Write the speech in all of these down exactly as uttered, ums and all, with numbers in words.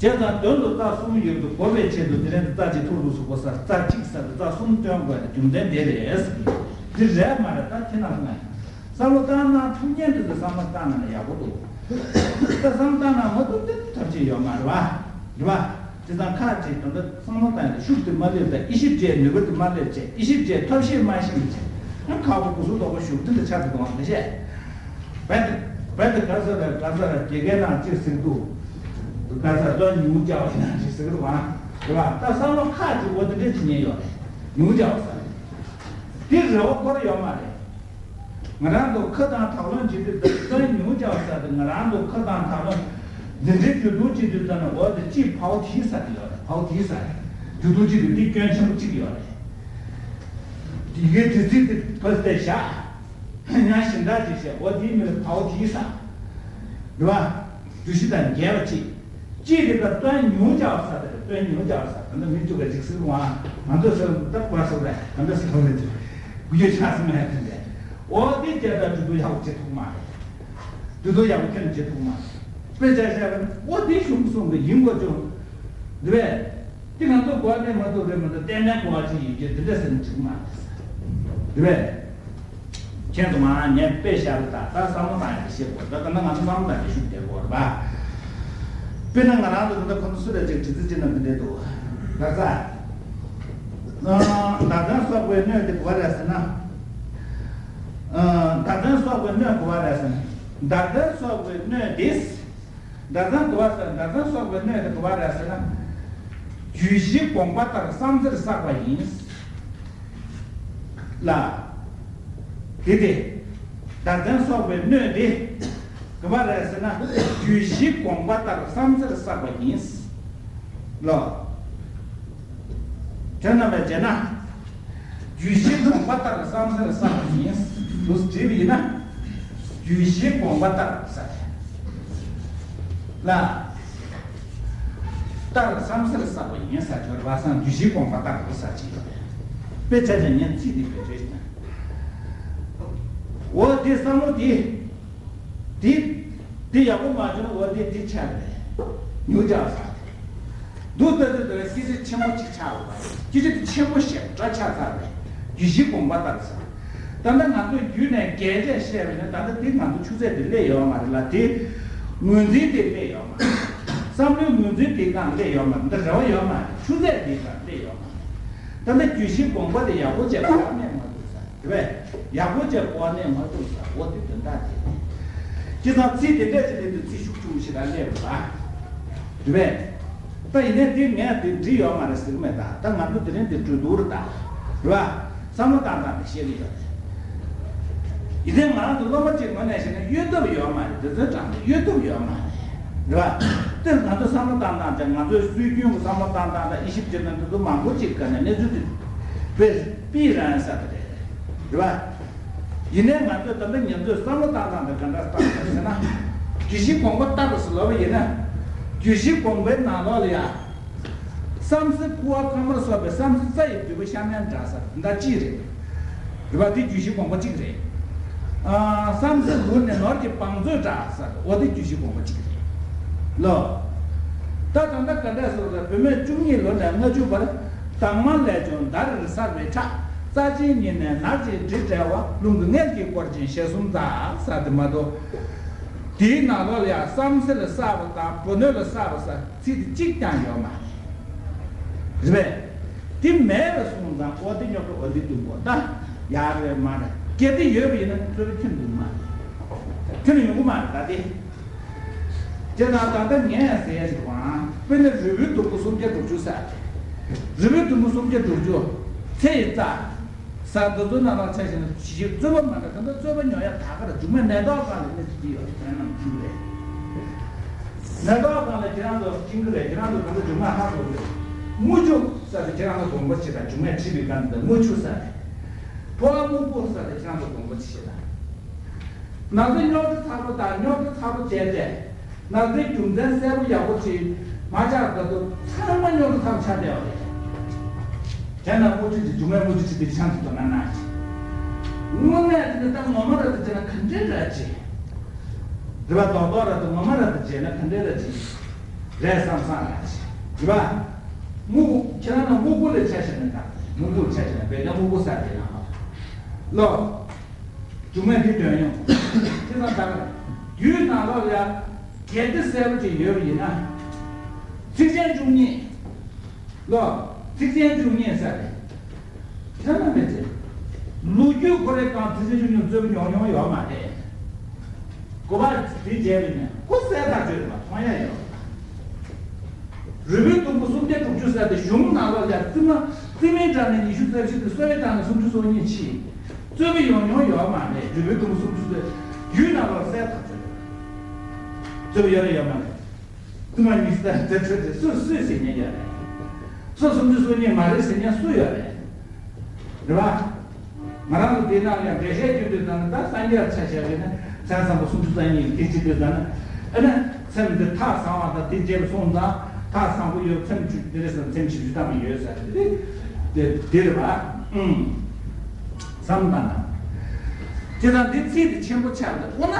བྱས་ཙང་དོན་དུ་རྩ་གསུམ་ཡོད་དུ་གོ་བའི་ཆེད་དུ། དེ་རིང་དུ་རྩ་གཅིག་ཐུར་དུ་ཟུག་པ་ས་རྩ་གཅིག་ས་དེ་རྩ་གསུམ་སྟོན་དགོས་ཏེ། རྒྱུ་མཚན་དེ་རེད། འདི་རེད་མ་རེད། ད་ཁྱེད་རང་ཚོ་ནས་བསམ་བློ་བཏང་ན། ཐུགས་མཉེས་འདི་ཚོ་བསམ་བློ་བཏང་ན་ཡག་པོ་འདུག་ད་བསམ་བློ་བཏང་ན་མ་ཐུབ་དེ་ཐབས་ཅིག་ཡོད་མ་རེད་བ། རེད་བ། དེ་དང་ཁ་ཅིག་ད་ལྟ་བསམ་བློ་བཏང་ཡོད་ཤུགས་དེ་མ་སླེབས། ད་དབྱེ་ཞིབ་བྱས་ནུས་པ་དེ་མ་སླེབས་བྱས། དབྱེ་ཞིབ་བྱས་ཐབས་ཤེས་མ་ཤེས་བྱས། ཨ་ཁག་པོ་གུ་སུ་དོག་པོ་ཞུགས་དེ་འདྲ་ཆགས་འདུག་ག་མ་བཤད། བན་དེ་བན་དེ་ག་ས་ར་ག་ས་ར་དགེ་རྒན་ནང་གཅིག་ཟེར་འདུག་ག་ས་ར་ལོ་ཉུང་རྒྱག་པ་ཡིན་ན་ཅིག་ཟེར་འདུག་ག་རེད་བ། ད་བསམ་བློ་ཁ་ཅིག་འོ་དེ་འདྲ་ཅིག་ཉན་ཡོད་རེད། ཉུང་རྒྱག་པ་ས་རེད། དེ་རེ་བ་འཁོར་ཡོད་མ་རེད། ང་རང་ཚོ་ཁ་དང་གྲག་ལོང་བྱེད་དུས་ཙམ་ན་ཉུང་རྒྱག་ས་དེ། ང་རང་ཚོ་ཁ་དང་གྲག་ལོང་འཛིན་གྲྭའི་རྒྱུ་སྡོམ་བྱེད་དུས་ཙམ་ན་འོ་དེ་གཅིག་བའོ་དེའི་ས་དེ་ཡོད་རེད། བའོ་དེའི་ས་རེད། རྒྱུ་སྡོམ་བྱེད་དུས་དེ་སྐྱོན་ཆེན་པོ་གཅིག་ཡོད་རེད། དེ་གའི་དུས་ཚིགས་དེ་བར་དེ་བཞག་ཉ་ཞིང་དག་ཅིག་བྱས། འོ་དེའི་མིང་ལ་བའོ་དེའི་ས་རེད་བ། བསྡུས་གཞི་དང་འགལ་བ་གཅིག་གཅིག་རེད་པ། སྟོན་ཉུང་བྱ་བ་ས་དེ་རེད། སྟོན་ཉུང་བྱ་བ་ས། ད་ནི་མི་བཅུ་ག་ཅིག་ཟེར་བ། ང་ཚོ་ཟེར་བ་ད་བར་སོགས་རེད། ང་ཚོ་ཟེར་བ་རེད། དགུ་བརྒྱ་ཆགས་སུ་མེད་དེ་འདྲ། འོ་དེ་བྱས་ད་འགྲོ་འདུག་ཡག་པོ་བྱེད་ཐུབ་མ་རེད། འགྲོ་འདུག་ཡག་པོ་ཁྱོན་ནས་བྱེད་ཐུབ་མ་རེད། དཔེ་ཆ་བཤད་པ་ནི་འོ་དེ་གཞུང་གསུང་གི་ཡིན་དགོས་ཅུང་། འདི་བས། དེ་ང་ཚོ་གོ་བ་ལེན་མ་ཐུབ་རེད་མ་གཏོགས། ལྟས་ངན་གོ་བ་ཅིག་ཡིན་རྒྱུ་དེ་འདྲ་ཟེར་ནས་འགྲིག་མ་རེད། འདི་བས། ཁྱེད་ཚོ་མ་ངས་དཔེ་བཤད་པ་ད་ལྟ་བསམ་བློ་བཏང་ཡག་བཤད་དགོས། ད་ལྟ་ང་ཚོ་བསམ་བློ་བཏང་ཡག་ཤུགས་རྒྱག་དགོས་རེད་པ། དཔེར་ན་ང་རང་ཚོ་ད་ལྟ་ཁོ་ཚོ་སུ་རེད་ཅིག་དྲི་ཚིག་ཅིག་ནང་འདི་འདྲས་འདུག་ད་ས། ཨ། མདའ་དོན་གསོག་པའི་སྣོད་དེ་ག་བ་རེད་ཟེར་ན། ཨ། མདའ་དོན་གསོག་པའི་སྣོད་ག་བ་རེད་ཟེར་ན། མདའ་དོན་གསོག་པའི་སྣོད་དེ། མདའ་དོན་ག་བ་ཟེར། མདའ་དོན་གསོག་པའི་སྣོད་དེ་ག་བ་རེད་ཟེར་ན། རྒྱུད་བཞི་དགོངས་པ་ལྟར་བསམ་རྩེར་བསགས་པ་ཡིན། ལ། དེ་སྟེ། མདའ་དོན་གསོག་པའི་སྣོད་དེ། ག་བ་རེད་ཟེར་ན། རྒྱུད་བཞི་དགོངས་པ་ལྟར་བསམ་རྩེར་བསགས་པ་ཡིན། ལོ། དོན་རྣམ་པར་བྱས་ན། རྒྱུད་བཞི་དགོངས་པ་ལྟར་བསམ་རྩེར་བསགས་པ་ཡིན། དུ་བྲིས་པ་ཡིན་ན། རྒྱུད་བཞི་དགོངས་པ་ལྟར་ཟེར། ལ། ལྟར་བསམ་རྩེར་བསགས་པ་ཡིན་ཟེར་གྱི་ཡོད་རེད་པ། བསམ་རྒྱུད་བཞི་དགོངས་པ་ལྟར་དུ་ཟེར་གྱི་ཡོད་རེད། དཔེ་ཆ་ཆ་ཉན་ཚིག་འདི་བེད་སྤྱོད་བྱས་ན། འོ་དེ་བསམ་བློ་དེ། དེ། དེ་ཡག་པོ་མ་བྱུང་ན་འོ་དེ་དེ་ཆགས་རེད། ཉུང་ཆགས་ས་རེད། འདུག་ལྟ་དུས་ལྟ་བའི་སྐད་ཆ་ཆེན་པོ་གཅིག་ཆགས་ཡོད་པ་རེད། སྐད་ཆ་དེ་ཆེན་པོ་ཞེ་དྲག་ཆགས་ཚར་རེད། རྒྱུད་བཞི་དགོངས་པ་ལྟར་ཟེར། ད་ལྟ་ང་ཚོས་རྒྱུད་ནས་འགལ་བྱས་བཤད་པ་ཡིན་ན། ད་ལྟ་དེ་ང་ཚོ་ཆུ་ཚད་དེ་སླེབས་ཡོད་མ་རེད་ལ། དེ་ངོས་འཛིན་དེ་སླེབས་ཡོད་མ་རེད། བསམ་བློའི་ངོས་འཛིན་དེ་སྒང་སླེབས་ཡོད་མ་རེད། འདི་རེ་བ་ཡོད་མ་རེད། ཆུ་ཚད་དེ་སྒང་སླེབས་ཡོད་མ་རེད། ད་ལྟ་རྒྱུད་བཞི་དགོངས་པ་དེ་ཡག་པོ་བྱས་གོ་བ་གནས་མ་ཐུབ་ས་དེ་བས། ཡག་པོ་བྱས་གོ་བ་གནས་མ་ཐུབ་ས་འོ་དེ་དོན་དག་དེ་རེད། བྱས་ཙང་ཚིག་དེ་འདྲ་ཅིག་སླེབས་དུས་ཚིག་ཤུགས་ཆུང་ཞིག་ལ་སླེབས་རེད་པ། དེ་བས། ད་ཡིན་ནའི་དེ་ངས་དེ་འགྲིག་ཡོད་མ་རེད་ཟེར་གི་མེད། ད་ད་ང་ཚོ་དེ་རིང་དེ་གྲོས་བསྡུར་ད། རེད་བ། བསམ་བློ་བཏང་སྟངས་དེ་བཤད་གི་ཡོད་རེད། ཡིན་ནའི་ང་རང་ཚོ་སློབ་མ་གཅིག་ངོས་ནས་བཤད་ན་གཡོལ་ཐབས་ཡོད་མ་རེད། དེ་ཚོའི་གྲངས་དེ་གཡོལ་ཐབས་ཡོད་མ་རེད། རེད་བ། དེ་ང་ཚོ་བསམ་བློ་བཏང་སྟངས་དེ། ང་ཚོའི་སྲོལ་རྒྱུན་གྱི་བསམ་བློ་བཏང་སྟངས་དང་དབྱེ་ཞིབ་བྱེད་སྟངས་དེ་ཚོ་མང་པོ་གཅིག་ག་ནས་གནས་ཚུལ་དེ་དཔེ་སྤེལ་རང་ས་དེ་རེད། རེད་བ། ཡིན་ནའི་ང་ཚོས་ད་ལྟ་ང་ཚོས་བསམ་བློ་བཏང་སྟངས་དེ་ག་འདྲ་བཏང་ཡོད་ཟེར་ན། རྒྱུད་བཞི་དགོངས་པ་ལྟར་ཟེར་ལབ་པ་ཡིན་ན། རྒྱུད་བཞི་དགོངས་པའི་ནང་ལོགས་ལ་ཡ། བསམ་སེལ་ཁུ་བ་ཁ་མར་སོགས་པའི་བསམ་སེལ་རྩ་ཡི་བསྡུས་པ་གཤམ་ཡང་འདྲ་ས་འདྲ་གཅིག་རེད། རེད་བ། དེ་རྒྱུད་བཞི་དགོངས་པ་གཅིག་རེད། ཨ། བསམ་སེལ་ལུགས་ནས་ནོར་གྱི་བང་མཛོད་འདྲ་ས་འོ་དེ་རྒྱུད་བཞི་དགོངས་པ་གཅིག་རེད། ལོ། ད་ད་ལྟ་ག་འདྲ་ཟེར་བ་ལ། བུད་མེད་བཅུ་གཉིས་ལོ་ནས་ལྔ་བཅུ་བར། དྭངས་མ་ལས་བྱུང་ཟླ་རེར་གསར་བའི་ཁྲག་རྩ་ཆེན་ཉིད་ནས་ནར་གྱིས་དྲི་བྲལ་བ། རླུང་གི་མངལ་གྱིས་བསྐོར་ཅིང་ཞལ་གསུམ་འཛག་ས་དེ་མ་གཏོགས། དེའི་ནང་ལོགས་ལ་ཡང་བསམ་སེལ་བསགས་པ་དང་བུ་སྣོད་ལ་བསགས་པ་ས་ཚིག་དེ་གཅིག་ཀྱང་ཡོད་མ་རེད། རེད་པས། དེ་མེད་པ་སོང་ཙང་འོ་དེ་རྙོག་དྲ་འོ་དེ་འདུག་གོ་ད་ཡག་རེད་མ་རེད། གལ་ཏེ་ཡོད་པ་ཡིན་ན་རྩོད་པ་ཁྱོན་འདུག་མ་རེད། ཁྱོན་ཡོང་གི་མ་རེད་ད་དེ། དེ་ན་ད་ལྟ་ངས་ཟེར་ཡ་ཞིག་བང་། དཔེར་ན་རུས་པའི་དུམ་བུ་སུམ་བརྒྱ་དྲུག་ཅུ་ས། རུས་པའི་དུམ་བུ་སུམ་བརྒྱ་དྲུག་ཅུ། ཚེ་ཡི་རྩ། ས་འདི་ཚོ་ནང་ལ་ཆ་བཞག་ན་ཞིབ་རྩོད་པ་མ་འདྲ། ད་ལྟ་རྩོད་པ་ཉོ་ཡ་ད་ག་ར་མཇུག་མའི་ནད་རྟགས་སྒང་ལ་གནས་ཚུལ་འདི་ཡོད་ཟེར་ན་ཅིག་རེད། ནད་རྟགས་སྒང་ལ་ཁྱེད་རང་ཚོ་ཅིག་རེད། ཁྱེད་རང་ཚོ་ད་ལྟ་མཇུག་མ་ཧ་གོ་གི་རེད། དངུལ་ཆུ་ས་དེ་ཁྱེད་རང་ཚོ་དགོངས་པ་བྱེད་དང་། མཇུག་མའི་ཁྲིད་པའི་སྒང་དེ་དངུལ་ཆུ་ས་རེད། ཕོ་བ་སྨུག་པོ་ས་དེ་ཁྱེད་རང་ཚོ་དགོངས་པ་བྱེད་དང་། ན་ཚ་རྙོག་དྲ་ཚ་པོ་དང་རྙོག་དྲ་ཚ་པོ་བྱས་ཏེ། ན་ཚའི་རྒྱུ་མཚན་གསལ་པོ་ཡག་པོ་ཅིག་མ་ཆགས་ད་དུང་ཚང་མ་རྙོག་དྲ་ཚ་པོ་ཆགས་བསྡད་པ་རེད། དེ་ན་དངུལ་ཆུ་དེ་མཇུག་མའི་དངུལ་ཆུ་ཆུ་དེ་ཆང་དུ་དོ་ན་ན་ཅིག་དངོས་གནས་དེ་ནི་ད་ངོ་མ་ར་དེ་བྱས་ན་ག་འདྲའི་ར་ཅིག་རེད་པ། རྡོག་རྡོག་ར་དེ་ངོ་མ་ར་དེ་བྱས་ན་ག་འདྲའི་ར་ཅིག་རེད་བསམ་བསམ་ལ་ཞིག་རེད་པ། སྨུག་པོ་ཁྱེད་རང་ལ་སྨུག་པོ་ལ་ཆ་བཞག་ན་ད་སྨུག་པོ་ལ་ཆ་བཞག་ན་བེད་ཀ་སྨུག་པོ་ཟེར་དེ་ཡང་ལོ། རྒྱུ་མ་འདི་འདོན་ཡོང་། ཁྱེད་རང་ད་ག་རྒྱུད་ནང་ལོགས་ལ་གལ་ཏེ་གསལ་པོ་ཅིག་ཡོད་པ་ཡིན་ན། ཚིགས་བཅད་བཅུ་གཉིས། ལོ། ཚིགས་བཅད་བཅུ་གཉིས་ཟེར་རེད། ཁྱེད་རང་མི་ཚེ། ལོ་རྒྱུས་ཁོ་རའི་སྒང་ཚིགས་བཅད་བཅུ་གཉིས་རྩོད་པ་ཡོང་མྱོང་ཡོད་མ་རེད། གོ་བ་དེ་བྱས་པ་ཡིན་ན་ཁོ་གསལ་ཐག་ཆོད་མ་མཐོང་ཡ་ཡོད། རུས་པའི་དུམ་བུ་སུམ་བརྒྱ་དྲུག་ཅུ་ཟེར་ཏེ་གཞུང་ནང་ལོགས་ལ་རྩིས་མ་རྩིས་མའི་གྲངས་ནི་ཉི་ཤུ་རྩ་བཞི་སྟེ་གསོ་བའི་གྲངས་ནི་སུམ་ཅུ་སོ་གཉིས་མཆིས། རྩོད་པ་ཡོང་མྱོང་ཡོད་མ་རེད། རུས་པའི་དུམ་བུ་སུམ་ཅུ་ཟེར་རྒྱུད་ནང་ལོགས་གསལ་ཐག་ཆོད། རྩོད་པ་ཡོད་རེད་ཡོད་མ་རེད། རྩིས་མ་ཉི་ཤུ་རྩ་བཞི་དེ་འཕྲོས་ཏེ་སུས་སུས་ཟེར་མཁན་ཡོད་རེད། སོ་སུམ་ཅུ་སོ་གཉིས་མ་རེད་ཟེར་མཁན་སུ་ཡོད་རེད། རེད་པ། ང་རང་ཚོ་དེ་ནང་ཡང་འགྲེལ་བཤད་རྒྱུ་དུས་ཙམ་ན་ད་སངས་རྒྱས་ཆ་བཞག་པས་ན་མཚན་བཟང་པོ་སུམ་ཅུ་རྩ་གཉིས་དེ་བྱེད་དུས་ཙམ་ན་ཨ་ན་ཚེམས་འདི་ཐག་བཟང་བ་དང་དེ་བྱས་པ་སོང་ཙང་ཐག་བཟང་པོ་ཡོད། ཚེམས་བཅུ་དེ་རེད་ཟེར་ན་ཚེམས་བཞི་བཅུ་ཐམ་པ་ཡོད་ཟེར་དེ་དེ་དེ་རེད་པ། ཨུམ། བསམ་བཏང་ན། ཁྱེད་རང་འདི་ཚིག་དེ་ཆེན་པོ་ཆགས་འདུག་འོ་ན།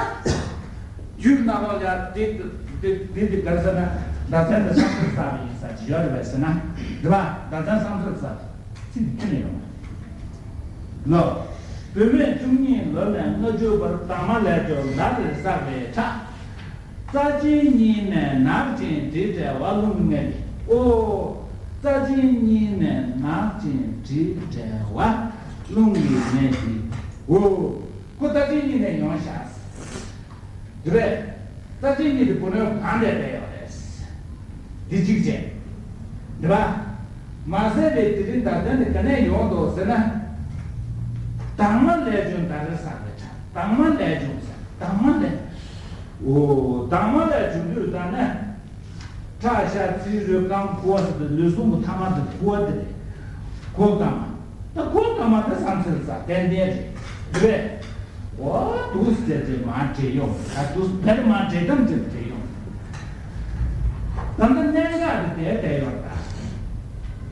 རྒྱུད་ནང་ལོགས་ལ་འདི་འདི་འདི་འདི་ག་རེ་ཟེར་ན་ཟླ་མཚན་དེ་བསམ་ཚུལ་གསར་པ་ཡིན་ས་ཅིག་ཡོད་རེད་པས་ཟེར་ན། རེད་པ། ཟླ་མཚན་བསམ་ཚུལ་གསར་ཚིག་འདི་ཁྱོན་ནས་ཡོང་བ། ལོ། བུད་མེད་བཅུ་གཉིས་ལོ་ནས་ལྔ་བཅུ་བར་དྭངས་མ་ལས་བྱུང་ཟླ་རེར་བསགས་པའི་ཁྲག་རྩ་ཆེན་གཉིས་ནས་ནག་ཅིང་དྲི་བྲལ་བ་རླུང་གི་ནད་ཀྱིས། ཨོ། རྩ་ཆེན་གཉིས་ནས་ནག་ཅིང་དྲི་བྲལ་བ་རླུང་གི་ནད་ཀྱིས། ཨོ། ཁོ་རྩ་ཆེན་གཉིས་ནས་ཡོང་ཤག་རེད་པས། རྩ་ཆེན་གཉིས་དེ་བུ་ལོན་གང་ནས་སྤྲད་ཡོད་རེད། འདི་གཅིག་བྱས། རེད་པ། མ་ཟད་པའི་དེ་རིང་ཟླ་མཚན་དེ་ག་ནས་ཡོང་འདུག་ཟེར་ན། དྭངས་མ་ལས་བྱུང་ཟླ་རེར་བསགས་པའི་ཁྲག་དྭངས་མ་ལས་བྱུང་ཟེར། དྭངས་མ་ལས། ཨོ། དྭངས་མ་ལས་བྱུང་དུས་ད་ནས། ཁྲག་ཤ་ཚིལ་རུས་རྐང་ཁུ་བ་ཟེར་དུས་ལུས་ཟུངས་ཀྱི་ཐ་མ་དེ་ཁུ་བ་དེ་རེད། ཁུ་བ་དྭངས་མ། ད་ཁུ་བ་དྭངས་མ་དེ་བསམ་ཚུལ་ས་ཏན་ཏན་རེད། རེད་པས། འོ་འདུག་ཟེར་ཏེ་མར་བྲིས་ཡོང་། ད་འདུག་བེར་མར་བྲིས་དམ་བྲིས་བྲིས་ཡོང་། ད་ལྟ་གནད་འགག་དེ་དེར་བསྡད་ཡོད་ད།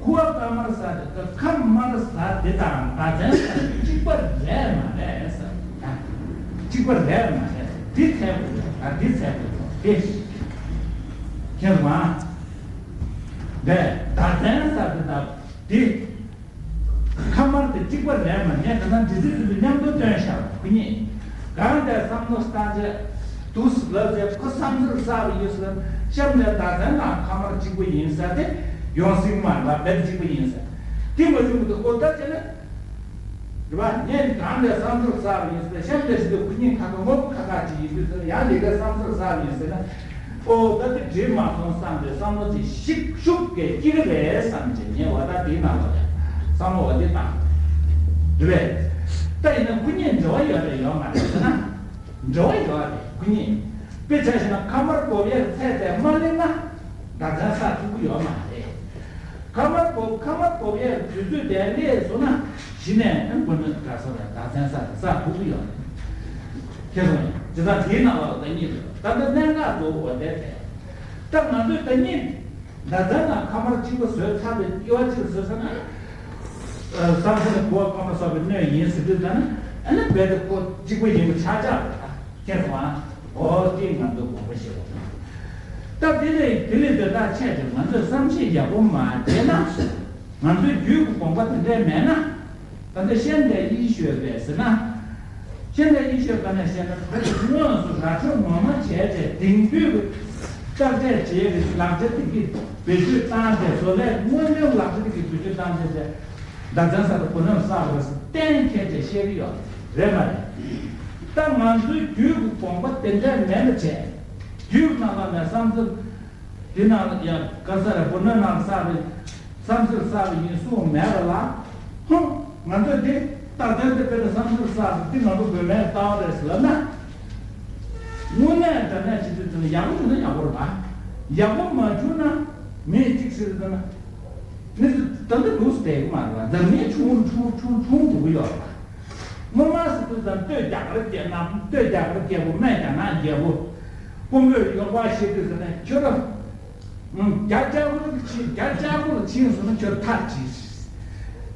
ཁུ་བ་དཀར་དམར་ཟེར་དེ་ད་ཁ་དམར་ཟེར་དེ་དང་ཟླ་མཚན་ཟེར་གཅིག་པ་རེད་མ་རེད་ཟེར། གཅིག་པ་རེད་མ་རེད། འདི་འཚལ་དགོས་རེད། ད་འདི་འཚལ་དགོས་རེད་དེ། མཁྱེན་སོང་ཨ། འདས་ཟླ་མཚན་ཟེར་དེ་དང་འདི། ཁ་དམར་དེ་གཅིག་པ་རེད་མ་རེད། ངས་ད་ལྟ་འདི་ཚོའི་ཚུལ་དུ་མཉམ་དུ་སྟོན་བཞག་པ་ཁོ་གཉིས། གང་དེ་བསམ་བློ་བཏང་རྗེས་འདུག་ཟེར་ལབ་རྗེས་ཁོ་བསམ་ཚུལ་གསར་པ་ཡོད་ཟེར། གཤམ་ནས་ཟླ་མཚན་དང་ཁ་དམར་གཅིག་པ་ཡིན་ཟེར་ཏེ་ཡོང་སྲིད་མ་རེད་པ། བེད་གཅིག་པ་ཡིན་ཟེར། དེ་མ་བྱུང་གི་འདུག་ཨོ་ད་བྱས་ན། རེད་པ། ངས་གང་ལས་བསམ་ཚུལ་གསར་པ་ཡིན་ཟེར་ན། གཤམ་ལས་ཟེར་དུས་ཁོ་གཉིས་ཁ་ཁ་ངོ་ཁ་ཁ་ཅིག་ཡིན་དུས་ཟེར་ན། ཡང་ལས་ཀ་བསམ་ཚུལ་གསར་པ་ཡིན་ཟེར་ན། ཨོ་ད་དེ་འགྲིག་མ་སོང་བསམ་པའི་བསམ་བློ་ཅིག་ཤིག་ཤུགས་ཀྱིས་སྐྱེ་གི་རེད་བསམ་བྱས་ངས་བ་ད་དེའི་ནང་ལ་ཡང་བསམ་བློ་བ་དེ་བཏང་། རེད་པས། ད་ཡིན་ན་ཁོ་གཉིས་འབྲེལ་བ་ཡོད་རེད་ཡོད་མ་རེད་ཟེར་ན། འབྲེལ་བ་ཡོད་རེད་ཁོ་གཉིས། དཔེ་ཆ་བཞག་ན་ཁ་དམར་སྦོབ་ཡས་ཚད་དེ་མ་སླེབས་ན་ཟླ་མཚན་བསགས་ཐུབ་ཀྱི་ཡོད་མ་རེད། ཁ་དམར་སྦོབ་ཁ་དམར་སྦོབ་ཡས་དུས་ཚོད་དེ་སླེབས་སོང་ན་གཞི་ནས་ཨ་ཁོ་ནི་ག་ས་རེད། ཟླ་མཚན་བསགས་བསགས་ཐུབ་ཀྱི་ཡོད་རེད། ཁྱེད་སོང་ཡིན་ཇི་ལྟར་དེའི་ནང་ལ་ད་གཉིས་རེད། ད་ལྟ་གནད་འགག་རྫོགས་འོ་དེ་རེད། ད་ང་ཚོས་ད་གཉིས། ཟླ་མཚན་དང་ཁ་དམར་གཅིག་པ་བཟོས་ཚར་བའི་དབྱེ་བ་གཅིག་བཟོས་ཚར་ན། བསམ་ཚུལ་ནི་ཁུ་བ་དཀར་དམར་སོགས་པའི་སྣོད་ཡིན་ཟེར་དུས་ཙམ་ན་ཨ་ནི་རྦད་དེ་ཁོ་གཅིག་པ་ཡིན་པ་ཆགས་ཆགས་རེད་ད། མཁྱེན་སོང་ཨ། འོ་དེ་ང་ཚོ་དགོངས་པ་བཞེས་དགོས། ད་དེ་ལས་དེ་ལས་དེ་དག་ཆད་ཅིང་ང་ཚོས་བསམ་གཞིག་ཡག་པོ་མ་བྱས་ན། ང་ཚོའི་རྒྱུད་ཀྱི་དགོངས་པ་དེ་འདྲ་མེད་ན། ད་ལྟ་ཤན་པའི་ཡེ་ཤེས་པས་ཟེར་ན། ཤན་པའི་ཡེ་ཤེས་ག་ནས་བཤད་ན་བོད་དུ་དངོས་སུ་ར་འཕྲོད་ངོ་མ་བྱས་ཏེ་དེང་དུས་ཀྱི་བརྟག་དཔྱད་བྱེད་ཀྱི་ལག་ཆ་དེ་གི་བེད་སྤྱོད་བཏང་སྟེ་བཟོ་ལས་དངོས་དོན་ལག་ཆ་དེ་གི་བེད་སྤྱོད་བཏང་སྟེ་ཟླ་མཚན་ས་རུ་བུ་ནོར་བསགས་པ་གཏན་འཁེལ་ཏེ་བཤད་ཀྱི་ཡོད་རེད་མ་རེད། ད་ང་ཚོའི་རྒྱུད་ཀྱི་དགོངས་པ་དེ་འདྲ་མེད་པ་བྱས། རྒྱུད་ཀྱི་ནང་ལ་ནས་བསམ་ཚུལ། དེ་ནང་ཡང་ག་ས་ར་བུ་ནོར་ནང་བསགས་པའི་བསམ་ཚུལ་བསགས་པ་ཡིན་གསུངས་མེད་པ་ལ། ཧུམ། ང་ཚོས་དེ་རྟགས་ཅན་དེ་དཔེར་ན་བསམ་ཚུལ་བསགས་པ་དེ་ང་ཚོ་དགོས་མེད་ལྟ་བ་རེད་ཟེར་ལབ་ན། དངོས་གནས་དྲང་གནས་བྱེད་དུས་ཚོད་ཡག་པོ་བྱུང་ན་ཡག་པོ་རེད་པ། ཡག་པོ་མ་བྱུང་ན་མི་གཅིག་ཟེར་དུས་ན། མི་ཚོ་ད་ལྟ་འདུག་སེ་བསྡད་ཀྱི་མ་རེད་པ། འཛམ་གླིང་ཆུང་ཆུང་ཆུང་ཆུང་འགྲོ་གི་ཡོད་རེད་པ། སྔོན་མ་ཟེར་དུས་ཙམ་སྟོད་རྒྱ་གར་སྐད་ནང་སྟོད་རྒྱ་གར་རྒྱལ་པོ་སྨད་རྒྱ་ནག་རྒྱལ་པོ། དཔོན་པོས་ཡོང་བ་ཤེས་དུས་ཙམ་ནས་ཁྱོད་རང་། རྒྱ་ལྕགས་པོ་ལ་ཕྱིན། རྒྱ་ལྕགས་པོ་ལ་ཕྱིན་སོང་ན་ཁྱོད་ཐར་གྱིས།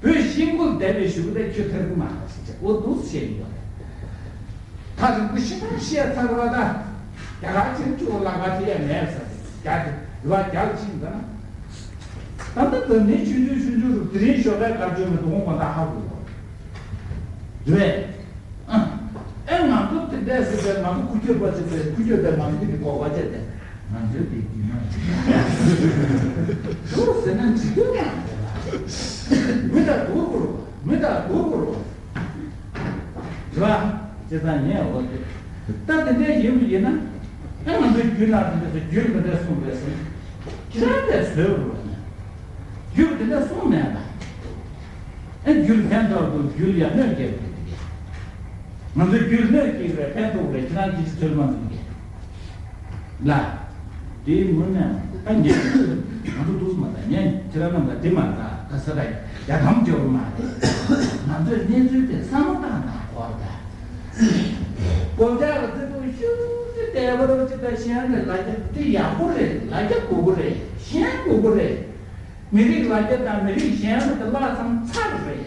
བོད་ཤིང་ཀུན་བསྡད་པའི་གཞུག་གུ་དེ་ཁྱོད་ཐར་གྱི་མ་རེད་ཟེར་ཏེ་འོ་འདུག་སེ་བཤད་ཀྱི་ཡོད་རེད། ཐག་རིང་པོ་ཞེ་དྲག་བཤད་ཚར་བ་དང་། རྒྱ་གར་ཕྱིན་ཆུ་ལག་པ་དེ་ཡང་མེད་ཟེར་ཏེ་རྒྱ་དེ། རེད་བ། རྒྱག་ཕྱིན་ད་ན། ད་ལྟ་འཛམ་གླིང་ཆུང་ཆུང་ཆུང་ཆུང་རུ་དེ་རིང་ཞོགས་པའི་གར་བྱོན་པའི་འདུ་ཁང་དགོང་དག་ཧ་གོ་གོ། རེད་བས། ཨ། ཨེ་ང་ཚོ་དེ་འདྲས་ཟེར་བས། ང་ཚོ་ཁུ་ཁྱོད་པ་ཅིག་བས། ཁུ་ཁྱོད་པས་ང་ཚོ་འདི་གི་གོ་བ་བྱས་ཏེ། ང་ཚོའི་དེ་རྒྱུས་མ་ཅིག་འདུག་ཟེར་ན་འགྲིག་གི་མ་རེད་བ། མི་དང་སྡུག་གོ་རོ། མི་དང་སྡུག་གོ་རོ། རེད་བ། བྱས་ཙང་ངས་འོ་དེ། ད་དེ་འདྲས་ཡིན་པ་ཡིན་ན། ཨེ་ང་ཚོའི་རྒྱུད་ནང་དེ་འདྲས་སུ་རྒྱུད་འདི་འདྲས་གསུངས་པས་སོང་། ཁྱེད་རང་དེ་བཟོས་རོགས་ན། རྒྱུད་དེ་འདྲས་གསུངས་མེད་པ། ཨེ་རྒྱུད་ཕན་ཐོགས་འདུག་རྒྱུད་ཡར་གནོད་སྐྱེལ་དགོས་ཀྱི། ང་ཚོའི་རྒྱུད་གནོད་སྐྱེལ་རེད། ཕན་ཐོགས་རེད། ཁྱེད་རང་ཁྱེད་ཀྱི་ཚོད་མ་འཛིན་གྱི་ལ། དེའི་ངོས་ནས་ད་ངས་ང་ཚོ་འདུག་མ་ད་ངས་ཁྱེད་རང་རྣམས་ལ་དེ་མ་ད་ད་ས་ད་ཡ་གམ་འཇོག་མ་རེད། ང་ཚོས་གནས་ཚུལ་དེ་བསམ་བློ་བཏང་ན་གོ་ད། སྒོ་ལྕགས་ལ་བརྩེ་དུང་ཤུགས་ཀྱིས་བལྟས་པ་རོ་ཅི་ད་གཞན་གྱི་ལ་རྒྱ་དེ་ཡག་པོ་རེད། ལ་རྒྱ་དགོས་ཀྱི་རེད། གཞན་དགོས་ཀྱི་རེད། མི་རིགས་ལ་རྒྱ་དང་མི་རིགས་གཞན་ལ་དེ་བརླག་ཙམ་ཚར་རེད།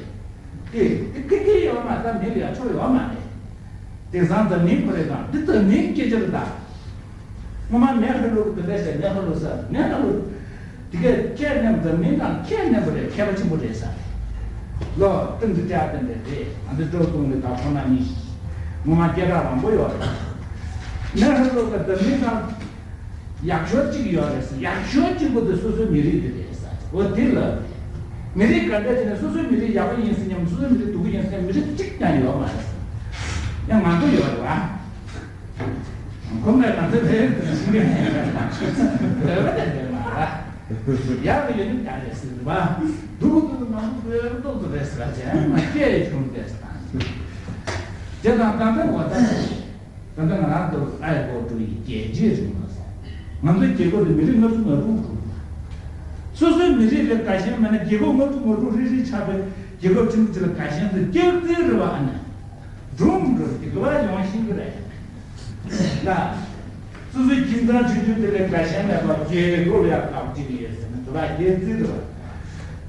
དེ་དེ་ཁེ་ཁེ་ཡོད་མ་ད་མི་ལ་ཡ་ཆོ་ཡོད་མ་རེད། དེང་སང་འཛམ་གླིང་ཁོ་རེ་དང་འདི་འཛམ་གླིང་སྐད་ཆ་རེད་ད། སྔོན་མ་ནེ་ཧྲུ་ལུ་གི་དེ་འདྲ་བཤད། ནེ་ཧྲུ་ལུ་ཟེར། ནེ་ཧྲུ་ལུ་དེ་གས་ཁས་ལེན། འཛམ་གླིང་ནང་ཁས་ལེན་པ་རེད། མཁས་པ་ཆེན་པོ་རེད་ཟེར། ལོ་ཏིང་ཙི་ཏྲ་དེ་འདྲ་རེད། ང་ཚོ་ཀྲོའུ་ཙུང་ལི་དང་ཁོ་ན་གཉིས་སྔོན་མ་སྐད་གྲགས་མང་པོ་ཡོད་རེད། ནེ་ཧྲུ་ལུ་གི་འཛམ་གླིང་ནང་ཡག་ཤོས་གཅིག་ཡོད་རེད་ཟེར། ཡག་ཤོས་གཅིག་པོ་དེ་སོ་སོའི་མི་རིགས་དེ་རེད་ཟེར། འོ་དེ་ལ་མི་རིགས་ག་འདྲ་བྱས་ནས་སོ་སོའི་མི་རིགས་ཡག་པོ་ཡིན་ཟེར་སྙམ། སོ་སོའི་མི་རིགས་སྡུག་པོ་ཡིན་ཟེར་མི་རིགས་གཅིག་ཀྱང་ཡོད་མ་རེད་ཟེར། ཡང་ང་ཚོ་ཡོད་རེད་བ། ཁོང་ལ་ང་ཚོའི་བོད་ཀྱི་ཞིང་ཁམས་བོད་པ་དེ་འདྲ་མ་རེད། ཡག་གི་ཡོད་ནི་ག་རེད་ཟེར་བ། སྡུག་གི་སྡུག་གི་ང་ཚོ་བོད་པ་ཏོག་ཙམ་རེད་ཟེར་བ་བྱས་ང་སྐད་བྱུང་བསྡད་ཟེར། དེ་དང་ད་ལྟ་འོ་ད། ད་ལྟ་ང་རང་ཚོ་ཨའི་གོ་ཀྲུའུ་ཡི་རྒྱལ་གཅེས་རིང་ལ་སོང་། ང་ཚོའི་རྒྱལ་ཁབ་དེ་མི་རིགས་ལྔ་བཅུ་ང་དྲུག་འགྲོ། སོ་སོའི་མི་རིགས་ལས་དགའ་ཞེན་མེད་ན། རྒྱལ་ཁབ་ལྔ་བཅུ་ང་དྲུག་རིགས་རིགས་ཆགས་པའི་རྒྱལ་ཁབ་ཆེན་པོ་ཅིག་ལ་དགའ་ཞེན་དུ་སྐྱག་རྫུན་རེད་བ། ཨ་ནི་སྒྲུང་འགྲོ་རྒྱལ་ཁབ་ཡོང་ཤེས་ཀྱི་རེད་ལ། སོ་སོའི་ཁྱིམ་ཚང་ཆུང་ཆུང་དེ་ལས་དགའ་ཞེན་མེད་པར་རྒྱལ་ཁབ་ལ་ཡང་དགའ་པོ་ཅིག་ཡོད་ཟེར་ན་དེ་ལ་སྐྱག་རྫུན་རེད་བ།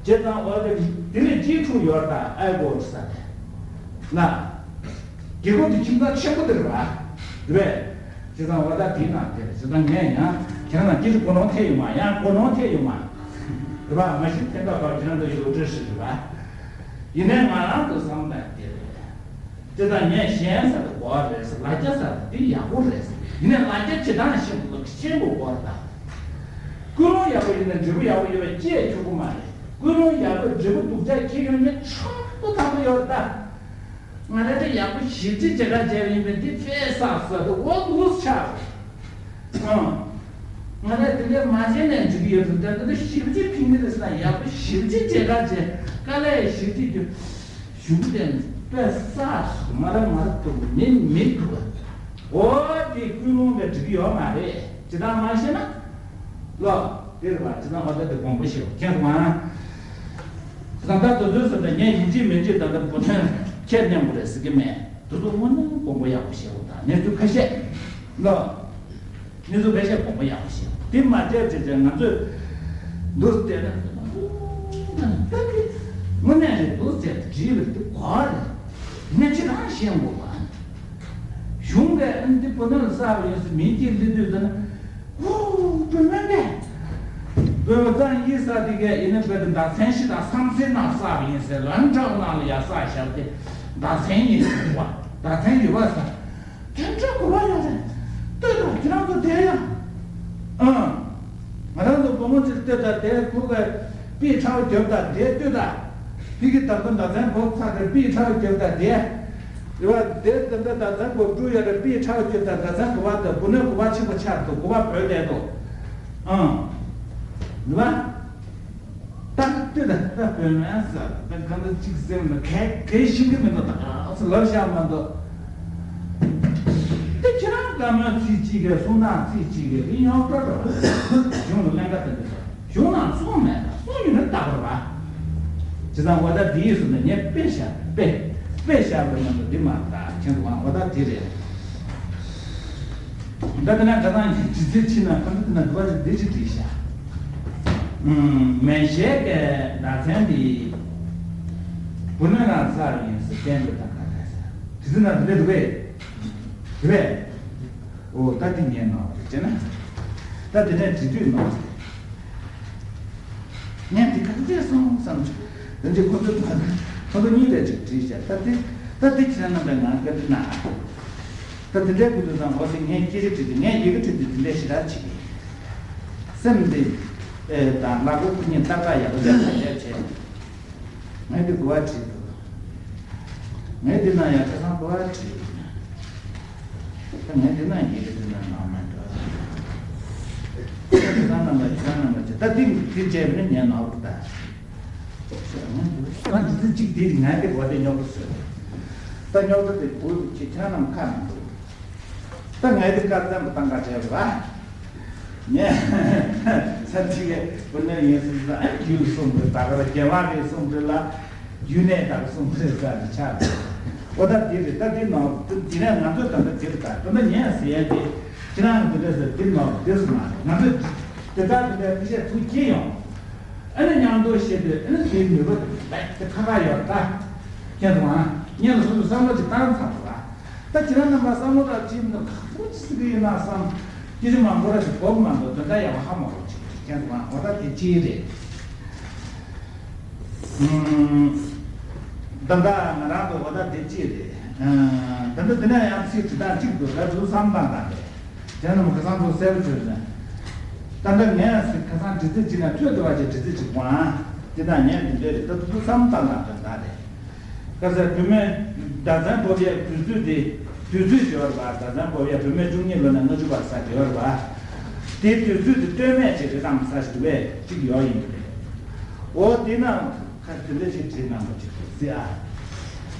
བྱས་ཙང་འོ་དེ་དེ་ལས་སྐྱིད་སྡུག་ཡོད་ད། ཨའི་གོ་ཀྲུའུ་ས་དེ་ལ། རྒྱལ་ཁབ་དེ་ཁྱིམ་ཚང་ཆེན་པོ་དེ་རེད་བ། རེད་པས། བྱས་ཙང་འོ་ད་དེའི་ནང་དེ་རེད། བྱས་ཙང་ངས་ཡང་ཁྱེད་རང་ལ་སྐད་ཆ་གོ་ནོར་ཐེབས་ཡོང་མ། ཡང་གོ་ནོར་ཐེབས་ཡོང་མ། རེད་པ། མ་གཞི་ཐེབས་འདྲ་བ་ཁྱེད་རང་ཚོ་ཡོད་འདྲ་ཞིག་རེད་པ། ཡིན་ནའི་ང་རང་ཚོ་བསམ་པ་དེ་རེད། བྱས་ཙང་ངས་གཞན་ཟེར་དགོས་རེད་ཟེར། ལ་རྒྱ་ཟེར་དེ་ཡག་པོ་རེད་ཟེར། ཡིན་ནའི་ལ་རྒྱ་བྱེད་སྟངས་ཤེས་དགོས། ཤེས་དགོས་དགོས་རེད་ད། ཀུན་སློང་ཡག་པོ་ཡིན་ན་འབྲས་བུ་ཡག་པོ་ཡོད་པ་བཅས་ཆོག་གི་མ་རེད། ཀུན་སློང་ཡག་པོ་འབྲས་བུ་སྡུག་ཅག་ཁྱེར་ཡོང་མཁན་ཕྲག་དོག་དྲག་པོ་ཡོད་རེད་ད། ང་རང་ཚོ་ཡག་པོ་ཞིབ་འཇུག་བྱེད་ག་བྱས་པ་ཡིན་པས་འདི་དཔེ་བསགས་སོ་དེ་འོ་འདུག་ཆགས། ཨང་། ང་རང་དེ་འདྲ་མ་བྱས་ནས་འགྲིག་གི་ཡོད་དུ། དེ་འདྲ་ཞིབ་འཇུག་ཕིང་གི་རེད་ཟེར་ན་ཡག་པོ་ཞིབ་འཇུག་བྱེད་ག་བྱས། དཀའ་ལས་ཞིབ་འཇུག་རྒྱུ་གཞུང་དེ་དཔེ་བསགས་སོ། ང་རང་ང་རང་ཐུག་མི་མི་ཐུག་པ། འོ་དེ་ཀུན་སློང་ལས་འགྲིག་གི་ཡོད་མ་རེད། ཇི་ལྟར་མ་ཤེས་ན། ལོ། དེ་རེད་བ། ཇི་ལྟར་ང་ད་དེ་དགོངས་པ་བཞེས། མཁྱེན་སོང་ང་། ཇི་ལྟར་ད་དུ་ཚོད་ཟེར་ན་ངས་ཡིན་གཅིག་མིན་གཅིག་ད་ལྟ་བུ་ཐོན་ཁས་ལེན་དགོས་རེད་ཟེར་གི་མེད། དུ་ཚོད་སྔོན་ནས་དགོངས་པ་ཡག་པོ་བཞེས་འོ། ད་གནས་ཚུལ་ཁ་ཤས། ལོ། གནས་ཚུལ་ཁ་ཤས་དགོངས་པ་ཡག་པོ་བཞེས། དེ་མ་བྱས་བྱས་བྱས་ང་ཚོས་འདུག་བལྟས་ན། དངོས་གནས་རེད། འདུག་བལྟས་བྲིས་པ་དེ་གོ་རེད། ངས་ཁྱེད་རང་ཤེས་དགོས་པ། གཞུང་གིས་ཨ་ནི་འདི་བུ་ནོར་ལ་བསགས་པ་ཡིན་ཟེར་མིང་གཅིག་སླེབས་དུས་ད་ནི། ཧུ། བུ་མོ་འདི། བུ་མོ་གཙང་ཡིན་ས་དེ་གས་ཡིན་ན་བོད་དུ་མདའ་ཚན་ཞིག་དང་བསམ་སེམས་ནང་བསགས་པ་ཡིན་ཟེར། ལམ་འགྲམ་ནང་ལ་ཡར་བསགས་བཞག་སྟེ་མདའ་ཚན་ཡིན་ཟེར་བ། མདའ་ཚན་ཡོད་པ་ཟེར། དེ་འདྲ་གོ་བ་ཡོད་རེད། ལྟོས་དང་ཁྱེད་རང་ཚོ་དེ་ཡང་། ཨང་། ང་རང་ཚོ་བུ་མོ་ཚོས་ལྟོས་དང་དེ་ཁུག་གི་པི་ཁྲའོ་རྒྱབ་དང་དེ་ལྟོས་དང་། ཕི་གི་དང་པོ་མདའ་ཚན་གོ་ཚར་ཏེ་པི་ཁྲའོ་རྒྱབ་དང་དེ། རེད་བ། དེ་དེ་འདྲ་མདའ་ཚན་གོ་འབྲུ་ཡོད་རེད། པི་ཁྲའོ་རྒྱབ་དང་མདའ་ཚན་གོ་བ་དང་བུ་ནོར་གོ་བ་ཆེན་པོ་ཆགས་འདུག་གོ་བ་བོད་ལས་འདུག་ཨང་། རེད་བ། ད་ལྟོས་དང་ད་བོད་མིན་ཟེར། ད་གང་ལྟར་གཅིག་སེམས་ལ་གལ་གལ་ཤེས་ཀྱི་མི་འདུག་ད་ག་ཚོད་ལབ་བཞག་མ་འདུག་དེ་ཁྱེད་རང་བཀའ་མོལ་ཚིག་གཅིག་གིས་གསུང་སྟངས་ཚིག་གཅིག་གིས་དེ་ཉོག་དྲ་འགྲོ། གཞུང་ལ་ཀླན་ཀ་དེ་འདུག་གཞུང་ནང་གསུངས་མེད་ད། གསུངས་ཡོད་ན་ལྟ་བར་བ། བྱས་ཙང་འོ་ད་འདི་ཡིན་ཟེར་ན་ངས་དཔེ་བཞག་དཔེ་དཔེ་བཞག་པའི་ནང་དུ་འདི་མ་ད་ཁྱེད་ཚོ་གང་འོ་ད་འདི་རེད། ད་དེ་ན་ད་ཐང་གི་དྲི་ཚིག་ཕྱི་ན་ཁོ་ཚོ་དེ་ན་འདུག་པ་ཅིག་འདི་ཅིག་བྲིས་ཤག་མན་ཤེལ་གྱི་མདའ་ཚན་འདི་བུ་ནོར་རང་ཚར་ཡིན་ཟེར་བསྟན་དགོས་ད་ག་རེད་ཟེར། དྲི་ཚིག་ན་འདི་འདྲ་འདུག་པས། འདུག་པས། འོ་ད་འདི་ཉན་ནོ་རེད་ཅེ་ན། ད་དེ་ནས་འབྲི་དུས་ནོ། ངས་འདི་ག་འདྲས་སོང་བསམ་བྱུང་། དོན་གྱི་ཁོ་ཚོ་ཁོ་ཚོ་གཉིས་རེ་ཅིག་བྲིས་བྱས། ད་དེ་ད་དེ་ཁྱེད་རྣམ་པས་ང་བཀའ་འདྲི་གནང་། ད་དེ་འདྲའི་ཁོ་ཚོ་དང་འོ་དེ་ངས་སྐད་ཆ་དྲིས་ཏེ། ངས་ཡི་གེ་བྲིས་ཏེ་དེ་འདྲའི་ཞེ་དྲག་བྱེད་ཀྱི་ཡིན། སེམས་འདི་ཨེ་དང་ལག་པ་ཁུ་ཉིན་ཏག་ཏག་ཡག་པོ་བྱས་བྱས་བྱས། ངས་འདི་གོ་བ་བྲིས་འདུག་ངས་འདི་ན་ཡང་ཁ་སང་གོ་བ་བྲིས་ཡོད། ད་ངས་འདི་ན་ཡི་གེ་འདི་ན་ནང་མ་འགྲོ། ཁ་སང་རྣམ་པ་ཁྱེད་རང་རྣམ་པ་ཁྱེད་ད་འདི་འདི་བྱས་པ་ནི་ངས་ནོར་བུ་ད། ང་འདི་ཚོ་གཅིག་དེ་ང་དེ་གོ་དེ་ཉོག་པོ་བཟོས། ད་ཉོག་པོ་དེ་བུ་ཁྱེད་རང་རྣམས་ཁ་མི་འདུག་ད་ངས་དེ་བཀའ་བཙན་པོ་བཏང་ག་བྱས་པ། ངས་ཚར་གཅིག་གི་བུ་ནས་ཡིན་སོང་ཙང་རྒྱུ་གསུང་གི་ད་ག་ར་རྒྱལ་བ་རེད་གསུང་གི་ལ། རྒྱུ་ནས་ད་ག་གསུང་གི་རེད་ཟེར་ནས་ཆགས་འདུག་འོ་ད་དེ་རེད། ད་དེ་ནང་དེ་ནས་ང་ཚོ་ད་ལྟ་དེ་རེད། ད་ད་ལྟ་ངས་ཟེར་ཡ་དེ་ཁྱེད་རང་གི་འདི་འདྲ་ཟེར་དེ་ནང་དེ་སུ་མ་རེད། ང་ཚོས་དེ་ལྟར་དེ་འདྲ་མི་བཤད་ཐུགས་སྐྱེ་ཡོང་། ཨ་ནི་མཉམ་དུ་བཤད་དུས་ཨ་ནི་དེའི་ནུས་པ་དེ་ཁ་ཁ་ཡོད་ད། ཁྱེད་ཚོ་ཨ་ཉན་ལ་སོ་སོ་བསམ་བློ་ཅིག་བཏང་ཚར་འདུག་ཨ། ད་ཁྱེད་རང་རྣམ་པ་བསམ་བློ་རག་ཅིག་མི་འདུག་ཁག་པོ་ཅིག་ཟེར་གི་ཡིན་ན་བསམ། སྐྱེ་ཆུ་མང་པོ་ར་ཞིག་གོ་མ་འདུག་དོན་དག་ཡག་པོ་ཧ་མ་གོ་ཅིག་ཁྱེད་ཚོ་ཨ་འོ་ད་དེ་ཅི་རེད། ཨུམ། ད་ལྟ་ང་རང་གི་འོ་ད་དེ་ཅི་རེད། ཨ། ད་ལྟ་དེ་ནས་ཡང་ཚིག་དེ་དག་གཅིག་ཏུ་ད་དུ་བསམ་བཏང་དང་རེད། དེ་རྣམས་ཁ་སང་ཚོ་གསལ་པོ་བརྗོད་ནས། ད་ལྟ་ངས་ཁ་སང་འདྲི་རྩད་བྱེད་ན་ཐོས་ཐུབ་པ་ཅིག་འདྲི་རྩད་བྱེད་དགོས་ཨང་། དེ་དག་ངས་འདི་འདྲ་རེད། ད་དུ་བསམ་བཏང་དང་དོན་དག་རེད། ཁ་སང་བུད་མེད་ཟླ་མཚན་བབས་ཡས་དུས་ཚོད་དེ། དུས་ཚོད་ཟེར་བ་རེད་པ། ཟླ་མཚན་བབས་ཡས་བུད་མེད་བཅུ་གཉིས་ལོ་ནས་ལྔ་བཅུ་བར་ཟེར་དེ་བ་རེད་པ། དེའི་དུས་ཚོད་དེ་སྟོད་སྨད་ཅིག་རེད་དམ་ཟེར་ཞིག་འདུག་པས་གཅིག་ཡོད་ཡིན་པ་རེད། འོ་དེ་ན་ཁ་དེ་འདྲ་ཞིག་བྲིས་གནང་བ་ཅིག་འདུག་ཟེར་ཨ།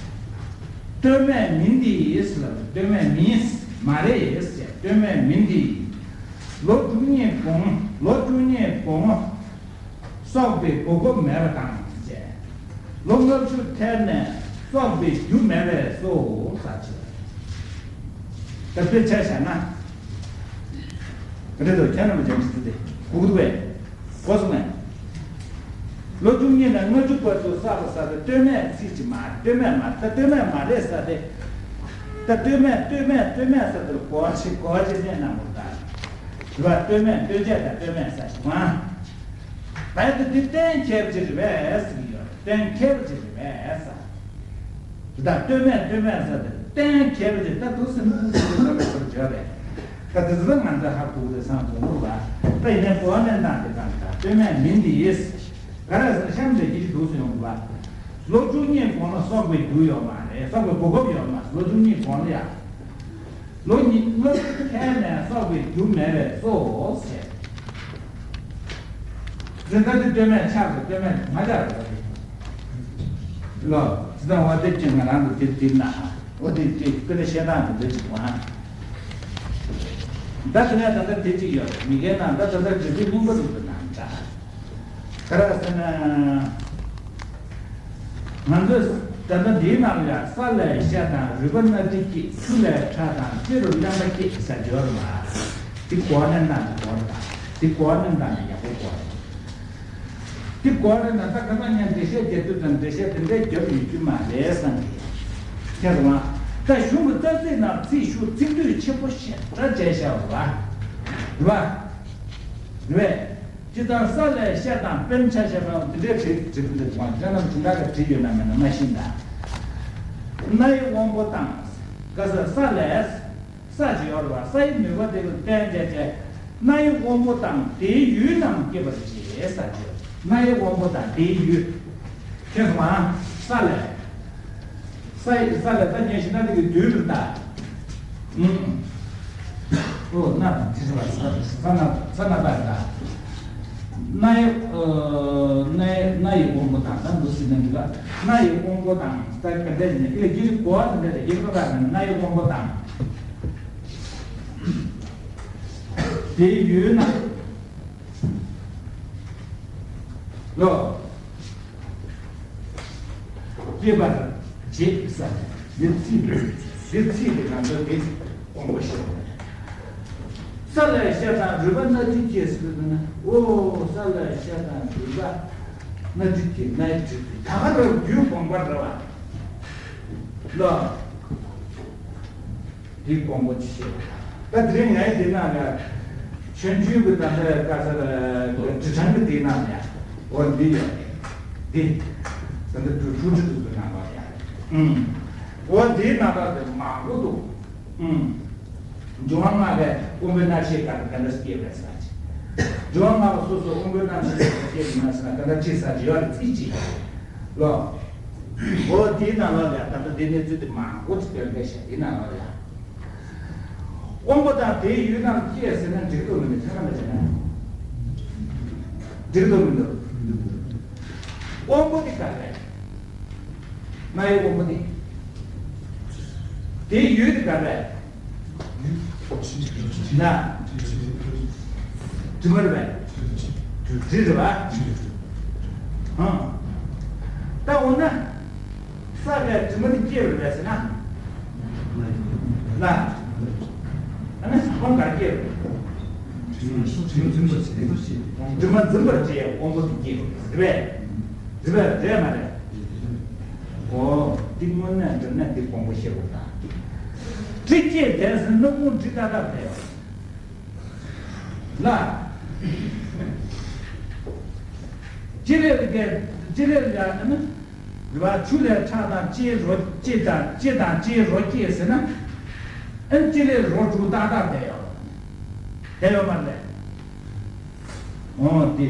སྟོད་སྨད་མིན་ཏེ་ཟེར་ལབ། སྟོད་སྨད་མིན་མ་རེད་ཟེར། སྟོད་སྨད་མིན་ཏེ། ལོ་བཅུ་གཉིས་གོང་། ལོ་བཅུ་གཉིས་གོང་། གསོག་པའི་གོ་སྐབས་མེད་པ་དང་བཅས། ལོ་ལྔ་བཅུ་ཐལ་ནས་གསོག་པའི་རྒྱུ་མེད་པས་སོ་ཟེར་བྱས། ད་དཔེ་ཆ་བཞག་ན། ག་འདྲ་འདུག་ཁྱེད་རྣམ་པ་རྒྱང་ཁྲིད་དེ་གུག་འདུག་པས། གོ་སོང་ངས། ལོ་བཅུ་གཉིས་ནས་ལྔ་བཅུ་བར་དུ་བསགས་པ་ཟེར་ཏེ་སྟོད་སྨད་ཚིག་གཅིག་མ། སྟོད་སྨད་མ། ད་སྟོད་སྨད་མ་རེད་ཟེར་ཏེ། ད་སྟོད་སྨད་སྟོད་སྨད་སྟོད་སྨད་ཟེར་ཏེ་གོ་བ་ཞིག་གོ་བ་ཞིག་གནས་གནང་དགོས་ད། རེད་པ། སྟོད་སྨད་སྟོད་ཆས་དང་སྟོད་སྨད་ཟེར་ཞིག་མ། བས་ཏེ་འདི་གཏན་འཁེལ་བ་ཅིག་རེད་པས་ཟེར་གྱི་ཡོད་རེད། གཏན་འཁེལ་བ་ཅིག་རེད་པས་ཟེར། དེ་དག་སྟོད་སྨད་སྟོད་སྨད་ཟེར་ཏེ་གཏན་འཁེལ་བ་ཅིག་ད་འདུག་སེ་མི་འདུག་སེ་འདུག་སེ་བརྗོད་རེད། ད་དེ་ཚོ་ང་ཚོས་ཧ་གོ་གི་རེད་བསམ་གྱི་འདུག་པ། ད་ཡིན་ནའི་གོ་བ་ལེན་སྟངས་དེ་དང་ད་སྟོད་སྨད་མིན་ཏེ་ཟེར། ག་རེ་ཟེར་ན་གཤམ་དེ་སྐད་ཆ་འདུག་སེ་ཡོང་གི་འདུག་པ། ལོ་བཅུ་གཉིས་གོང་ལ་གསོག་པའི་རྒྱུ་ཡོད་མ་རེད། གསོག་པའི་གོ་སྐབས་ཡོད་མ་རེད། ལོ་བཅུ་གཉིས་གོང་ལ་ཡ། ལོ་ཉི་ལྔ་བཅུ་ཐལ་ནས་གསོག་པའི་རྒྱུ་མེད་པས་སོ་ཞེས། འདི་ལྟ་སྟེ་སྟོད་སྨད་ཆགས་སོ། སྟོད་སྨད་མ་ཆགས་རེད་པ། ལོ། ཇི་ལྟར་འོ་དེ་ཅི་ང་རང་གི་དེ་དེ་ན། འོ་དེ་དེ་ཀུན་ནས་བཤད་སྟངས་དེ་འདྲ་ཅིག་མ། ད་དེ་ནས་ད་ལྟ་དེ་ཅིག་ཡོད་རེད། མི་སྒེར་ནང་ད་ད་ལྟ་འབྲས་བུ་སྙིང་པོ་རུ་དུ་ནང་འདྲ། ག་རེ་ཟེར་ན། ང་ཚོས་ད་ལྟ་འདིའི་ནང་ལ་ཡང་ས་ལས་ཤ་དང་རུས་པ་སྣ་ཁྲིད་སྐྱེས། ཆུ་ལས་ཁྲག་དང་ལྕེ་རུ་རྣམ་པ་སྐྱེས་ཟེར་འབྱོར་མ། འདི་གོ་བ་ལེན་སྟངས་འདི་གོ་བ་དང་འདི་གོ་བ་ལེན་སྟངས་འདི་ཡག་པོ་གོ་བ། འདི་གོ་བ་ལེན་ན་ད་ག་ས་ཉན་འགྲེལ་བཤད་རྒྱག་དུས་དང་འགྲེལ་བཤད་འདི་འདྲའི་རྒྱབ་ཡོད་རྒྱུ་མ་རེད་བསམ་གི། ཁྱེད་རང་ད་གཞུང་གི་རྩ་ཚིག་ནང་ཚིག་ཤུགས་ཚིག་སྡུད་ཆེན་པོ་ཞེ་དྲག་བྱས་བཞག་པ་རེད་པ། རེད་པས། ཇི་ལྟར་ས་ལས་ཤ་དང་སྤེན་ཆ་ཞེས་པ་འདི་འདྲའི་བྲིས་བྲིས་འདུག་གོང་ཁྱེད་རྣམས་ཇི་འདྲ་ག་བྲིས་ཡོད་ན་མེད་ན་མ་ཤེས་ན། སྣའི་དབང་པོ་དང་། ག་ས་ས་ལས། ས་ཅི་ཡོད་རེད་པ། སའི་ནུས་པ་དེ་ལ་བརྟེན་བྱས་བྱས། སྣའི་དབང་པོ་དང་དེའི་ཡུལ་རྣམས་སྐྱེད་པར་བྱེད་ས་ཅི་ཡོད། སྣའི་དབང་པོ་དང་དེའི་ཡུལ། ཁྱེད་སོང་ཨ། ས་ལས། ས་ཡི་ས་ལས་ད་ཉན་ཤེས་ན་དེ་གི་དུས་རུ་ད། ཨུམ། ཨོ་སྣ་དང་ཅི་ཟེར་བ་ས་ས་སྣ་ས་སྣ་ད་རེད་ད། སྣ་ཡི་ཨ། སྣ་ཡི་སྣ་ཡི་དབང་པོ་དང་ད་འདུག་སེ་ནི་འདུག་ག་སྣ་ཡི་དབང་པོ་དང་ད་ག་འདྲ་ཡིན་ན་ཨི་ལ་ཀྱི་རི་གོ་བ་དང་འདྲ་རེད། ཀྱི་རི་གོ་བ་དང་སྣ་ཡི་དབང་པོ་དང་། དེའི་ཡུལ་ན། ལོ། སྐྱེད་པར་བྱེད་ས། འདི་ཚིག་འདི་ཚིག་གི་ནང་དོན་དེ་དགོངས་པ་བཞེས། ས་ལས་ཤ་དང་རུས་པ་སྣ་ཁྲིད་སྐྱེས་ཟེར་ན། ཨོ་ས་ལས་ཤ་དང་རུས་པ་སྣ་ཁྲིད་སྐྱེས། སྣའི་ཁྲིད་དེ་ད་ག་རང་རྒྱུད་དགོངས་པ་འདྲ་བ། ལོ། འདི་དགོངས་པ་ཅི་ཤེས། ད་དེ་རིང་ངས་འདི་ནང་ལ་ཆོས་འབྱུང་གི་ད་ལྟ་བཀའ་ཚར་དྲི་བྲང་གི་དེའི་ནང་ལ་ འོ་འདི་ཡོད་རེད། འདི། ད་ལྟ་དུ་ཐུགས་རྗེ་ཐུགས་རྗེ་གནང་བ་ཡ། ཨུམ། འོ་འདིའི་ནང་ལ་དེ་མང་པོ་འདུག་ཨུམ། འབྱུང་བ་ལྔ་པའི་དབང་པོའི་རྣམ་ཤེས་ག་ག་འདྲ་སྐྱེས་པའི་ས་ཅི། འབྱུང་བ་ལྔ་པ་སོ་སོའི་དབང་པོའི་རྣམ་ཤེས་ག་འདྲ་སྐྱེས་ཡིན་ན་ཟེར་ན་ག་འདྲ་ཅི་ས་ཅི་ཡོད་རེད་ཚིག་ཅི། ལོ། འོ་འདིའི་ནང་ལ་ཡ་ད་ལྟ་འདི་གནས་ཚུལ་དེ་མང་པོ་ཅིག་སྟོན་པའི་ཤ་འདིའི་ནང་ལ་ཡ། དབང་པོ་དང་དེའི་ཡུལ་རྣམས་སྐྱེས་ཟེར་ན་འགྲིག་འདུག་མི་འདུག་ཆ་ཚང་ལ་བྱས་ན། འགྲིག་འདུག་མི་འདུག་དབང་པོ་དེ་ག་རེ་རེད། སྣང་བའི་དབང་པོ་དེ། དེའི་ཡུལ་དེ་ག་རེ་རེད། ན། དྲི་མ་རེད་པས། དྲི་རེད་པ། ཧང་། ད་འོ་ན། ས་གའི་དྲི་མ་དེ་སྐྱེས་པ་རེད་པས་ཟེར་ན། ལ། ཨ་ནི་ཁོང་གར་སྐྱེས་པ་རེད། དྲི་མ་འཛིན་པར་བྱེད་པའི་དབང་པོ་དེ་སྐྱེས་པ་རེད་པས། རེད་པས་རེད་མ་རེད། འོ། འདི་དངོས་གནས་དྲི་ན་འདི་དབང་པོ་ཤེས་དགོས་ད། དྲི་སྐྱེས་དེ་ཟེར་ན་སྣ་ཁུང་དྲི་ཏག་ཏག་རེད། ལ། ཅི་ལས་ཀྱི་ཅི་ལས་ལ་ནི། རེད་པ། ཆུ་ལས་ཁྲག་དང་ལྕེའི་རོ། ལྕེ་དང་ལྕེ་དང་ལྕེའི་རོ་སྐྱེས་ཟེར་ན། ཨ་ནི་ལྕེ་ལས་རོ་དྲུག་ཏག་ཏག་བསྡད་ཡོད། བསྡད་ཡོད་མ་རེད། འོ་དེ།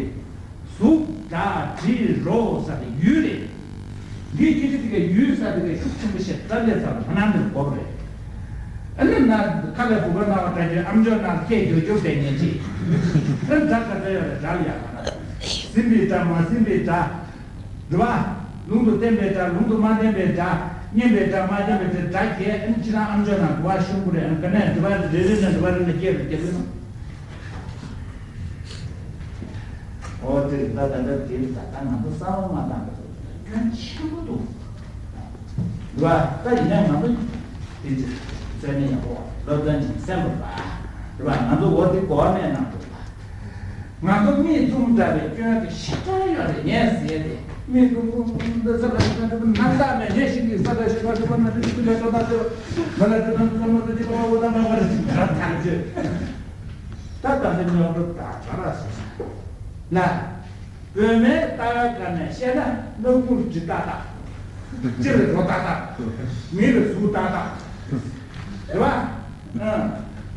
གཟུགས་སྒྲ་དྲི་རོ་ཟེར་དེ་ཡུལ་རེད། འདིའི་སྐད་ཆ་དེ་གའི་ཡུལ་ཟེར་དེ་གའི་ཤུགས་ཆེན་པོ་ཞིག་དྲ་ལས་ཚར་ལ་ཧ་ནང་དུ་གོ་བ་རེད། ཨ་ནི་ན་ཁ་ལས་བུ་ག་ན་བ་དྲ་རྒྱུ་ཨམ་ཅོག་ནང་སྐད་རྒྱོབ་རྒྱོབ་བསྡད་ཉན་ཅིག་ཨ་ནི་སྒྲ་ག་ཚོད་ཡོད་རེད་སྒྲ་ལ་ཡག་ག་ན། ཟིན་པའི་སྒྲ་མ་ཟིན་པའི་སྒྲ། རེད་པ། ལུང་དུ་བསྟན་པའི་སྒྲ་ལུང་དུ་མ་བསྟན་པའི་སྒྲ། སྙན་པའི་སྒྲ་མ་སྙན་པའི་སྒྲ་སྒྲ་བརྒྱད་ཨ་ནི་ཅི་རང་ཨམ་ཅོག་ནང་གོ་བ་ཤོང་གི་རེད་ཨ་ནི་ག་ནས་འདྲི་བ་རེ་རེ་ནས་འདྲི་བ་རེ་ནས་སྐད་རེ་རྒྱབ་ཡོད་ན། ཨོ་དེ་ད་ད་ད་དེ་ད་ད་ང་ཚོ་བསམ་བློ་མ་བཏང་གི་འདུག་སྐྱོན་ཆེན་པོ་འདུག་རེད་པ། ད་ཡིན་ན་ང་ཚོ་དེ་ཚོ་རྩོད་མེད་ཡག་པོ་སློབ་སྟོན་ཅིག་གསན་པ་རེད་པ། རེད་པ། ང་ཚོ་འོ་དེ་གོ་བ་མེད་གནང་འདུག་པ། ང་ཚོ་མིག་བཙུམ་འདྲ་བའི་སྐྱོན་དེ་ཞེ་དྲག་ཡོད་རེད་ངས་ཟེར་ཏེ། མིག་བཙུམ་བཙུམ་བཙུམ་འདི་ས་ལ་ཞིག་ན་གྲུབ་ནམ་ཐག་མེད་ངས་ཤིང་གི་ས་ལ་ཞིག་ན་གྲུབ་ན་དེ་ཚོ་ལ་ཤོག་ད་ཚོ་ང་ལ་དེ་ཚོ་ཚོ་མ་ཚོ་ཅི་ག་བ་འོ་ད་མ་བ་རེད་ཅིག་ད་ཐག་གཅོད། ད་ད་འདི་རྙོག་གྲ་ད་ག་ར་སོང་ལ། བུད་མེད་ལྟ་བའི་སྒང་ནས་བཤད་ན་སྣ་ཁུང་དྲི་ཏག་ཏག་ལྕེ་ལ་རོ་ཏག་ཏག་མིག་ལ་གཟུགས་ཏག་ཏག་རེད་པ། ཨ།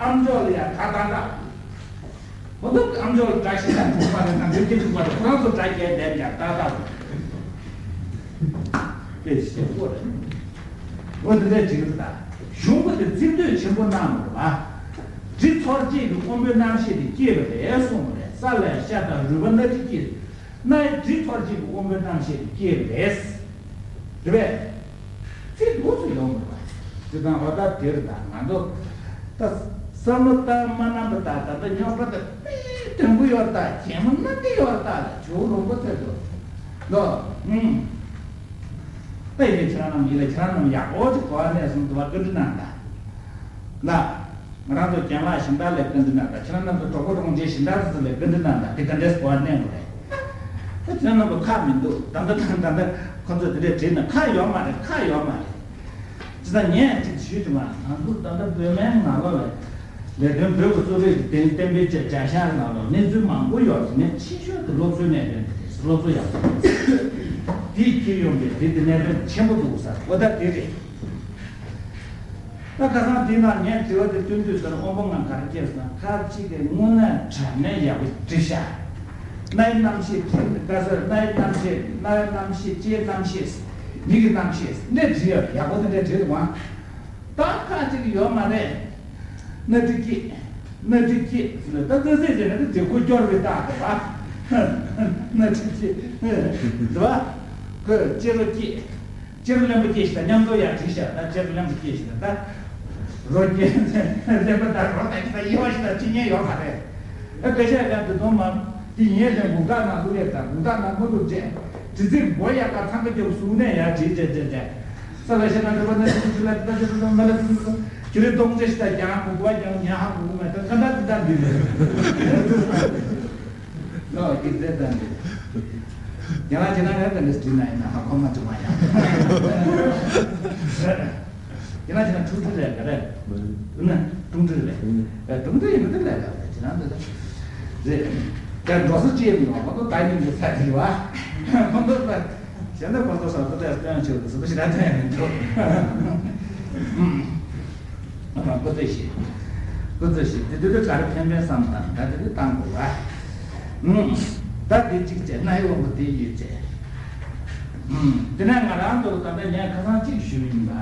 ཨམ་ཅོག་ལ་ཡང་སྒྲ་ཏག་ཏག་མ་གཏོགས་ཨམ་ཅོག་ལ་སྒྲ་ཞིག་དང་གྲུབ་པ་རེད་དང་འདོད་ཀྱི་འདུག་པ་རེད་ཁོ་རང་ཚོ་སྒྲ་བརྒྱད་ལྡན་ཀྱང་ཏག་ཏག་རེད། དཔེ་ཞེ་པོ་རེད། འོ་འདི་འདྲའི་འགྲིག་གི་འདུག་ད། གཞུང་པ་དེ་རྩིས་ཟློས་ཆེན་པོ་གནང་བ་རེད་པ། དྲི་ཚོར་བཅས་ཀྱི་དབང་པོའི་རྣམ་ཤེས་དེ་སྐྱེས་པ་རེད་གསུངས་པ་རེད། ས་ལ་ཤ་དང་རུས་པ་སྣ་དྲི་སྐྱེས། སྣའི་དྲི་ཚོར་བཅས་ཀྱི་དབང་པོའི་རྣམ་ཤེས་དེ་སྐྱེས་པ་རེད། རེད་པས། ཚིག་འདུག་སུ་ཡོང་མི་རུང་བ། དེ་དང་འོ་ད་དེར་དང་ང་ཚོ། ད་བསམ་བློ་བཏང་མ་གནང་པ་དང་ད་ལྟ་རྙོག་དྲ་དེ་དཔེ་དོན་གུ་ཡོད་ད་གད་མོ་སྣ་འདི་ཡོད་ད་ལ་ཇོ་རོང་པོ་ཚོད་དུ། ལོ། ཨུམ། ད་ཡིན་ཁྱེད་རང་རྣམས་ཡིན་ལ་ཁྱེད་རང་རྣམས་ཡག་པོ་ཅིག་གོ་བ་གནས་སོང་འདུག་བ་བཀའ་འདྲི་གནང་ད། ལ། ང་རང་ཚོ་རྒན་ལགས་གཞན་དག་ལ་བཀའ་འདྲི་གནང་དང་ཁྱེད་རང་རྣམ་ཚོ་གྲོགས་པོ་གྲོགས་མོ་ཆེ་གཞན་དག་ཚོ་ལ་བཀའ་འདྲི་གནང་དང་དེ་ག་འདྲས་གོ་བ་གནས་དགོས་རེད། ད་ཁྱེད་རང་རྣམ་པ་ཁག་མི་འདུག་ད་ལྟ་དང་ད་ལྟ་ཁོ་ཚོ་དེ་འདྲས་བྲིས་ན་ཁག་ཡོད་མ་རེད་ཁག་ཡོད་མ་རེད། ཅི་ད་ངས་ཅིག་ཞུས་དུས་མ་ང་ཚོ་ད་ལྟ་བོད་སྨན་ནང་ལོགས་ལ་ལས་དོན་བོད་ཀྱི་གཙོ་བོད་ཀྱི་བསྟན་བསྟན་པའི་བྱ་བྱ་བཞག་ནང་ལོགས་གནས་ཚུལ་མང་པོ་ཡོད་རེད་ངས་ཆེ་ཤོས་དེ་སློབ་གསོའི་གནད་དོན་དེ་རེད་སློབ་གསོ་ཡག་པོ་དེ་ཁྱེར་ཡོང་གི་དེ་དེ་གནད་དོན་ཆེན་པོ་འདུག་ས་འོ་ད་དེ་རེད། ད་ཁ་སང་དེ་ནང་ངས་དྲི་བ་དེ་བཏོན་དུས་ཟེར་དབང་པོ་ལྔ་ག་རེ་སྐྱེས་སོང་ན་ཁ་ཅིག་གིས་དངོས་གནས་དྲང་གནས་ཡག་པོ་བྲིས་ཤག་སྣའི་རྣམ་ཤེས་དྲན་དཀའ་ཟེར་སྣའི་རྣམ་ཤེས་སྣའི་རྣམ་ཤེས་ལྕེའི་རྣམ་ཤེས་མིག་གི་རྣམ་ཤེས་སྣའི་བྲིས་ཡག་ཡག་པོ་དེ་འདྲས་བྲིས་འདུག་ཨང་། ད་ཁ་ཅིག་ཡོད་མ་རེད། སྣ་དྲི་སྐྱེས། སྣ་དྲི་སྐྱེས་ཟེར་ན་ད་ཙི་ཙི་ཟེར་ན་དེ་ཁོ་སྐྱོར་བའི་རྟགས་དེ་བ། སྣ་དྲི་སྐྱེས། དེ་བ། ཁོས་ལྕེ་རོ་སྐྱེས། ལྕེ་རོ་རློན་པ་སྐྱེས་ཤིག་དང་མཉམ་དུ་ཡར་བྲིས་ཤག་ད་ལྕེ་རོ་རློན་པ་སྐྱེས་ཤིག་དང་ད། རོ་སྐྱེས། རློན་པ་དང་རོ་དང་ཤིག་དང་དབྱེ་བ་ཞིག་དང་ཅི་ཉན་ཡོད་མ་རེད། ཨ་སྐད་ཆ་ཡང་དེ་དོན་མ། དེ་ཡིན་ཡང་དགུང་དག་ནང་བླུག་ཡས་དང་དགུང་དག་ནང་མི་བླུག་རྗེས། དྲི་ཚིག་མགོ་ཡག་ག་ཚང་ག་རྒྱབ་གཟུགས་ནས་ཡར་བྲིས་རྗེས་རྗེས་རྗེས། ས་ལ་ཤ་ན་འདྲ་པ་ན་ཅི་ཅི་ལ་ད་ཅི་ལ་མ་ལ་ཅི་ཅི་ལ་ཅི་རེ་གཏོང་ཅི་ཞིག་དང་ཀྱང་གུག་པ་ཀྱང་ཉ་ཧ་གུག་མེད་ད་ཀ་འདྲ་འདི་འདྲ་འདི་ལོ་ཀི་ཟེར་ད་འདི་ཡང་ལ་ཅི་ན་ཡང་ད་འདི་སྤྲིན་ན་ཡིན་ན་ཧ་གོ་མ་ཅི་མ་ཡང་ཡང་ལ་ཅི་ན་ཁྲུང་ཁྲུང་རེད་ག་རེད་ན་ཁྲུང་ཁྲུང་རེད་ཁྲུང་ཁྲུང་ཡིན་ན་འདི་ལས་ལ་ཅི་ན་འདི་རེད། ད་འགྲོ་ས་ཅི་ཡང་མི་འདུག་ཁོང་ཚོ་ད་ཉིན་གྱི་ཚད་དེ་རེད་བ། ཁོང་ཚོ་ད་གཞན་དག་ཁོང་ཚོ་ས་ཁོ་ཚོས་སྟོན་ཆོག་གི་ཟིན་པ་ཞིག་ད་སྟོན་ཡང་མི་འདུག་ཁོ་ཚོས་ཤེས། ཁོ་ཚོས་ཤེས། དེ་དུས་དུས་ག་རེ་ཕན་ཕན་བསམ་དང་ད་དེ་དུས་བཏང་དགོས་བ། ད་དེ་གཅིག་བྱས་ན་ཡོང་གི་དེ་ཡོད་བྱས། དེ་ནས་ང་རང་ཚོ་ད་ལྟ་ངས་ཁ་སང་གཅིག་ཞུས་ཡིན་པ།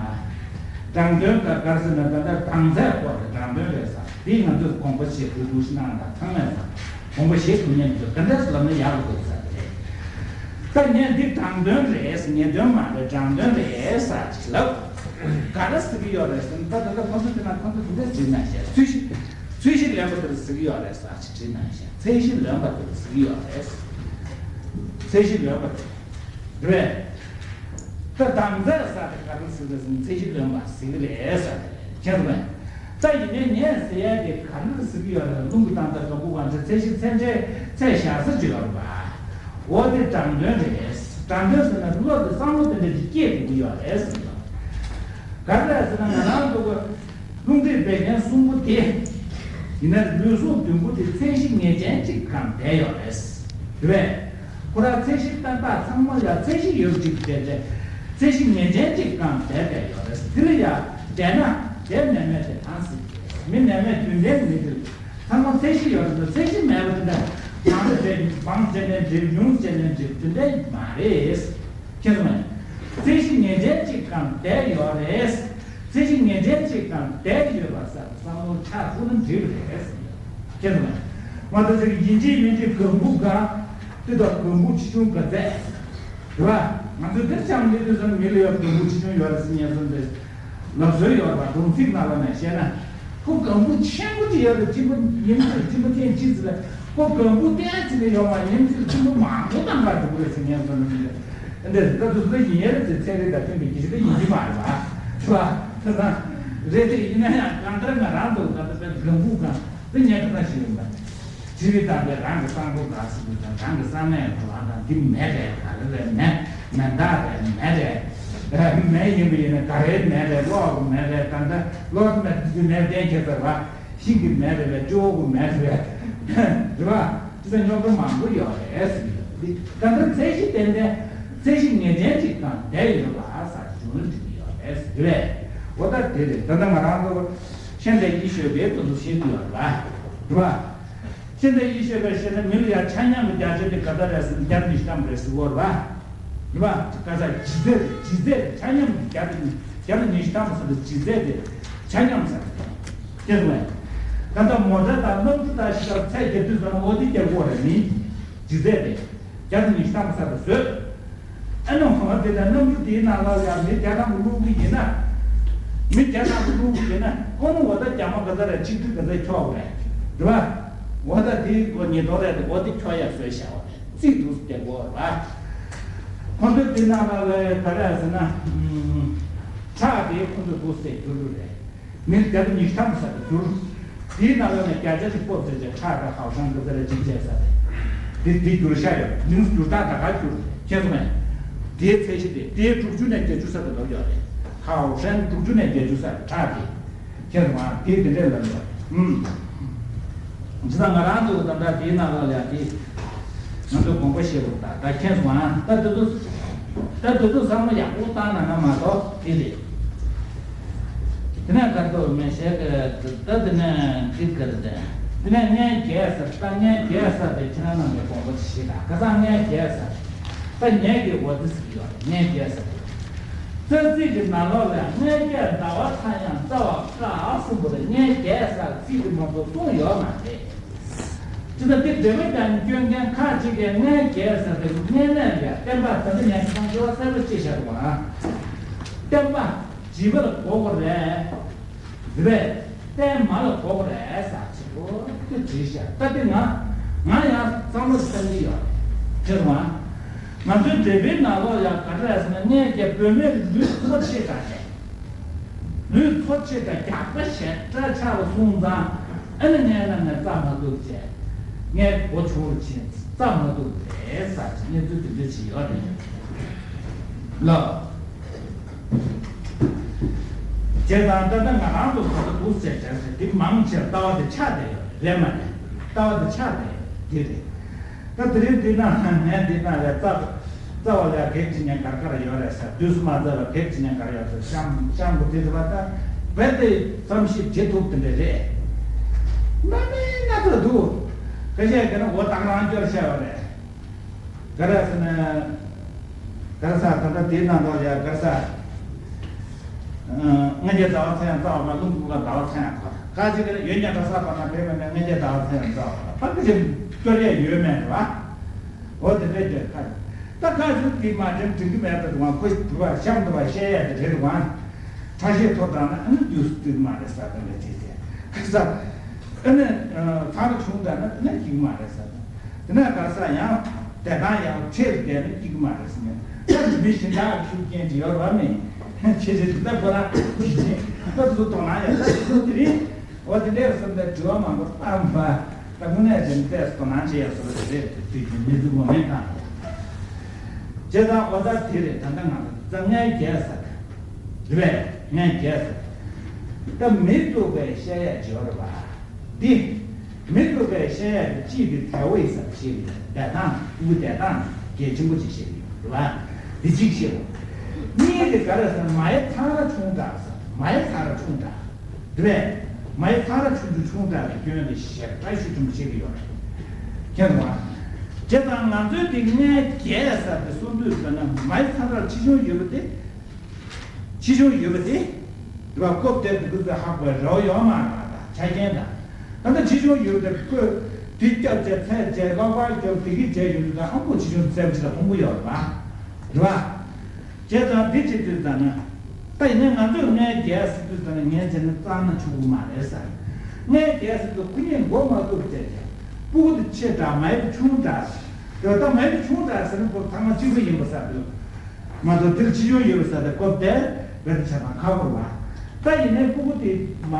དྲང་དོན་ག་གར་ཟེར་ན་ད་ལྟ་དྲང་ཚད་སྐོར་དེ་དྲང་དོན་རེད་ས། དེ་ང་ཚོས་དགོངས་པ་བཞེས་དགོས་འདུག་ཤི་གནང་དང་ཚང་མས་ས་དགོངས་པ་བཞེས་དགོས་ཉན་འདུག་ག་འདྲས་ལབ་ན་ཡག་གི་འདུག་ས་རེད། ད་ངས་འདི་དྲང་དོན་རེད་ངེས་དོན་མ་རེད་དྲང་དོན་རེད་ས་ཅིག་ལབ། ག་རེ་ཟེར་གི་ཡོད་རེད་ཟེར་ན་ད་ད་ལྟ་ཁོང་ཚོ་དེ་ན་ཁོང་ཚོ་དེ་འདྲས་བྲིས་གནང་ཤག་ཚད་གཞི་ཚད་གཞི་ལོན་པ་དེ་ལ་ཟེར་གི་ཡོད་རེད་ས་ཅིག་བྲིས་གནང་ཤག་ཚད་གཞི་ལོན་པ་དེ་ལ་ཟེར་གི་ཡོད་རེད། ཚད་གཞི་ལོན་པ་དེ། རེད། ད་དྲང་ཚད་ས་དེ་ག་རེ་ཟེར་གི་ཟེར་ན་ཚད་གཞི་ལོན་པ་ཟེར་གི་རེད་ས་དེ་རེད་ཁྱེད་ཚོ་མེད། ད་ཡིན་ནའི་ངས་ཟེར་ཡ་དེ་ག་རེ་ཟེར་གི་ཡོད་རེད་རླུང་གི་དང་ད་ག་འབུ་གང་ཚད་ཚད་གཞི་ཚད་འབྲས་ཚད་བཞག་ས་ཅིག་ཡོད་རེད་པ། འོ་དེ་དྲང་དོན་རེད། དྲང་དོན་ཟེར་ན་བློ་དེ་བསམ་བློ་དེ་འདྲ་ཅིག་སྐྱེས་དགོས་ཀྱི་ཡོད་རེད་ཟེར་གི་ཡོད། ག་རེ་རེད་ཟེར་ན་ང་རང་ཚོ་གི་རླུང་མཁྲིས་བད་ཀན་གསུམ་པོ་དེ། ཡིན་ན་ལུས་ཟུངས་བདུན་པོ་དེ་ཚད་གཞི་ངེས་ཅན་གཅིག་སྒང་བསྡད་ཡོད་རེད། རེད་པས། ཁོ་རང་ཚད་གཞི་བརྟན་པ་ཚང་མ་ལ་ཚད་གཞི་ཡོད་ཅིག་བསྡད་རེད། ཚད་གཞི་ངེས་ཅན་གཅིག་སྒང་བསྡད་བསྡད་ཡོད་རེད། དེ་ལ་ཡ་བསྡད་ན་བསྡད་མེད་མེད་དེ་གང་སྲིད་མི་མེད་མེད་རྒྱུན་ལྡན་མི་དེ་ཚང་མ་ཚད་གཞི་ཡོད་རེད། ཚད་གཞི་མེད་པ་དེ་འདྲ་མང་དུ་བྱས་མང་བྱས་ནས་འགྲིག་ཉུང་བྱས་ནས་འགྲིག་དེ་འདྲ་མ་རེད། ཁྱེད་ཚོ་མ་ཚད་གཞི་ངེས་ཅན་གཅིག་སྒང་བསྡད་ཡོད་རེད། ཚད་གཞི་ངེས་ཅན་གཅིག་སྒང་བསྡད་ཡོད་པ་ས་བསམ་བློ་ཆགས་ཐུབ་ན་འགྲིག་རེད། ཁྱེད་ཚོ་མ་ང་ཚོ་ཚིག་ཡིན་གཅིག་མིན་གཅིག་གང་འབུ་གང་དེ་དང་གང་འབུ་ཆེ་ཆུང་ག་ཚད་རེད་པ། ང་ཚོ་འདིར་ཆང་འདི་དུས་ཙམ་མི་ལ་ཡོད་གང་འབུ་ཆེ་ཆུང་ཡོད་རེད་ཟེར་ཉན་སོང་ཚེ། ལབ་སྲོལ་ཡོད་པ་སྒྲུང་ཚིག་ནང་ལ་ནས་བཤད་ན། ཁོ་གང་བུ་ཆེན་པོ་ཅིག་ཡོད་རེད། གཅིན་པ་ཉིན་མཚན་གཅིན་པ་ཐེངས་གཅིག་ཟེར་ལ་ཁོ་གང་བུ་ཏན་ཅིག་ལས་ཡོང་བ་ཉིན་མཚན་གཅིན་པ་མང་པོ་བཏང་ག་འགྲོ་གི་རེད་ཟེར་ཉན་སོང་ནི་མི་འདུག་འདི་ད་དུ་ཟེར་ཡིན་ཡ་རེད་ཟེར་ཚན་རིག་དང་མཐུན་པའི་གི་ཞིག་ད་ཡིན་གྱི་མ་རེད་པ། ཤི་བ་ད་ད་རེད་དེ་ཡིན་ན་ཡང་གང་ལྟར་ང་རང་ཚོ་ད་ལྟ་པའི་གང་བུ་གང་དེ་ཉན་ག་ན་ཞིག་ཡོང་པ། ཅི་རིགས་དང་པའི་རང་གི་བསམ་བློ་ག་ཟེར་དུས་དང་རང་གི་བསམ་ཡས་ག་ལ་དང་འདི་མེད་རེད་ག་རེ་རེད་མེད་མེད་མདའ་རེད་མེད་རེད། མེད་ཡིན་པ་ཡིན་ན་ག་རེ་མེད་རེད་གློག་གི་མེད་རེད་ད་ལྟ་གློག་མེད་དུས་མེད་བསྟན་ཁྱེད་ཚོར་བ་ཤིང་གི་མེད་རེད་བས་ཅོག་གི་མེད་རེད་བས་རེད་བ། ཅི་ཚོད་རྙོག་དྲ་མང་པོ་ཡོད་རེད་ཟེར་གྱི་ཡོད་འདི་ད་ལྟ་ཚད་གཞི་ཏན་ཏན་ཚད་གཞི་ངེས་ཅན་ཅིག་དང་བསྡད་ཡོད་པ་ས་བྱུང་འགྲིག་གི་ཡོད་རེད་ཟེར་གྱི་རེད། འོ་ད་དེ་རེད་ད་ལྟ་ང་རང་ཚོ་ཤེས་ལྡན་ཡིད་ཤོད་པའི་དོན་དུ་ཤེས་ཀྱི་ཡོད་རེད་བ། རེད་བ། ཤེས་ལྡན་ཡིད་ཤེས་པས་ཤེས་ན་མི་ལ་ཡང་ཆ་མཉམ་གྱི་བརྒྱ་ཆ་དེ་ག་ཚོད་རེད་ཟེར་ན་བརྒྱ་དང་ཉི་ཤུ་ཐམ་རེད་ཟེར་གོ་རེད་བ། རེད་བ། ག་ཚོད་ཇི་ཚད་རེད་ཇི་ཚད་རེད་ཆ་མཉམ་གྱི་བརྒྱ་དང་ཉི་བརྒྱ་དང་ཉི་ཤུ་ཐམ་ཟེར་ན་ཇི་ཚད་དེ་ཆ་མཉམ་ཟེར་རེད། དེ་རེད་བ། ད་ལྟ་མོ་ཊ་དང་གནམ་གྲུ་དང་ཞིག་ལ་ཚད་བརྒྱབ་དུས་ཙམ་ན་འོ་དེ་རྒྱག་གོ་རེད་མི། ཇི་ཚད་དེ། བརྒྱ་དང་ཉི་ཤུ་ཐམ་ཟེར་དུ་བཟོས། ཨ་ནི་འོ་དེ་ལ་གནམ་གྲུ་དེའི་ནང་ལ་ཡང་མི་བརྒྱ་ཐམ་བླུགས་ཀྱི་ཡིན་ན། མི་བརྒྱ་ཐམ་བླུགས་ཀྱི་ཡིན་ན་ཁོ་མོ་འོ་ད་རྒྱ་མ་ག་ཚ་རེད་ཆིག་ཁྲི་ག་ཚ་འཁྱོག་རེད། རེད་བ། འོ་ད་དེའི་སྒོ་ཉིས་སྟོང་རེད་དེ་འོ་དེ་འཁྱོག་ཡ་བཟོས་བཞག་པ་རེད་རྩིས་འདུག་སྟེ་གོ་རེད་བ། ཁོ་ཚོས་དེ་ནང་ལ་ལ་ག་རེ་ཟེར་ན། ཁྲག་དེ་ཁོ་ཚོས་འདུག་སྟེ་འགྱུར་རུ་རེད། མི་བརྒྱ་དང་ཉི་ཤུ་ཐམ་ཟེར་དུ་གྱུར། དེའི་ནང་ལོགས་ནས་བརྒྱ་ཆ་གཅིག་སྤོབས་ཟེར་བྱས་ཁྲག་དང་ཧའོ་ཧྲན་གི་ཟེར་རེ་གཅིག་བྱས་ཟེར་རེ། དེ་དེ་གྱུར་ཤ་ཡོད་མིང་གྱུར་སྟངས་ད་ག་གྱུར་ཁྱེད་སོང་ངས། དེའི་ཚད་གཞི་དེ་དེའི་དྲུག་ཅུ་ནས་བརྒྱད་ཅུ་ཟེར་དུ་ལོག་ཡོད་རེད། ཧའོ་ཧྲན་དྲུག་ཅུ་ནས་བརྒྱད་ཅུ་ཟེར་ཁྲག་དེ། ཁྱེད་སོང་ང་དེ་དེ་འདྲས་ལབ་ཡོད་རེད། ཨུམ། ཇི་ལྟར་ང་རང་ཚོ་ད་ལྟ་དེའི་ནང་ལོགས་ལ་དེ། ང་ཚོ་དགོངས་པ་བཞེས་དགོས་ད་ད་མཁྱེན་སོང་ཨ་ད་དེ་ཚོ། ད་དེ་ཚོ་བསམ་བློ་ཡག་པོ་བཏང་ན་ན་མ་གཏོགས་དེ་རེད། དེ་ནས་ག་ཚོད་མེད་བཤད་ཀྱི་ད་དེ་ནས་འགྲིག་གི་རེད་དེ། དེ་ནས་ངས་རྒྱལ་ས་ད་ངས་རྒྱལ་ས་དེ་ཁྱེད་རང་རྣམས་ཀྱི་དགོངས་པ་བཞེས་ད་ག་ས་ངས་རྒྱལ་ས་ད་ངས་ཀྱི་འོ་དེ་ཟིག་ཡོད་ངས་རྒྱལ་ས་དེ། རྩ་ཚིག་གི་ནང་ལོགས་ལ་ངས་རྒྱལ་ཟླ་བ་ཚ་ཡང་རྩ་བ་བཀག་གསུངས་པ་རེད་ངས་རྒྱལ་ས་ཚིག་དེ་མང་པོ་གསུངས་ཡོད་མ་རེད། ཅི་ལྟར་དེ་འབྲེལ་བའི་ཀྱང་སྐྱོན་མཁན་ཁག་ཅིག་གིས་ངས་རྒྱལ་ཟེར་དེ་ངས་ནས་ལས་བསྟན་པ་ད་ལྟ་ངས་ཁང་ཁྱོ་གསལ་པོ་ཅི་བཤད་འདུག་ཨ། བསྟན་པ་བྱིས་པ་ལ་གོ་དགོས་རེད། རེད་པས་བསྟན་མ་ལ་གོ་དགོས་རེད་ཟེར་ཅིག་གོ་དེ་བྲིས་ཤག་ད་དེ་ང་ང་ཡང་བསམ་བློ་བཏང་གི་ཡོད་རེད་དྲན་བ། ང་ཚོའི་འབྲེལ་བའི་ནང་ལོགས་ཡང་ག་རེ་རེད་ཟེར་ན་ངས་ཀྱང་བུད་མེད་ལུས་ཐོ་ཆེ་དྲགས་རེད། ལུས་ཐོ་ཆེ་དང་རྒྱགས་པ་ཞེ་དྲག་ཆགས་པ་སོང་ཙང་ཨ་ནི་ངའི་ནང་ནས་རྩ་མ་ཐུག་བྱས། ངའི་སྒོ་ཕྱུག་ལ་ཕྱིན་རྩ་མ་ཐུག་རེད་ཟེར་གྱི་གནས་ཚུལ་དེ་འདྲ་ཞིག་ཡོད་རེད། ལགས། བྱས་ཙང་ད་ལྟ་ང་རང་ཚོ་ག་ཚོད་འདུག་ཟེར་བྱས་ཟེར་དེ་མང་ཆེ་ལྟ་བ་དེ་ཆགས་བསྡད་ཡོད་རེད་མ་རེད། ལྟ་བ་དེ་ཆགས་བསྡད་ཡོད་དེ་རེད། ད་དེ་རིང་འདི་ན་ངས་འདི་ན་ལས་རྩ་རྩ་བ་ལས་གེགས་ཅི་ཉན་གར་གར་ཡོད་རེད་ཟེར། དུས་སུ་མ་རྩ་བ་གེགས་ཅི་ཉན་གར་ཡོད་ཟེར། གཤམ་གཤམ་དུ་དེ་དུ་བ་ད་བས་དེ་བསམ་ཤེས་བྱེད་ཐུབ་དེ་འདྲ་རེད། ན་མིན་ན་ད་འདུག་ཁ་ཤས་ཀྱི་ན་འོ་དང་རང་སྐྱོར་བྱས་པ་རེད། ག་རེ་ཟེར་ན། ག་རེ་ཟེར་ད་ལྟ་དེའི་ནང་ལོགས་ཡ་ག་རེ་ཟེར། སྔོན་ཆད་ཟླ་བ་ཚེ་ཡང་རྩ་བ་མ་རླུང་ཁུག་ལ་ཟླ་བ་ཚེ་ཡང་གོ་ད་ག་ཅིག་ག་རེ་ཡོད་ཉག་ག་ས་པ་ན་བེད་མེད་ན་སྔོན་ཆད་ཟླ་བ་ཚེ་ཡང་རྩ་བ་ལ་ཕ་གི་ཅིག་སྐྱོར་ཡས་ཡོད་མེད་རེད་བ། འོ་དེ་འདྲས་ཀྱི་ཁ་ད་ག་ཅིག་དེ་མ་དྲན་དྲན་གི་མེད་པ་དུ་བ་ཁོ་དུ་བ་གཤམ་དུ་བ་བཤད་ཡས་དེ་རེད་བ། ཁྲ་ཤེས་ཐོབ་དང་ན་ཨ་ནི་དུས་སུ་དུས་མ་རེད་ས་དང་ལ་ཅི་ཟེར་ཁ་ས་ཨ་ནི་ཚང་རུ་ཆུང་དྲགས་ན་དེ་ན་ཅིག་མ་རེད་ས་དང་། དེ་ནས་ག་ས་ཡང་དེ་དང་ཡང་ཕྱེད་བསྡད་ནས་སྐྱིད་མ་རེད་ཟེར་ནས། ད་མི་གཞན་དག་ཤུགས་རྐྱེན་ཅི་ཡོད་ར་མེད། ཆེ་ཆེ་དེ་ལྟ་ཁོ་རང་ཤུགས་རྐྱེན་ད་དུ་དོ་སྣང་ཡང་ད་དུ་དེ་རིང་འོ་དེ་འདྲས་ཟེར་ནས་དྲི་བ་མང་པོ་བཏང་བ་ད་དངོས་གནས་ཅན་ཏེས་དོ་སྣང་བྱེད་ཡ་བཟོ་འདྲ་རེད། དེ་དུས་ཀྱི་གནས་ཚུལ་ངོ་མས་བཏང་བྱས་ཙང་འོ་ད་དེ་རེད། ད་ལྟ་ང་ཚོ་ད་ངས་རྒྱལ་ས་རེད་པས། ངས་རྒྱལ་ས་ད་མི་སྡུག་པའི་བཤད་ཡ་ཅི་ཡོད་ར་བ། འདི། མི་སྡུག་པའི་བཤད་ཡ་གི་གཅིག་གི་དལ་བའི་ས་བཤད་ཡོད། བསྡད་སྟངས་ཕྲུ་གུ་བསྡད་སྟངས་གལ་ཆེན་པོ་ཅིག་བཤད་ཡོད་རེད་བ། འདི་གཅིག་བཤད་དགོས། གཉིས་དེ་ག་རེ་ཟེར་ན་མ་ཡི་ཚང་ར་ཆུང་དྲགས་ཟེར། མ་ཡི་ཚང་ར་ཆུང་དྲགས་རེད་པས། མ་ཡི་ཚང་ར་ཆུང་ཆུང་ཆུང་དྲགས་ཀྱི་སྐྱོན་དེ་ཞེ་དྲག་ཤུགས་ཆེན་པོ་བཤད་ཀྱི་ཡོད་རེད། མཁྱེན་སོང་ང་། བྱས་ཙང་ང་ཚོའི་འདི་ངས་རྒྱལ་ས་དེ་གསུང་དུས་ཟེར་ན་མ་ཡི་ཚང་ར་ཆེ་ཆུང་ཡོད་པ་དེ། ཆེ་ཆུང་ཡོད་པ་དེ། རེད་བ། སྐབས་དེར་འདི་ཚོ་ཧ་གོ་རེ་བ་ཡོད་མ་རེད་པ། ད་ཆ་རྐྱེན་དང་། ད་ལྟ་ཆེ་ཆུང་ཡོད་པ་དེ་ཁོས་འདི་སྐྱབས་བྱས་ཚད་བྱས་ཀློག་པ་སྐྱོར་དེ་གི་བྱས་ཡོད་འདུག་ད་ཧ་གོ་ཆེ་ཆུང་བཙན་པོ་ཅིག་ལ་ཕུང་པོ་ཡོད་རེད་པ། རེད་བ། བྱས་ཙང་འདི་བྱེད་དུས་ཙམ་ན། ད་ཡིན་ན་ང་ཚོས་ངའི་རྒྱལ་ཟེར་དུས་ཙམ་ན་ངས་བྱས་ན་གཙང་ན་ཆོག་གི་མ་རེད་ཟེར། ངའི་རྒྱལ་ཟེར་དུས་ཁོ་གཉིས་མགོ་མ་ཐུག་བྱས་ཀྱང་། སྤུ་གུ་དེ་ཆེ་དྲགས་མ་ཡི་ཆུང་དྲགས། དེ་ད་མ་ཡི་ཆུང་དྲགས་ཟེར་ན་ཁོ་ཐ་མ་གཅིག་པ་ཡིན་པ་ཟེར་དུས། ང་ཚོ་དེར་ཕྱི་ཤུན་ཡོད་ས་དེ་སྐབས་དེར་བེད་ཆ་དང་ཁ་ཁོར་བ། ད་ཡིན་ནའི་སྤུ་གུ་དེ་མ།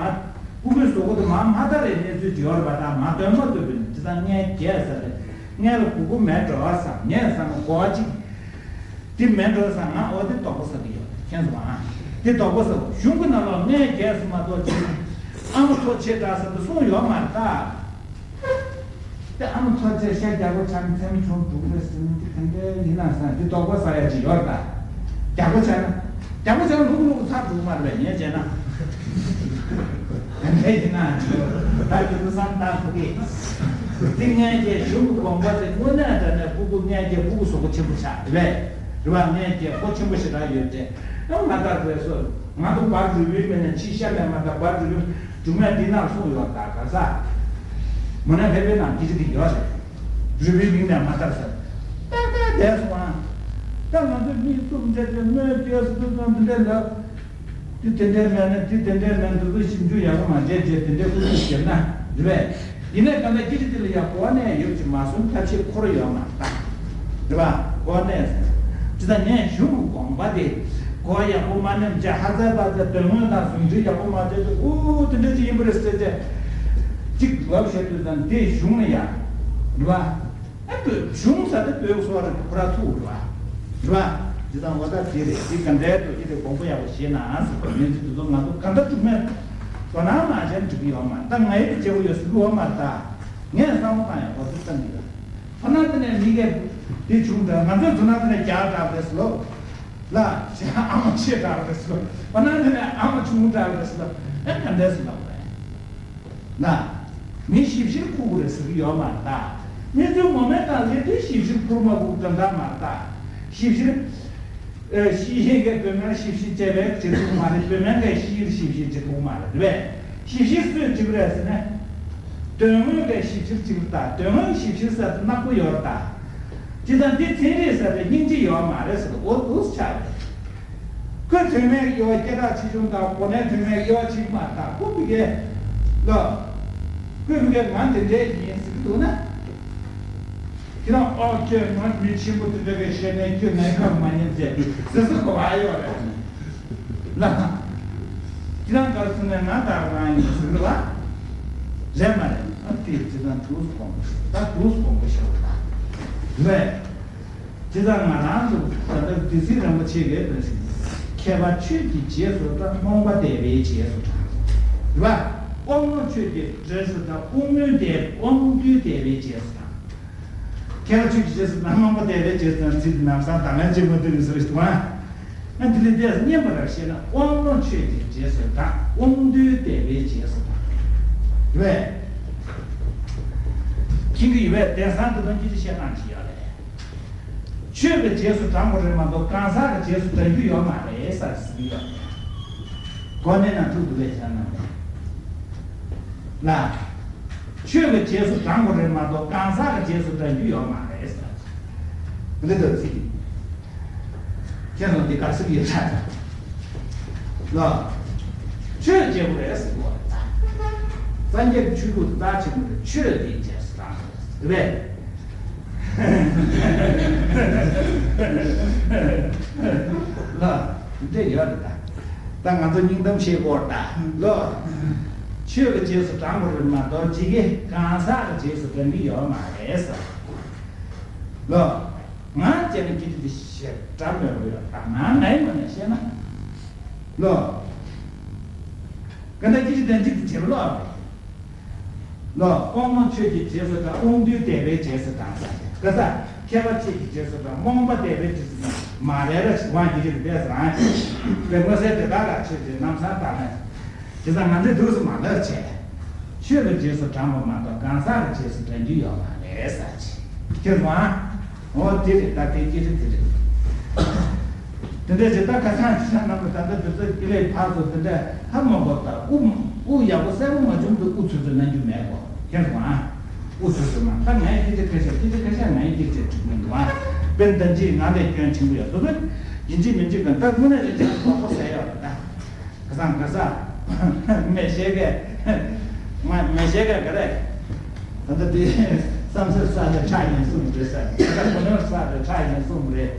སྤུ་གུའི་གཟུགས་པོ་དེ་མ་མ་ད་རེད་གནས་ཚུལ་ཅིག་ཡོད་རེད་པ། ད་མ་དོན་མ་ཐུབ་པའི་ནི་ཅི་ད་ངས་རྒྱལ་ས་རེད། ངས་ལ་གུ་གུ་མེད་འགྲོ་བ་བསམ། ངས་བསམ་ན་གོ་བ་གཅིག་དེ་མེད་འགྲོ་བསམ། ང་འོ་དེ་དོགས་པ་ཟ་གི་ཡོད་རེད། མཁྱེན་སོང་ཨ། དེ་དོགས་པ་ཟ། གཞུང་གི་ནང་ལོགས་ངས་རྒྱལ་ས་མ་གཏོགས་ཅི་ཨ་མ་ཐོ་ཆེ་དྲགས་ཟེར་དུ་གསུངས་ཡོད་མ་རེད་ད། དེ་ཨ་མ་ཚོ་ཚེ་ཤ་རྒྱག་པོ་ཆགས་ན་ཚེམ་ཆུང་འགྲོ་གི་རེད་ཟེར་ནས་དེ་ག་འདྲའི་ཡིན་ན་བསམ། དེ་དོགས་པ་ཟ་ཡ་ཅིག་ཡོད་རེད་ད། རྒྱག་པོ་ཆགས་ན། རྒྱག་པོ་ཆགས་ན་ལྷུག་ལྷུག་ཚར་འགྲོ་གི་མ་རེད་པས། ངས་བྱས་ན། ག་འདྲའི་ཡིན་ན་ཅིག་ད་དེ་ཚོ་བསམ་བཏང་ཐུབ་ཀི། དེ་ངས་ཀྱི་གཞུང་གི་དགོངས་པ་དེ་དངོས་གནས་དྲང་གནས་སྤུ་གུ་ངས་ཀྱི་སྤུ་གུ་གཟུགས་པོ་ཆེན་པོ་ཆགས་རེད་པས། རེད་པ། ངས་ཀྱི་ཁོ་ཆེན་པོ་ཞེ་དྲག་ཡོད་དེ། ཨ་མ་ད་རེད་སོ། ང་ཚོ་བར་རུས་པའི་མི་ནས་ཕྱི་ཤ་མེད་མ་ད་བར་རུས་པའི་སྒྲུང་མས་འདི་ནང་གསུངས་ཡོད་ད་ག་ས། མོ་ན་ཕེབས་པའི་ནང་སྐད་ཆ་འདི་ཡོད་རེད། རུས་པའི་མིང་ནས་མ་ད་ས། ཏག་ཏག་བསྡད་སོང་ཨ། ད་ང་ཚོ་མི་གསུམ་བྱས་ཏེ་སྨོས་སྐྱེས་སུ་ཏུ་ཙམ་འདི་འདྲ་ལབ། འདི་དེ་འདྲའི་མེད་ན་འདི་དེ་འདྲའི་མེད་འདུག་པས་ཞིབ་འཇུག་ཡག་པོ་མ་བྱས་བྱས་དེ་འདྲའི་ཀུ་ཀུ་ཞེབ་ན་རེད་པས། ཡིན་ནའི་གང་ལྟར་སྐད་ཆ་འདི་ལ་ཡང་གོ་གནས་ཡོད་ཅིག་མ་སོང་། ཐབས་ཤེས་འཁོར་ཡོད་མ་རེད་ད། རེད་པ། གོ་གནས་ཟེར། ཇི་ལྟར་ངས་གཞུང་གི་དགོངས་པ་དེ་གོ་ཡག་པོ་མ་ཉམས་བྱས། ཧ་ཙེ་པ་ཙེ་དོན་དངོས་དང་ཟུང་འབྲེལ་ཡག་པོ་མ་བྱས་ཏེ། ཨུ་དེ་འདྲ་ཅིག་ཡིན་པ་རེད་ཟེར་ཏེ་ཅིག་ལབ་བཤད་དུས་ཙང་དེ་གཞུང་ལ་ཡ། རེད་པ། ཨ་བོད་གཞུང་ཟེར་དེ་བོད་སོག་རེད། ཁོ་ར་ཐུག་རེད་པ། རེད་པ། ཇི་ལྟར་ངོ་ཐག་དེ་རེད། དེ་ག་འདྲའི་དུ་ཅི་རེད། དགོངས་པ་ཡག་པོ་བཞེས་ན་ཟེར་བ་ནི་དེ་ཚོ་ང་ཚོ་ག་འདྲ་སྒྲུབ་མེད་དོ་སྣང་མ་བྱས་འགྲིག་གི་ཡོད་མ་རེད། ད་ང་ཡི་བྱེད་དགོས་ཡོད་ཟེར་གི་ཡོད་མ་རེད་ད། ངས་བསམ་བློ་བཏང་ཡག་གོ་ཚོད་བཏང་གི་ཡོད། ཁོ་ན་དེ་ནས་མི་སྐད་དེ་བྱུང་འདྲ། ང་ཚོས་དོ་སྣང་དེ་ནས་རྒྱག་དྲག་རེད་ཟེར་ལོ། ལ་ཞེ་ཨ་མ་ཆེ་དྲག་རེད་ཟེར་ལོ། ཁོ་ན་དེ་ནས་ཨ་མ་ཆུང་དྲག་རེད་ཟེར་ལོ། ཨེ་ག་འདྲས་ཟེར་ལབ་རེད། ན། མི་ཞིབ་བཤེར་ཁུག་རེད་ཟེར་གྱི་ཡོད་མ་རེད་ད། གནས་ཚུལ་ངོ་མའི་སྟེང་ལས་དུས་ཞིབ་བཤེར་ཁུག་མ་ཁུག་འདྲ་འདྲ་མ་རེད་ད། ཞིབ་བཤེར། ཨེ་ཤེས་ཡོན་གྱི་བོད་སྨན་ཞིབ་བཤེར་བྱས་པའི་བྱེད་ཐུབ་མ་རེད། བོད་སྨན་གྱི་ཤེས་ཡོན་ཞིབ་བཤེར་བྱེད་ཐུབ་མ་རེད་པས། ཞིབ་བཤེར་སུས་བྱེད་ཀྱི་རེད་ཟེར་ན། དོན་དངོས་ཀྱི་ཞིབ་བཤེར་བྱེད་ཀྱི་རེད་ད། དོན་དངོས་ཀྱི་ཞིབ་བཤེར་ཟེར་དུས་ནག་པོ་ཡོད་རེད་ད། ཇི་ལྟར་འདི་ཚན་རིག་ཟེར་བའི་སྙིང་རྗེ་ཡོད་མ་རེད་ཟེར་དུས་འུ་འུ་ཆགས་རེད། ཁོས་དོན་མེད་དབྱེ་བ་སྐད་གྲགས་ཆེ་ཆུང་དང་གོ་གནས་དོན་མེད་དབྱེ་བ་ཕྱེ་མ་ཐག་ཁོ་བི་གའི་ལ། ཁོས་བི་གའི་ང་དེ་འདྲའི་ཡིན་ཟེར་གྱི་འདུག་ན། ཁྱེད་རང་ཨོ་ཁྱོད་ང་མི་ཆེན་པོ་དེ་འདྲ་གི་བཤད་ནས་ཁྱོད་ངའི་ཁ་མ་ཉན་ཟེར་དུས་ཟེར་ཟེར་གོ་བ་ཡོད་རེད། ལ། ཁྱེད་རང་ག་སོང་ནས་ང་དག་རང་ཡིན་ཟེར་གི་རེད་བ། རེད་མ་རེད། ཨ་དེ་ཁྱེད་རང་དུས་སུ་གོང་པོ་ཞིག་ད་དུས་སུ་གོང་པོ་ཞིག་རེད་ད། རེད། དེ་ལྟར་ང་རང་ཚོ་ད་ལྟ་སྡེ་སྲིད་རིན་པོ་ཆེ་གིས་འདི་ཞིག་མཁས་པ་ཆོས་ཀྱི་རྗེས་སུ་འབྲང་། རྨོངས་པ་འདས་པའི་རྗེས་སུ་འབྲང་། རེད་པ། དབང་ལུང་ཆོས་ཀྱི་རྗེས་སུ་འབྲང་། དབང་རྣོན་འདས། དབང་རྟུལ་འདས་པའི་རྗེས་སུ་འབྲང་། མཁས་པ་ཆོས་ཀྱི་རྗེས་སུ་འབྲང་། རྨོངས་པ་དད་པའི་རྗེས་སུ་འབྲང་། ཚིག་འདི་ལམ་སང་དང་ལེན་བྱེད་མ་ཐུབ་པའི་བཟོ་ཞིག་འདུག་ཨ། ང་འདི་ལས་འདས་སྙན་པ་ར་བཤད་ན། དབང་རྣོན་ཆོས་ཀྱི་རྗེས་སུ་འབྲང་། དབང་རྟུལ་དད་པའི་རྗེས་སུ་འབྲང་། རེད་པས། མཁྱེན་གྱི་ཡོད་པས། དེང་སང་འདི་དོན་སྐད་ཆ་བཤད་སྟངས་ཅིག་ཡོད་རེད། ཆོས་ཀྱི་རྗེས་སུ་འབྲང་དགོས་རེད་མ་གཏོགས་གང་ཟག་གི་རྗེས་སུ་འབྲང་རྒྱུ་ཡོད་མ་རེད་ཟེར་ཟིན་ཡོད་རེད། གོ་གནས་ན་ཐུག་འདུག་པས་བྱ་ན་མེད་ལ། ཆོས་ཀྱི་རྗེས་སུ་འབྲང་དགོས་རེད་མ་གཏོགས་གང་ཟག་གི་རྗེས་སུ་འབྲང་རྒྱུ་ཡོད་མ་རེད་ཟེར། འདི་ལྟར་ཚིག་ཁྱེད་རང་འདི་ག་ཟིག་ཡོད་ཚད་ལ། ཆོས་བྱེད་དགོས་རེད་ཟེར་གོ། སངས་རྒྱས་ཀྱི་ཆོས་ལུགས་དེ་ད་ཆེན་པོ་རེད། ཆོས་དེའི་རྗེས་སུ་འབྲང་དགོས་རེད། རེད་པས། ལ། འདི་ཡོད་རེད་ད། ད་ང་ཚོ་སྙིང་གཏམ་བཤད་དགོས་རེད་ད། ལོ། ཆོས་ཀྱི་རྗེས་སུ་འབྲང་དགོས་རེད་མ་གཏོགས་ཇི་སྐད་གང་ཟག་གི་རྗེས་སུ་འབྲང་གི་ཡོད་མ་རེད་ཟེར། ལོ། ང་བྱས་ན་སྐད་ཆ་འདི་ཞེ་དྲག་མོས་པོ་ཡོད་ད། ང་ངའི་ངོས་ནས་བཤད་ན། ལོ། ག་ད་སྐད་ཆ་དོན་གཅིག་ཏུ་བྱེད་པ་ལོག་རེད། ལོ། དབང་རྣོན་ཆོས་ཀྱི་རྗེས་སུ་འབྲང་། དབང་རྟུལ་དད་པའི་རྗེས་སུ་འབྲང་ཟེར། ག་ས། མཁས་པ་ཆོས་ཀྱི་རྗེས་སུ་འབྲང་། རྨོངས་པ་དད་པའི་རྗེས་སུ་འབྲང་མ་རེད་ར། དབང་གི་རིགས་དེ་རང་བའི་མངོན་གསལ་དེ་དག་ལ་ཆོས་ཀྱི་ལམ་སང་དང་ལེན། དེ་ཙང་ང་ཚོས་འདུག་སེ་མ་ལབ་བྱས། ཆོས་ལ་རྗེས་སུ་འབྲང་བ་མ་གཏོགས་གང་ཟག་ལ་རྗེས་སུ་འབྲང་རྒྱུ་ཡོད་མ་རེད་ཟེར་ཅིག་ཁྱེད་ཚོ་ཨ། འོ་དེ་རེད། ད་དེ་སྐད་ཆ་དེ་རེད། དེ་འདྲ་ཞིག་ད་ཁ་སང་ཁྱེད་རྣམ་པ་ད་ལྟ་དུས་ཚོད་ཀྱི་ལས་ཕར་ཚུར་དེ་འདྲ་ཧ་མ་གོ་ད། དབུ་དབུ་ཡག་པོ་གསལ་པོ་མ་བྱུང་དུས་དབུ་ཚུར་ཚུར་གནང་རྒྱུ་མེད་གོ། ཁྱེད་ཚོ་ཨ། དབུ་ཚུར་ཚུར་མ། ད་ངའི་སྐད་ཆ་ཁ་ཤས། སྐད་ཆ་ཁ་ཤས་ངའི་སྐད་ཆ་དྲིས་མི་འདུག་ཨ། དཔེར་ན་ད་ཅི་ང་ལས་སྐྱོན་ཆེན་པོ་ཡོད། དུས་ཚོད་ཡིན་གཅིག་མིན་གཅིག་གི་ད་དངོས་གནས་རེད། ཅེས་དོག་པོ་ཟེར་ཡོད་རེད་ད། ག་ས་ག་ས། མེ་ཤེལ་གས། ང་མེ་ཤེལ་གས་ག་རེ། ད་ལྟ་དེ་བསམ་སེམས་ས་ལ་ཁྲག་ཡིན་གསུངས་རེད་ཟེར། ད་ལྟ་ཁོ་ནོར་ས་ལ་ཁྲག་ཡིན་གསུངས་རེད།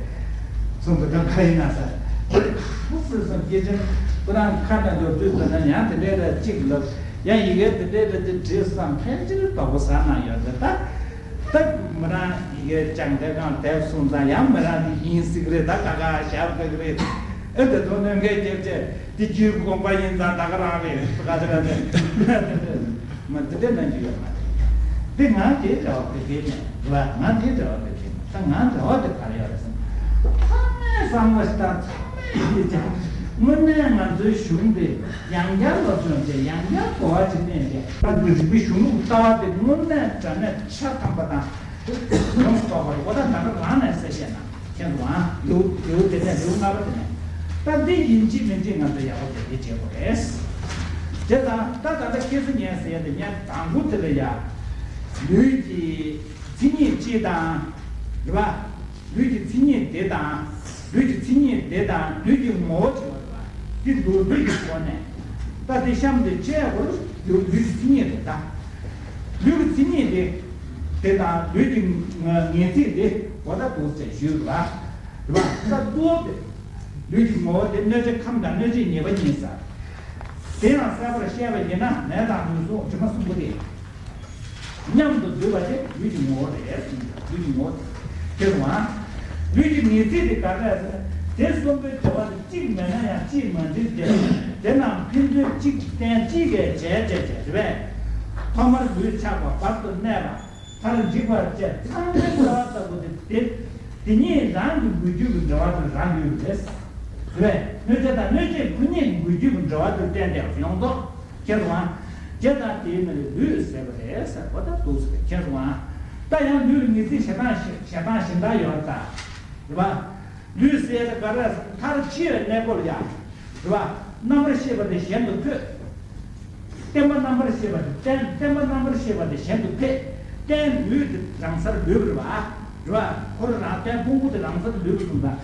གསུངས་པ་ད་ག་ཡིན་ན་ཟེར། ཁོ་སུས་སམ་སྐྱེ་ཅན་ཁོ་རང་ཁ་ན་འཇོག་དུས་ཙམ་ན་ཡང་དེ་འདྲའི་ལ་གཅིག་ལབ། ཡང་ཡི་གེ་དེ་འདྲའི་ལ་དེ་བྲིས་སམ་ཕལ་ཆེར་དོག་པོ་ཟ་ན་ཡོད་རེད་ད། ད་མི་རང་ཡི་གེ་ཅང་དེ་གང་དེབ་སོང་ཙང་ཡང་མི་རང་དེ་ཡིན་སྲིད་གི་རེད། ད་ཀ་ཀ་ཞབས་ཀ་གི་རེད། ཨེ་དེ་ཚོ་གནོད་འགེལ་རྒྱབ་བྱས་དེ་རྒྱུའི་དགོངས་པ་ཡིན་ཙང་ད་ག་རང་རེད། ད་ག་ཚོད་རེད། མ་དེ་འདྲ་གནང་རྒྱུ་ཡོད་མ་རེད། དེ་ང་དེ་འདྲ་བ་དེ་དེ་ནས་རེད་བ། ང་དེ་འདྲ་བ་དེ་དེ་ནས་ད་ང་འདྲ་བ་དེ་ག་རེ་ཡོད་རེད་ཟེར་ན། ཚང་མས་གསང་བ་ཞིག་དང་ཚང་མས་ཡིད་ཀྱང་དངོས་གནས་ང་ཚོའི་གཞུང་དེ་ཡང་བསྐྱར་སློབ་སྦྱོང་བྱས། ཡང་བསྐྱར་གོ་བ་ཅིག་བསྟན་བྱས། ད་འདི་རིག་པའི་གཞུང་ལུགས་ལྟ་བ་དེ་དངོས་གནས་དྲང་གནས་ཆ་ཚང་པ་དང་ཡོངས་སུ་རྫོགས་པ་རེད། འོ་ད་ད་ག་རང་ནས་གསལ་བཤད་གནང་། ཁྱེད་ཚོ་ཨ། ལེའུ་ལེའུ་དེ་ནས་ལེའུ་ལྔ་པ་དེ་ནས། ད་འདི་ཡིན་གཅིག་མིན་གཅིག་ང་ཚོ་ཡག་པོ་དེ་འདྲ་བྱེད་དགོས་རེད། དེ་དང་ད་ད་ལྟ་ཁྱེད་ཚོ་ཉན་ཟེར་ཡ་དེ་ཉན་དང་པོ་དེ་ལ་ཡ། ལུས་ཀྱི་མཚན་ཉིད་སྤྱི་དང་། རེད་པ། ལུས་ཀྱི་མཚན་ཉིད་དེ་དང་། ལུས་ཀྱི་མཚན་ཉིད་དེ་དང་ལུས་ཀྱི་ངོ་བོ་བྱེད་པ་རེད་པ། འདི་མདོར་བསྡུས་ཀྱི་སྒོ་ནས། ད་དེ་གཤམ་དེ་བཅད་དགོས། ལུས་ཀྱི་མཚན་ཉིད་དེ་དང་། ལུས་ཀྱི་མཚན་ཉིད་དེ། དེ་དང་ལུས་ཀྱི་ངེས་ཚིག་དེ་འོ་ད་འདུག་ཟེར་ཞུས་པ། རེད་པ། ད་གཙོ་བོ་དེ། ལུས་ཀྱི་ངོ་བོ་དེ་གནོད་བྱེད་ཁམས་དང་གནོད་བྱེད་ཉེས་པ་གཉིས་ཟེར། དེ་ཡང་གསལ་པོར་བཤད་པ་ཡིན་ན་མེ་དང་ལུས་སོགས་དྲི་མ་གསུམ་པོ་དེ། མཉམ་དུ་འདུས་པ་དེ་ལུས་ཀྱི་ངོ་བོ་རེད་གསུངས་པ། ལུས་ཀྱི་ངོ་བོ་དེ། དེ་རུང་། ལུས་ཀྱི་ངེས་ཚིག་དེ་ག་རེ་རེད་ཟེར་ན། དེ་གསུམ་པོའི་འབྲེལ་བ་དེ་གཅིག་མེད་ན་ཡང་གཅིག་མ་འགྲིག་སྟེ། དེ་རྣམས་ཕན་ཚུན་གཅིག་བརྟེན་གཅིག་གིས་བྱས་བྱས་བྱས་རེད་པས། ཐོག་མར་ལུས་ཆགས་པ། བར་དུ་གནས་པ། མཐར་འཇིག་པར་བཅས་ཚང་མའི་རྩ་བ་ལྟ་བུ་དེ། དེ་དེ་ཉིད་རང་གི་འགུལ་སྐྱོད་ཀྱི་འབྲེལ་བ་དེ་རང་ལུས་རེད། རེད། གནོད་བྱེད་དང་གནོད་བྱེད་ཁོ་ཉིད་ཀྱི་འགུལ་སྐྱོད་ཀྱི་འབྲེལ་བ་དེ་བསྟན་ཏེ་ཡོངས་རྫོགས། ཁྱེད་རང་། དེ་དང་དེའི་མིང་ལ་ལུས་ཟེར་བ་རེད་ཟེར་བ་ད་འདུག་ཟེར། ཁྱེད་རང་། ད་ཡང་ལུས་ལ་ངེས་ཚིག་བྱེད་སྟངས་ཞེ་སྟངས་གཞན་དག་ཡོད་རེད་ད། རེད་པ། ལུས་ཟེར་ཡ་དེ་ག་རེ་རེད་ཟེར་ན། མཐར་འཆི་བའི་གནས་སྐབས་ལ་ཡ། རེད་པ། རྣམ་པར་ཤེས་པ་དེ་གཞན་དུ་འཕོས། བརྟན་པ་རྣམ་པར་ཤེས་པ་དེ་བརྟན། བརྟན་པ་རྣམ་པར་ཤེས་པ་དེ་གཞན་དུ་འཕོས། རྟེན་ལུས་དེ་རང་སར་ལུས་པ་རེད་པ། རེད་པ། འཁོར་རང་རྟེན་ཕུང་པོ་དེ་རང་སར་ལུས་པ་སོང་ཙང་།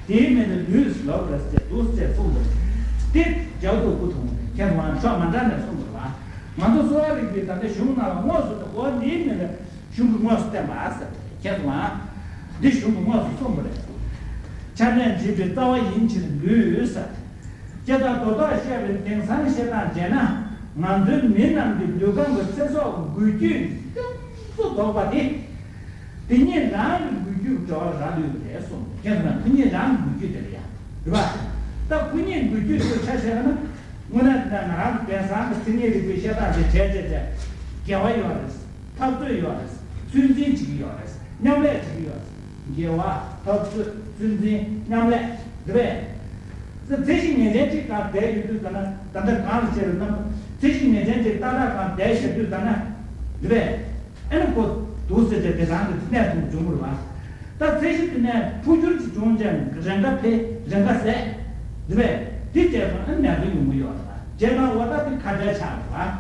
དེའི་མིང་དེ་ལུས་ལབ་རེད་ཟེར་འདུག་ཟེར་གསུངས་པ་རེད། དེ་རྒྱལ་པོ་སྐུ་གདུང་ཁྱེད་རང་ཕྱོགས་མ་འདྲ་ནས་གསུངས་པ་རེད་པ། ང་ཚོ་གསོ་བ་རིག་པའི་ད་ལྟ་གཞུང་ནང་ལ་དངོས་སུ་དེ་འོ་འདིའི་མིང་ལ་གཞུང་གིས་དངོས་སུ་བསྟན་པ་ཟེར་ཁྱེད་རང་། འདི་གཞུང་གིས་དངོས་སུ་གསུངས་པ་རེད། ཆ་གནས་འཇིག་པའི་རྩ་བ་ཡིན་ཕྱིར་ལུས་ཟེར། ཅེས་དང་དོ་བདག་བཤད་པའི་དེང་སང་བཤད་སྟངས་བྱས་ན། ང་ཚོའི་མི་རྣམས་ཀྱི་ལུས་ཁམས་ཀྱི་ཚེ་སྲོག་འགུལ་སྐྱོད་ཡོངས་སུ་རྫོགས་པ་དེ། དེ་ཉིད་རང་གི་འགུལ་སྐྱོད་འགྲོ་བ་རང་ལུས་རེད་གསུངས། ཁྱེད་ཚོ་ན་ཁོ་ཉིད་རང་གི་འགུལ་སྐྱོད་དེ་རེད་ཡ། རེད་པ། ད་ཁོ་ཉིད་འགུལ་སྐྱོད་དེ་ཆ་བཞག་ན། དངོས་གནས་དེ་ན་ང་རང་གི་དེང་སང་གི་མཚན་ཉིད་རིག་པའི་བཤད་སྟངས་དེ་བྱས་བྱས་བྱས། འགལ་བ་ཡོད་རེད། འཐབ་རྩོད་ཡོད་རེད། ཚོད་འཛིན་བྱེད་ཀྱི་ཡོད་རེད། མཉམ་ལས་བྱེད་ཀྱི་ཡོད། དགེ་བ། འཐབ་རྩོད། ཚོད་འཛིན། མཉམ་ལས། འདི་བས། རྩེ་གཅིག་ཉིན་མཚན་གཅིག་གང་བསྡད་ཡོད་དུས་ཙམ་ན། ད་ལྟ་གང་ལ་བྱས་པའི་རྣམ། རྩེ་གཅིག་ཉིན་མཚན་གཅིག་ཏག་ཏག་གང་བསྡད་ཡོད་དུས་ཙམ་ན། འདི་བས། ཨེ་ནི་ཁོ་འདུག་ཟེར་ཏེ་དེ་རང་གི་གནས་ཐུག་འབྱུང་དགོས་པ། ད་རྩེ་གཅིག་ཏུ་ནས་འཕོ་འགྱུར་གྱི་བྱུང་ཅན་རེ་འགའ་འཕེལ་རེ་འགའ་ཟད། འདི་བས། འདི་བྱས་སོང་ཨེ་ནི་ནད་གདོན་ཡོང་གི་ཡོད་རེད་པ། བྱས་ཙང་འོ་ད་འདི་ཁ་བྲལ་ཆགས་རེད་པ།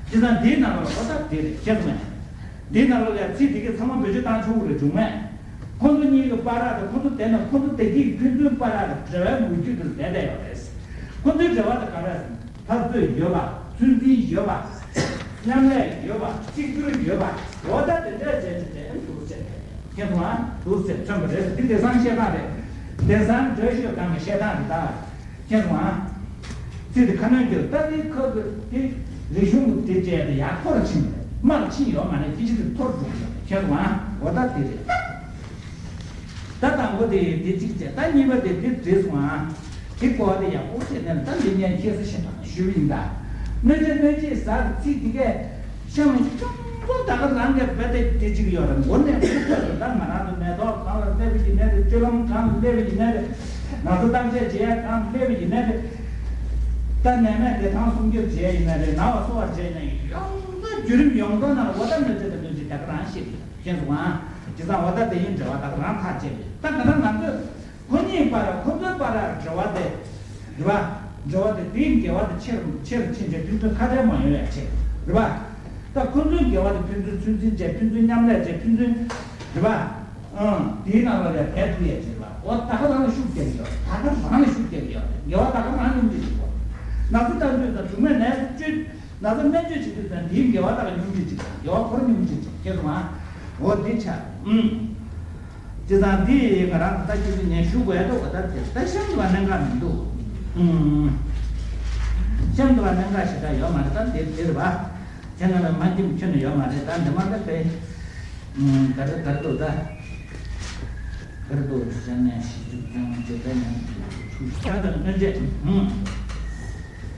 བྱས་ཙང་འདིའི་ནང་ལ་འོ་ད་འདི་རེད་ཁྱེད་ཚོ་མས། འདིའི་ནང་ལོགས་ལ་ཚིག་འདི་གའི་ཚང་མ་བེད་སྤྱོད་བཏང་ཆོག་གི་རེད་བྱུང་མེད། ཁོང་ཚོ་གཉིས་ཀྱི་བར་དང་ཁོང་ཚོ་དེ་ནི་ཁོང་ཚོ་དེ་གཉིས་ཕན་ཚུན་བར་ལ་འབྲེལ་བའི་མུ་མཐུད་དུ་བསྡད་བསྡད་ཡོད་རེད། ཁོང་ཚོའི་འབྲེལ་བ་དེ་ག་རེ་རེད། འཐབ་རྩོད་ཡོད་པ། ཚོད་འཛིན་ཡོད་པ། མཉམ་ལས་ཡོད་པ། གཅིག་གྱུར་ཡོད་པ། འོ་ད་དེ་འདྲ་བྱས་ཏེ་དེ་འདུག་ཟེར་ཏེ་ཁྱེད་ཚོ་ཨ་འདུག་ཟེར་མཚོན་པ་རེད། འདི་དེང་སང་བཤད་སྟངས་རེད། དེང་སང་འདྲ་ཤོད་སྒང་གི་བཤད་སྟངས་རེད་ད། ཁྱེད་ཚོ་ཨ། ཚིག་དེ་ཁ་སྣོན་རྒྱག་ད་དེ་ཁ་གི་དེ་རིག་གཞུང་གི་དེ་བྱས་ཏེ་ཡར་མཐོ་རུ་ཕྱིན་པ་རེད། དམའ་རུ་ཕྱིན་ཡོད་མ་རེད། དེ་ཕྱི་དེ་མཐོ་རུ་འགྲོ་གི་ཡོད་རེད། ཁྱེད་ཚོ་ཨ། འོ་ད་དེ་རེད། ད་དང་པོ་དེ་དེ་གཅིག་བྱས། ད་གཉིས་པ་དེ་དེ་བྲིས་སོང་ཨ། དེ་གོ་བ་དེ་ཡག་པོ་བྱས་ནས་ད་འདི་ངས་ཁྱེད་ཚོ་ཤེས་པ་ཞུ་ཡིན་ད། གནོད་བྱེད་གནོད་བྱེད་ཟེར་ཚིག་དེ་གས་གཤམ་ཡོང་དུ་ད་ག་རང་གས་རྦད་དེ་དེ་གཅིག་ཡོད་རེད། མགོ་ནས་མགོ་ཐོག་ཏུ་ད་ང་རང་ཚོ་མེ་ཏོག་གང་ལ་སླེབས་པ་ཡིན་ནའི་རེད། སྤྱོད་ལམ་གང་ལ་སླེབས་པ་ཡིན་ནའི་རེད། ང་ཚོ་གཏམ་བཤད་བྱེད་ཡ་གང་ལ་སླེབས་པ་ཡིན་ནའི་རེད། ད་ནད་མེད་བདེ་ཐང་སྲུང་སྐྱོབ་བྱེད་ཡ་ཡིན་ནའི་རེད། ན་བ་གསོ་བ་བྱེད་ཡ་ཡིན་ནའི་ཡོང་དུ་བརྒྱུད་རིམ་ཡོངས་རྫོགས་ནང་ལ་འོ་ད་གནོད་བྱེད་དང་གནོད་བྱེད་ད་ག་རང་ཤེས་ཀྱི་ཡོད། ཁྱེད་ཚོ་ཨང་། བྱས་ཙང་འོ་ད་དེ་ཡིན་འབྲེལ་བ་ད་ག་རང་ཐག་བཅད་པས། ད་ག་རང་ང་ཚོས་ཁོ་གཉིས་བར་ཁོ་ཚོའི་བར་འབྲེལ་བ་དེ། རེད་པ། འབྲེལ་བ་དེ་དེའི་འགལ་བ་དེ་ཆེར་ཆེར་ཕྱིན་ཏེ་ཕན་ཚུན་ཁ་བྲལ་མ་ཡོང་ཡ་ཆེད། རེད་པ། ད་ཁོ་ཚོའི་འགལ་བ་དེ་ཕན་ཚུན་ཚོད་འཛིན་བྱས། ཕན་ཚུན་མཉམ་ལས་བྱས། ཕན་ཚུན། རེད་པ། ཨང་། དེའི་ནང་ལ་ཡ་བསྡད་ཐུབ་ཡ་ཆེད་རེད་པ། འོ་ད་ག་རང་ལ་ཤུགས་རྒྱག་གི་ཡོད། ད་ག་རང་ལ་ཤུགས་རྒྱག་གི་ཡོད། འགལ་བ་ད་ག་རང་ཉུང་འཕྲི་ཞིག་གོ། ན་ཚ་ལྟ་འདོད་དང་སྡུག་བསྔལ་ནད་གཅོད། ན་ཚ་སྨན་བཅོས་བྱེད་དུས་ཙང་དེའི་འགལ་བ་དག་ཉུང་འཕྲི་ཅིག་དང་། འགལ་བ་འཁོར་ཉུང་འཕྲི་ཅིག་ཁྱེད་ཚོ་མ། འོ་འདི་ཆགས། ཨུམ། བྱས་ཙང་འདི་ང་རང་ད་ཁྱེད་ཚོ་ངས་ཞུ་དགོས་ཡ་འདུག་ག་ད་དེ་ད་གཤམ་དུ་བ་གནད་འགག་མི་འདུག་ཨུམ། གཤམ་དུ་བ་གནད་འགག་ཞེ་དྲག་ཡོད་མ་རེད། ད་འདིར་འདིར་བ་དེ་ང་ལ་མ་འགྲིམ་ཁྱོན་ནས་ཡོད་མ་རེད། ད་འདི་མ་ད་པས། ཨུམ། ག་རེ་ག་རེ་འདུག་ད། ག་རེ་འདུག་ཟེར་ནས་ཞིབ་འཇུག་ཀྱང་བྱེད་པ་ཡང་ཐུགས་ཆུང་ཞིག་ད་ལྟ་གནོད་བྱེད། ཨུམ།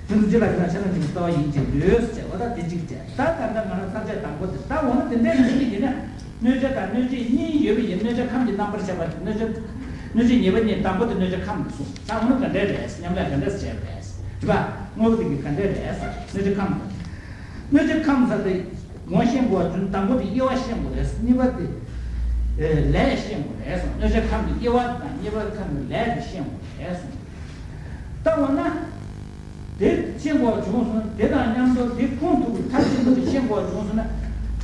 ཁྱོད་ཚོ་ཅི་ལ་ཁྱོད་ཁྱེད་རང་ཅིག་ལྟ་བ་ཡིན་ཅིག་འདོད་ཟེར་བ་ད་དེ་གཅིག་བྱས། ད་ད་ལྟ་ང་རང་ཚར་བཅད་དང་པོ་དེ་ད་འོ་ན་དེ་འདྲའི་མི་འདི་ཡིན་ན་གནོད་བྱེད་དང་གནོད་བྱེད་གཉིས་ཡོད་པ་ཡིན། གནོད་བྱེད་ཁམས་ཀྱི་རྣམ་པར་ཤེས་པ་གནོད་བྱེད། གནོད་བྱེད་ཉེས་པ་གཉིས། དང་པོ་དེ་གནོད་བྱེད་ཁམས་ཀྱི་གསུངས། ད་འོ་ན་ག་འདྲའི་རེད། མཉམ་ལས་ག་འདྲས་བྱས་པ་རེད། རེད་པ། དངོས་པོ་དེ་གི་ག་འདྲའི་རེད། གནོད་བྱེད་ཁམས་དང་། གནོད་བྱེད་ཁམས་ཟེར་དེ་ངོ་ཤེས་དགོས་བྱུང་། དང་པོ་དེ་དབྱེ་བ་ཤེས་དགོས་རེད། གཉིས་པ་དེ་ལས་ཤེས་དགོས་རེད་གསུངས། གནོད་བྱེད་ཁམས་ཀྱི་དབྱེ་བ་དང་དབྱེ་བ་ཁམས་ཀྱི་ལས་དེ་ཤེས་དགོས་རེད་གསུངས། ད་འོ་ན། དེ་ཤེས་དགོས་བྱུང་སོང་། དེ་དང་མཉམ་དུ་དེ་ཁུངས་ཐུབ་པའི་མཐའ་གཅིག་ཏུ་ཤེས་དགོས་བྱུང་སོང་ན།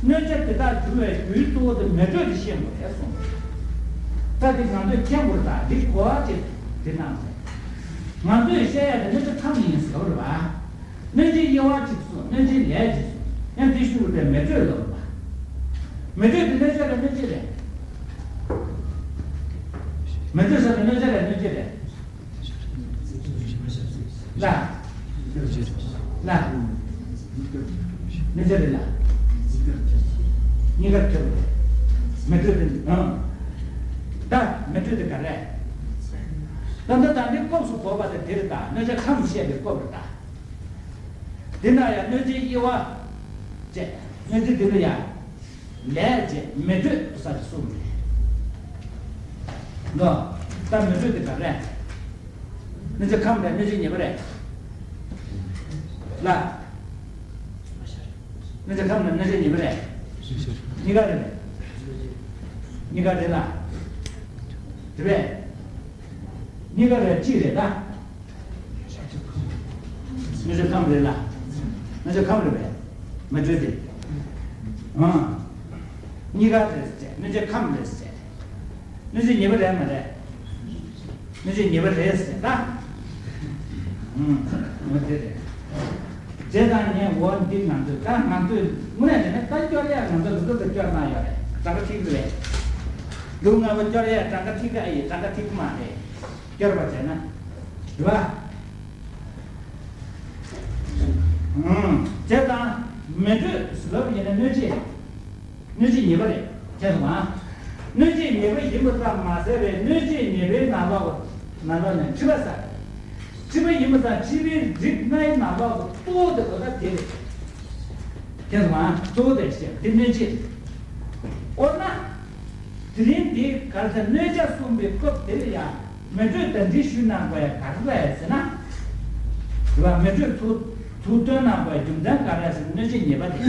གནོད་བྱེད་དེ་དག་འབྱུང་བའི་རྒྱུའི་གཙོ་བོ་དེ་མེ་དྲོད་དེ་ཤེས་དགོས་རེད་གསུངས། ད་དེ་ང་ཚོས་མཁྱེན་དགོས་རེད། ད་འདི་གོ་བ་ཅིག་དེ་གནང་ཟེར། ང་ཚོས་བཤད་ཡ་དེ་གནོད་བྱེད་ཁམས་ཡིན་ཟེར་བ་རེད་པ། གནོད་བྱེད་དབྱེ་བ་གཅིག་གསུངས། གནོད་བྱེད་ལས་གཅིག་གསུངས། ཡང་དེ་ཤུགས་དེ་མེ་དྲོད་ལབ་པ། མེ་དྲོད་དེ་གནོད་བྱེད་རེད། གནོད་བྱེད་རེད། མེ་དྲོད་ཟེར་དེ་གནོད་བྱེད་རེད། གནོད་བྱེད་རེད། ལ། ལ། གནོད་བྱེད་རེད་ལ། གཉིས་ཀ་ཁྱོད་རེད། མེ་དྲོད་དེ་ཨང་། ད་མེ་དྲོད་དེ་ག་རེད། ད་ད་ད་འདི་སྐབས་སུ་གོ་བ་དེ་དེ་རེད། ད་གནོད་བྱེད་ཁམས་བཤད་པའི་སྐབས་རེད་ད། དེ་ན་ཡང་གནོད་བྱེད་དབྱེ་བ་བཅས། གནོད་བྱེད་དེ་ལ་ཡང་ལས་བཅས་མེ་དྲོད་ས་ཆ་གསུམ་རེད། ལོ། ད་མེ་དྲོད་དེ་ག་རེ། གནོད་བྱེད་ཁམས་རེད། གནོད་བྱེད་ཉེས་པ་རེད། ལ། གནོད་བྱེད་ཁམས་རེད། གནོད་བྱེད་ཉེས་པ་རེད། གཉིས་ཀ་རེད། གཉིས་ཀ་རེད་ལ། རེད་པས། གཉིས་ཀ་རེད། གཅིག་རེད་ད། གནོད་བྱེད་ཁམས་རེད་ལ། གནོད་བྱེད་ཁམས་རེད་པས། མེ་དྲོད་དེ། ཨང་། གཉིས་ཀ་རེད་ཟེར། གནོད་བྱེད་ཁམས་རེད་ཟེར། གནོད་བྱེད་ཉེས་པ་རེད་མ་རེད། གནོད་བྱེད་ཉེས་པ་རེད་ཟེར་ད། ཨང་། འོ་དེ་རེད། བྱས་ཙང་ངས་འོ་འདི་ང་ཚོས་ད་ང་ཚོས་དངོས་གནས་བྱས་ན་ད་སྐྱོར་ཡག་ང་ཚོ་འདི་ཚོ་ད་སྐྱོར་གནང་ཡོད་རེད། གྲངས་ཀ་ཁྲིག་རེད། འདུག་ང་བ་སྐྱོར་ཡག་གྲངས་ཀ་ཁྲིག་ག་ཨེ་ཡིན། གྲངས་ཀ་ཁྲིག་མ་རེད། སྐྱོར་བ་བྱས་ན། རེད་པ། ཨང་། བྱས་ཙང་མེ་དྲོད་ཟེར་ལབ་ཡིན་ན་གནོད་བྱེད། གནོད་བྱེད་ཉེས་པ་རེད། ཁྱེད་ཚོ་མ། གནོད་བྱེད་ཉེས་པ་ཡིན་པ་ཙམ་མ་ཟད་པའི་གནོད་བྱེད་ཉེས་པའི་ནང་ལོགས། ནང་ལོགས་ནས་མཁྲིས་པ་ཟ། མཁྲིས་པ་ཡིན་པ་ཙམ་མཁྲིས་པའི་རིགས་ལྔའི་ནང་ལོགས་སུ་གཙོ་བོ་དེ་འོ་ད་དེ་རེད། ཁྱེད་ཚོ་མ། གཙོ་བོ་དེ་བཤད་དེ་གནོད་བྱེད། འོ་ན། དེ་རིང་འདི་ག་རེ་ཟེར། གནོད་བྱ་གསུངས་པའི་སྐབས་དེར་ཡང་མེ་དྲོད་དང་འདྲིས་ཞུས་གནང་དགོས་ཡ་ག་རེ་རེད་ཟེར་ན། རེད་བ། མེ་དྲོད་ཚུར་ཚུར་བཏོན་གནང་དགོས་ཡ་རྒྱུ་མཚན་ག་རེ་རེད་ཟེར་ན། གནོད་བྱེད་ཉེས་པ་དེ།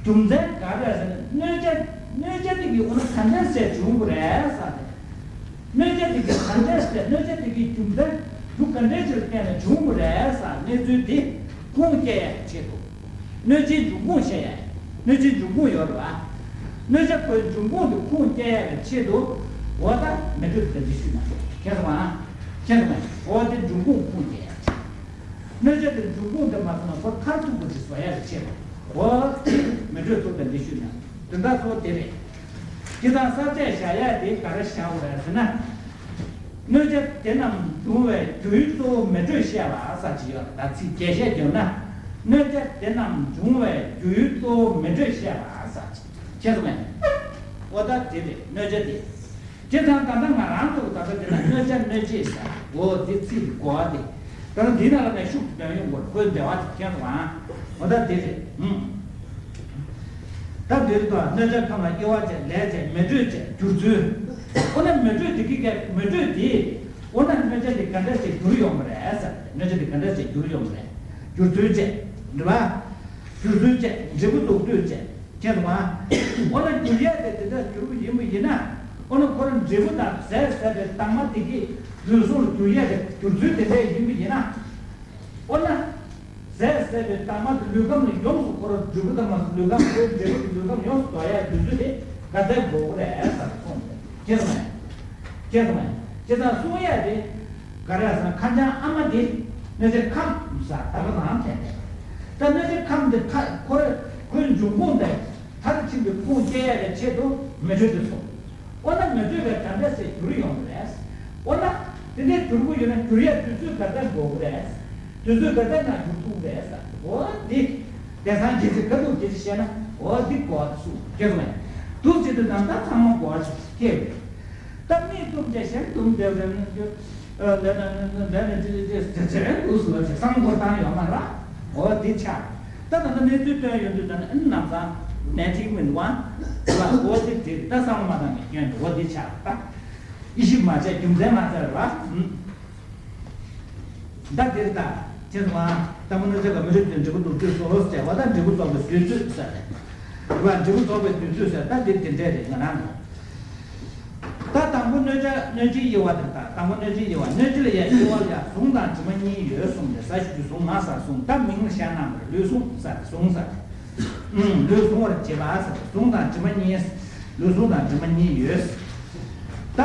རྒྱུ་མཚན་ག་རེ་རེད་ཟེར་ན། གནོད་བྱ་གནོད་བྱ་དེ་གིས་འོ་ན་ག་འདྲ་སེ་བྱུང་དགོས་རེད་ཟེར་ཏེ། གནོད་བྱ་དེ་གིས་ག་འདྲ་སེ། གནོད་བྱ་དེ་གིས་རྒྱུ་མཚན་རྒྱུ་ག་འདྲ་ཅིག་ལ་བརྟེན་ནས་བྱུང་དགོས་རེད་ཟེར་གནས་ཚུལ་དེ་ཁུངས་སྐྱེལ་ཡ་ཆེད་དུ། གནོད་བྱའི་འབྱུང་ཁུངས་བཤད་ཡ། གནོད་བྱའི་འབྱུང་ཁུངས་ཡོད་རེད་བ། གནོད་བྱ་ཁོའི་འབྱུང་ཁུངས་དེ་ཁུངས་སྐྱེལ་ཡ་གི་ཆེད་དུ། འོ་ད་མེ་དྲོད་དེ་འདྲ་ཞུས་ན། མཁྱེན་སོང་ང་། མཁྱེན་སོང་ང་། འོ་དེ་འབྱུང་ཁུངས་ཁུངས་སྐྱེལ་ཡ། གནོད་བྱ་དེ་འབྱུང་ཁུངས་དེ་མ་སོང་ན་ཁོ་མཐར་ཐུག་པ་ཅིག་བཟོ་ཡ་གི་ཆེད་དུ། འོ་དེ་མེ་དྲོད་ཚོ་དེ་འདྲ་ཞུས་ན། དེ་འདྲ་ཚོ་དེ་རེད། སྤྱིར་བཏང་ས་བཅད་བཞག་ཡ་དེ་ག་རེ་བཞག་དགོས་རེད་ཟེར་ན། གནོད་བྱ་དེ་རྣམས་འབྱུང་བའི་རྒྱུའི་གཙོ་བོ་མེ་དྲོད་བཤད་པ་ཟེར་གྱི་ཡོད་རེད། ད་ཚིག་རྒྱས་བཤད་བརྒྱབ་ན། གནོད་བྱ་དེ་རྣམས་འབྱུང་བའི་རྒྱུའི་གཙོ་བོ་མེ་དྲོད་བཤད་པ་ཟེར་གྱི། མཁྱེན་སོང་ངས། འོ་ད་དེ་རེད། གནོད་བྱ་དེ། བྱས་ཙང་ད་ལྟ་ང་རང་ཚོ་ད་ལྟ་དེ་ན་གནོད་བྱ་གནོད་བྱེད་ཟེར། འོ་དེ་ཚིག་གི་གོ་བ་དེ། ད་ལྟ་འདི་ནང་ལ་ངས་ཤུགས་ཀྱིས་འདོན་ཡོང་དགོས་རེད། ཁོའི་འབྲེལ་བ་དེ། མཁྱེན་སོང་ང་། འོ་ད་དེ་རེད། ཨུམ། ད་འདིར་དུ་གནོད་བྱ་ཁམས་ལ་དབྱེ་བ་བྱས། ལས་བྱས། མེ་དྲོད་བྱས། འགྱུར་ཚུལ། འོ་ན་མེ་དྲོད་དེ་གི་ག་མེ་དྲོད་དེ། འོ་ན་གནོད་བྱ་དེ་ག་འདྲ་ཞིག་འགྱུར་ཡོང་བ་རེད་ཟེར། གནོད་བྱ་དེ་ག་འདྲ་ཞིག་འགྱུར་ཡོང་བ་རེད། འགྱུར་ཚུལ་བྱས། རེད་བ། འགྱུར་ཚུལ་བྱས། འབྲས་བུ་འདོགས་དུས་བྱས། མཁྱེན་སོང་ང་། འོ་ན་འགྱུར་ཡས་དེ་དེ་འདྲ་འགྱུར་བ་ཡིན་པ་ཡིན་ན། འོ་ན་ཁོ་རང་འབྲས་བུ་དང་ཟས་ཟ་བའི་དྭངས་མ་དེ་གི་ལུས་ཟུངས་ལ་འགྱུར་ཡས་དེ་འགྱུར་ཚུལ་དེ་འདྲ་ཡིན་པ་ཡིན་ན། འོ་ན། ཟས་ཟ་བའི་དྭངས་མ་དེ་ལུས་ཁམས་ལ་ཡོངས་སུ། ཁོ་རང་འབྲས་བུ་དྭངས་མ་ལུས་ཁམས། ཁོའི་འབྲས་བུ་དེ་ལུས་ཁམས་ཡོངས་སུ་འདོགས་ཡས་འགྱུར་ཚུལ་དེ་ག་ཚད་འགོག་གི་རེད་ཟེར་གསུངས་ཏེ། མཁྱེན་སོང་ངས། མཁྱེན་སོང་ངས། བྱས་ཙང་གསུང་ཡས་དེ་ག་རེ་ཟེར་ན། ཁ་བྱང་ཨ་མ་དེ་གནོད་བྱེད་ཁམས་ཟེར་ད་ག་རང་ཐད་དེ། ད་གནོད་བྱེད་ཁམས་དེ་ཁ་ཁོའི་ཁོའི་འབྱུང་ཁུངས་དེ་མཐར་ཕྱིན་པའི་ཁུངས་སྐྱེལ་ཡས་ཀྱི་ཆེད་དུ་མེ་དྲོད་དེ་གསུངས། འོ་ན་མེ་དྲོད་པས་ག་འདྲ་ཞིག་འགྱུར་ཡོང་གི་རེད། འོ་ན་དེ་འདྲའི་འགྱུར་གྱི་ཡོད་ན་འགྱུར་ཡས་དུས་ཚོད་ག་ཚད་འགོར་གི་རེད། དུས་ཚོད་ག་ཚད་ནང་འགྱུར་ཐུབ་རེད་ཟེར། འོ་འདི་དེང་སང་སྐད་ཆ་ཁ་ཐུག་སྐད་ཆ་བཤད་ན། འོ་འདི་གོ་བ་གསུངས། མཁྱེན་སོང་ངས། འདུག་བྱེད་དུས་ད་ལྟ་ཚང་མ་གོ་བ་ཞིག་སྐྱེ་བས། ད་མིག་བཙུམ་བྱས་གཞན་བཙུམ་བསྡད་པ་ལས་ན། ལས་ན་ལས་ན་ལས་ན་ཅི་ཅི་ཅི་ཟེར་ཟེར་འདུག་ཟེར་བ་ཞིག་བསམ་བློ་བཏང་ཡོད་མ་རེད། འོ་འདི་ཆགས། ད་ད་ལྟ་གནས་ཚུལ་སྟོན་ཡོང་དུས་ད་ནི་ཨ་ནི་ནམ་སང་ནས་ཐིག་མི་འདུག་ཨ། འོ་འདི་འདི་ད་བསམ་བློ་མ་བཏང་ནས་སྐྱོན་འདུག་འོ་འདི་ཆགས། ད་ཡིད་ཞིབ་མ་བྱས་རྒྱུ་མཚན་མ་བཙལ་བ། ད་འདིར་ད་ཁྱེད་ཚོ་ང་དང་པོ་གནོད་བྱ་ག་མེ་དྲོད་དེ་འབྲས་བུ་འདོགས་དུས་སོ་ཟེར་བ་དང་། འབྲས་བུ་རྫོགས་པའི་དུས་ཚོད་ཟེར་ནས། རེད་བ། འབྲས་བུ་རྫོགས་པའི་དུས་ཚོད་ཟེར། ད་འདིར་དེ་འདྲས་རེད། ང་རང་ནོ། ད་དང་པོ་གནོད་བྱ་གནོད་བྱེད་དབྱེ་བ་དེ། ད་དང་པོ་གནོད་བྱེད་དབྱེ་བ། གནོད་བྱེད་ལ་ཡང་དབྱེ་བ་ལ་ཡང་ཟུངས་དང་དྲི་མ་གཉིས་ཡོད་གསུངས་ཏེ། ཟ་ཞུ་རྒྱུ་ཟུངས། ང་ཟ་ཟུངས། ད་མིང་ལ་བཞག་གནང་བར་ལུས་ཟུངས་ཟ་ཟུངས་ཟ། ཨུམ། ལུས་ཟུངས་པར་བྱེད་པ་ཟ། ཟུངས་དང་དྲི་མ་གཉིས། ལུས་ཟུངས་དང་དྲི་མ་གཉིས་ཡོད། ད།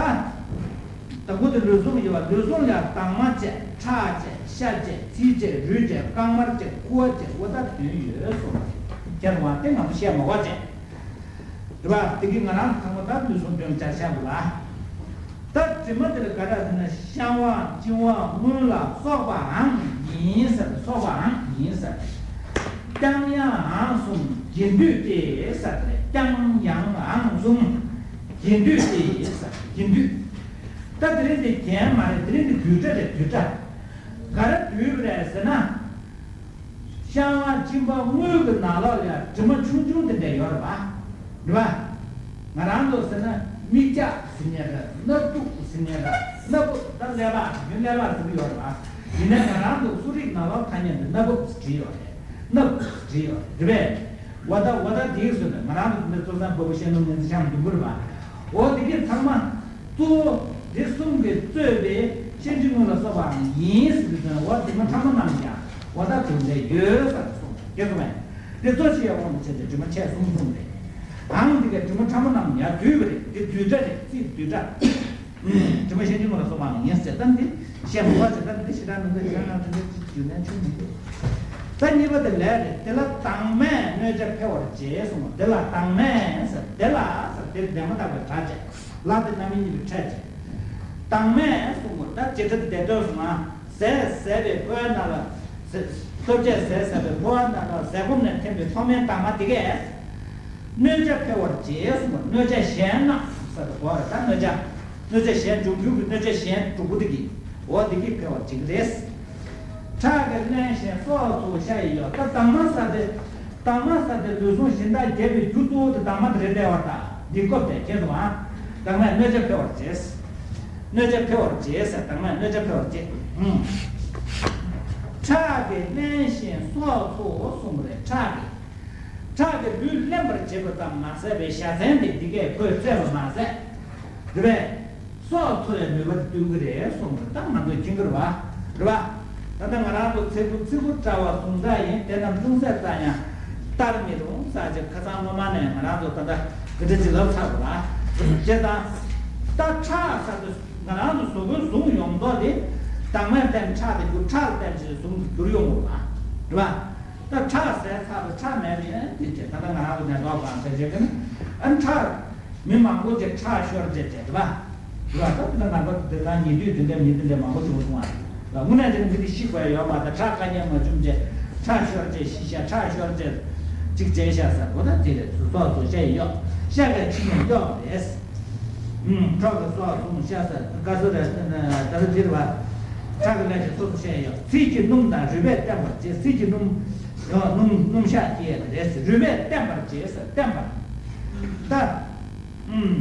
དང་པོ་དེ་ལུས་ཟུངས་ཡོད་པ། ལུས་ཟུངས་ལ་ཡང་དྭངས་མ་བཅས། ཁྲག་བཅས། ཤ་བཅས། ཚིལ་བཅས། རུས་བཅས། རྐང་མར་བཅས། ཁུ་བ་བཅས། འོ་ད་དོན་ཡོད་གསུངས་ཏེ། ཁྱེད་རང་དེ་ང་ཚོ་བཤད་མ་དགོས་བྱས། རེད་བ། དེ་གི་ང་རང་ཚང་མ་ད་ལུས་ཟུངས་དོན་བྱ་བྱ་དགོས་ལ། ད་དྲི་མ་དེ་ལ་ག་རེ་ཟེར་ན། བཤང་བའམ་གཅིན་པའམ་རྔོན་ལ་སོགས་པའང་ཡིན་ཟེར། སོགས་པའང་ཡིན་ཟེར། བརྐྱང་ཡང་གསུངས། གྱེན་སྡུད་དེ་ཟེར་ཏེ། བརྐྱང་ཡང་གསུངས། གྱེན་སྡུད་དེ་ཟེར། གྱེན་སྡུད། ད་དེ་རིང་འདི་གྱེན་མ་རེད། དེ་རིང་འདི་སྡུད་སྒྲ་རེད། སྡུད་སྒྲ། ག་རེ་སྡུད་པ་རེད་ཟེར་ན། བཤང་བ་གཅིན་པ་རྔོན་གྱི་ནང་ལོགས་ལ་ཡང་དྲི་མ་ཆུང་ཆུང་དེ་འདྲ་ཡོད་རེད་པ། རེད་པ། ང་རང་ཚོ་ཟེར་ན་མིག་ཆག་ཟེར་མཁན་རེད། སྣ་སྡུག་ཟེར་མཁན་རེད། སྣ་སྡུག་ད་ཀླད་པ་མི་ཀླད་པ་ཟེར་གྱི་ཡོད་རེད་པ། ཡིན་ནའི་ང་རང་ཚོ་གསོ་རིག་ནང་ལོགས་ཐ་སྙད་འདི་སྣ་སྡུག་ཟེར་བྲིས་ཡོད་རེད། སྣ་སྡུག་ཟེར་བྲིས་ཡོད་རེད། རེད་པས། འོ་ད་འོ་ད་དེའི་ཟེར་ན་ང་རང་ཚོ་འདི་སོ་སོའི་བུ་བཤད་ནོར་ངན་ཚེ་ཤང་འདུག་གི་རེད་པ། འོ་དེ་གས་ཚང་མ། གཙོ་བོ་འདི་གསུམ་གྱིས་གཙོས་པའི་ཤིང་འབྲས་དངོས་ལ་སོགས་པའང་ཡིན་ཟེར་དུས་ཙམ། འོ་དྲི་མ་ཕྲ་མོ་རྣམས་ཀྱང་འོ་ད་དོན་འདི་ཡོད་ཟེར་གསུངས། རྒྱལ་གསུངས་པས། འདི་གཙོ་ཆེ་བའི་དབང་དུ་བྱས་ཏེ་དྲི་མ་ཆེ་གསུམ་གསུངས་ཏེ། ཨང་། འདི་གའི་དྲི་མ་ཕྲ་མོ་རྣམས་ཡང་སྡུད་པ་རེད། འདི་སྡུད་སྒྲ་རེད། ཚིག་སྡུད་སྒྲ། དྲི་མ་ཤིང་འབྲས་དངོས་ལ་སོགས་པའང་ཡིན་ཟེར། ད་འདི་བཤད་མ་དགོས་ཟེར། ད་འདི་ཞེ་དྲག་མི་འདུག་ཞེ་དྲག་ན་འདི་འདི་རྒྱུ་མཚན་ཆུང་མི་འདུག་ད་གཉིས་པ་དེ་ལས་རེད། དེ་ལ་དྭངས་མས་གནོད་བྱ་འཕེལ་བར་བྱེད་གསུངས། དེ་ལ་དྭངས་མས་ཟེར། དེ་ལ་ཟེར་དེར་ལྡན་མ་བཏགས་པའི་སྒྲ་བཅས། ལ་དེ་རྣམ་དབྱེ་གཉིས་པའི་ཕྲད་བཅས། དྭངས་མས་གསུངས་པ་ད་བྱེད་སྒྲ་དེ་བསྡུས་སོང་ང་། ཟས་ཟས་པའི་ཕོ་བ་རྣམས་ལ། ཟས་ལྟོ་ཆས་ཟས་ཟས་པའི་ཕོ་བ་རྣམས་ལ་ཟས་སྐོམ་ནས་ཐོན་པའི་ཐོག་མའི་དྭངས་མ་དེ་གས། གནོད་བྱ་འཕེལ་བར་བྱེད་གསུངས་པ། གནོད་བྱ་གཞན་རྣམས་ཟེར་དུ་གོ་བ་རེད། ད་གནོད་བྱ། གནོད་བྱ་གཞན་འབྱུང་འགྱུར་གྱི་གནོད་བྱ་གཞན་དྲུག་པོ་དེ་གིས། འོ་དེ་གིས་འཕེལ་བར་བྱེད་ཀྱི་རེད། ཁྲག་གིས་བརླན་ཞིང་སྲོག་འཚོ་བའི་ཤ་ཡི་ཡོད། ད་དྭངས་མ་ཟེར་དེ། དྭངས་མ་ཟེར་དེ་ལུས་ཟུངས་གཞན་དག་རྒྱས་པའི་རྒྱུ་གཙོ་བོ་དེ་དྭངས་མ་དེ་རེད་བསྡད་པ་ད། དེ་སྐབས་དེ་ཁྱེད་ཚོ་ཨ། བདག་མེད་གནོད་བྱ་འཕེལ་བར་བྱེད། གནོད་བྱ་འཕེལ་བར་བྱེད་ཟེར། བདག་མེད་གནོད་བྱ་འཕེལ་བར་བྱེད། ཨུམ། ཁྲག་གིས་བརླན་ཞིང་སྲོག་འཚོ་གསུངས་པ་རེད། ཁྲག་གིས། ཁྲག་གིས་ལུས་བརླན་པར་བྱེད་པ་ཙམ་མ་ཟད་པའི་བཞའ་ཚན་དེ་འདི་གས་ཁོས་བཙལ་བ་མ་ཟད། རེད་པས། སྲོག་འཚོ་བའི་ནུས་པ་སྟོན་གྱི་རེད་གསུངས་པ་རེད། ད་ང་ཚོས་མཁྱེན་གྱི་རེད་པ། རེད་པ། ད་ལྟ་ང་རང་ཚོ་ཚེ་འགུགས་ཚེ་འགུགས་བཀྲ་བ་ཟུང་འཇགས་ཡིན། དེ་རྣམས་ཅུང་ཟད་ཙམ་ཡང་བལྟར་མི་རུང་ཟེར་ཅིག་ཁ་སང་སྔོན་མ་ནས་ང་རང་ཚོ་ད་ལྟ་འདི་འདྲ་ཅིག་ལབ་ཚར་བ་ལ། བྱས་ཙང་། ད་ཁྲག་ཟེར་དུས་ང་རང་ཚོ་གཟུགས་པོའི་ཟུངས་ཡོངས་རྫོགས་དེ། བདག་མེད་བརྟེན་ཁྲག་དེ་རྒྱུ་ཁྲག་ལ་བརྟེན་བྱས་ཟུངས་སུ་གྱུར་ཡོང་གི་རེད་པ། རེད་པ། ད་ཁྲག་ཟད་ཚར་བ་ཁྲག་མེད་པ་ཡིན་དེ་བྱས། ད་ལྟ་ང་རང་ཚོ་ནད་ཐོག་གང་ཟེར་བྱས་ཀྱི་ན། ཨ་ཁྲག་མི་མང་པོ་ཅིག་ཁྲག་ཤོར་བྱས་བྱས་རེད་པ། རེད་པ། ད་ད་ང་ཚོ་འདི་ལ་ཉེ་དུས་དེ་འདྲ་མི་དེ་འདྲ་མང་པོ་བྱུང་སོང་བ། དངོས་གནས་དེ་ནི་མི་དེ་ཤི་དགོས་ཡོད་མ་རེད། ཁྲག་དཀའ་ངལ་མ་བྱུང་བྱས་ཁྲག་ཤོར་བྱས་ཤི་ཤག་ཁྲག་ཤོར་བྱས་ཅིག་བྱས་ཤག་ཟེར་བ་ད་དེ་རེད། སོ་སོ་བཤད་ཡོད། ཤ་གས་ཕྱི་ཉིན་གཡོག་རེད། ཨུམ། ཁྲག་གི་སོ་སོ་ཤ་ཟེར་དཀའ་སོ་རེད། ད་རེད་དེ་རེད་པ། ཁྲག་གི་ལས་ཀྱི་སོ་སོ་བཤད་ཡོད། ཚིལ་གྱིས་སྣུམ་དང་རུས་པས་བརྟན་པར་བྱེད། ཚིལ་གྱིས་སྣུམ། སྣུམ་སྣུམ་ཤ་སྐྱེས་རེད། རུས་པས་བརྟན་པར་བྱེད་ཟེར། བརྟན་པར། ད། ཨུམ།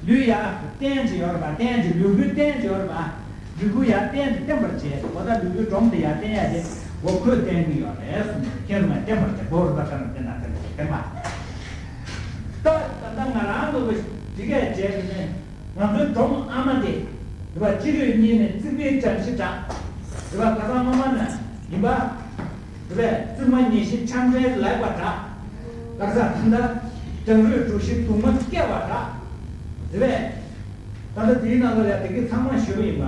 ལུས་ཡར་བརྟན་གྱི་ཡོད་རེད་པ། བརྟན་གྱི་ལུས་པོའི་བརྟན་གྱི་ཡོད་རེད་པ། ལུས་པོ་ཡར་བརྟན་གྱི་བརྟན་པར་བྱེད། འོ་ད་ལུས་པོའི་སྒྲོམ་དེ་ཡར་བརྟན་ཡ་དེ་འོ་ཁོས་བརྟན་གྱི་ཡོད་རེད་གསུངས་ནས་ཁྱེད་རང་བརྟན་པར་བྱེད། འོ་རེད་པ། ཁ་ན་བརྟན་ན་བརྟན་པར་བྱེད། བརྟན་པ། ད་ད་ལྟ་ང་རང་ཚོ་གི་འདི་གས་བྱས་ནས་ང་ཚོའི་སྒྲོམ་ཨ་མ་དེ་རེད་པ། སྤྱི་རོས་གཉིས་ནས་རྩིག་པའི་གྲམ་གཞི་འདྲ་རེད་པ། ཁ་སང་སྔོན་མ་ནས་ཡིན་པ། རེད་པས། བཙུན་མ་ཉི་ཤིང་ཆང་འབྲས་ལེགས་པ་འདྲ། ལག་ས་ད་ལྟ་བྲང་རུས་གྲུ་བཞི་གདུང་མ་སྐྱེ་བ་འདྲ། རེད་པས། ད་ལྟ་དེའི་ནང་ལ་ཡ་དེ་གི་ཚང་མ་ཞུ་གི་ཡིན་པ།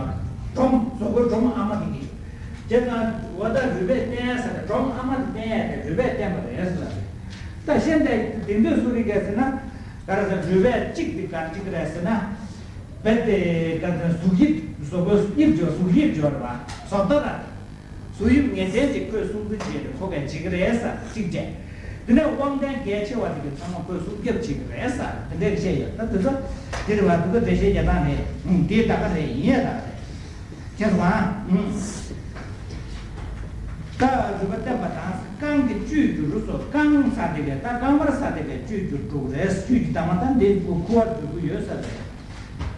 སྒྲོམ་གཟུགས་པོའི་སྒྲོམ་ཨ་མ་དེ་གི། དེ་ན་འོ་ད་རུས་པས་བརྟན་ཟེར་ན་སྒྲོམ་ཨ་མ་དེ་བརྟན་ཡ་དེ་རུས་པས་བརྟན་པ་རེད་ཟེར་ལ། ད་ཤེས་འདྲ་དེ་འདོད་སུ་རིག་གས་ཟེར་ན། ག་རེ་ཟེར། རུས་པས་གཅིག་དེ་ག་གཅིག་རེད་ཟེར་ན། རྦད་དེ་ག་ཚོད་གཟུགས་དབྱིབས། གཟུགས་པོའི་དབྱིབས་སྦྱོར། གཟུགས་དབྱིབས་སྦྱོར་བ། བཟོ་ལྟ་ར། གཟུགས་དབྱིབས་ངེས་ཅན་གྱི་ཁོས་སྲུང་བརྩི་བྱེད་རེད། ཁོ་གས་བྱེད་ཀྱི་རེད་ཟེར་གཅིག་བྱས། དེ་ནས་དབང་ལྡན་གལ་ཆེ་བ་དེ་གི་ཚང་མ་ཁོས་སྲུང་སྐྱོབ་བྱེད་ཀྱི་རེད་ཟེར་དེ་འདྲས་བཤད་ཡོད། ད་དེ་ཚོ་འདི་རེད་པ། འདི་ཚོ་འགྲེལ་བཤད་རྒྱག་སྟངས་རེད། ཨང་། དེ་ད་ག་རེད། ཡིན་ཡ་ད་ག་རེད། ཁྱེད་ཚོ་ཨང་། ད་རུས་པ་བརྟན་པ་དང་རྐང་གི་བཅུད་འགྱུར་སོགས། རྐང་ཟེར་དེ་གས་ད་རྐང་པར་ཟེར་དེ་གས་བཅུད་འགྱུར་དྲུག་རེད། བཅུད་ཀྱི་དྭངས་མ་ད་འདི་ཁུ་བར་འགྱུར་གྱི་ཡོད་ཟེར་རེད།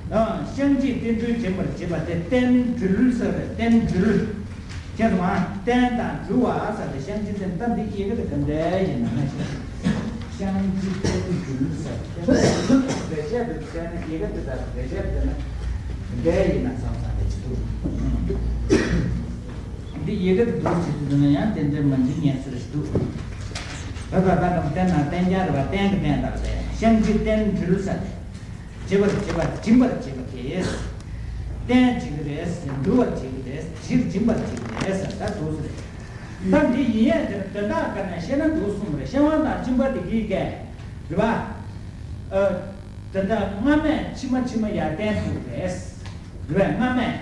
ཨ། བཤང་གཅི་བསྟན་འགྲོས་འབྱིན་པར་བྱེད་པ་དེ་བསྟན་འགྲུལ་ཟེར་བས། བསྟན་འགྲུལ། ཁྱེད་ཚོ་ཨ། བསྟན་དང་འགྲུལ་བ་ཟེར་བས། བཤང་གཅི་བསྟན། ད་འདི་ཡི་གེ་དེ་ག་འདྲ་ཡིན་ན་ཤེས། བཤང་གཅི་བསྟན་འགྲུལ་ཟེར། བེད་སྤྱད་དུ་བྱས་ན་ཡི་གེ་དེ་དག་བེད་སྤྱད་དུ་བྱས་ན་ག་འདྲ་ཡིན་ན་བསམ་བསམ་རེ་ཞིག་འདུག་འདི་ཡི་གེ་དེ་འདུག་ཅེས་དུས་ན་ཡང་དེ་འདྲ་མ་འཇིགས་ཉན་ཟེར་ཞིག་འདུག་ད་ད་ད་ད་བསྟན་ན་བསྟན་རྒྱལ་རེད་པ། བསྟན་གྱི་བསྟན་དག་རེད། བཤང་གཅི་བསྟན་འགྲུལ་ཟེར་བས། བྱེད་པར་བྱེད་པ། སྦྱིན་པར་བྱེད་པ་དེ། བསྟན་བྱེད་ཀྱི་རེད། འགྲུལ་བར་བྱེད་ཀྱི་རེད། སྦྱིན་སྦྱིན་པར་བྱེད་ཀྱི་རེད་ཟེར། ད་འདུག་ཟེར། ད་འདི་ཡིན་ཡས་དེ་དོན་དག་ག་ནས་བཤད་ན་འདུག་གསུངས་རེད། བཤང་བ་དང་སྦྱིན་པ་དེ་གི་གས་རེད་པ། ཨ། དེ་འདྲ་སྔ་མས་ཕྱི་མ་ཕྱི་མ་ཡར་བསྟན་འདུག་རེད། རེད་པས། སྔ་མས་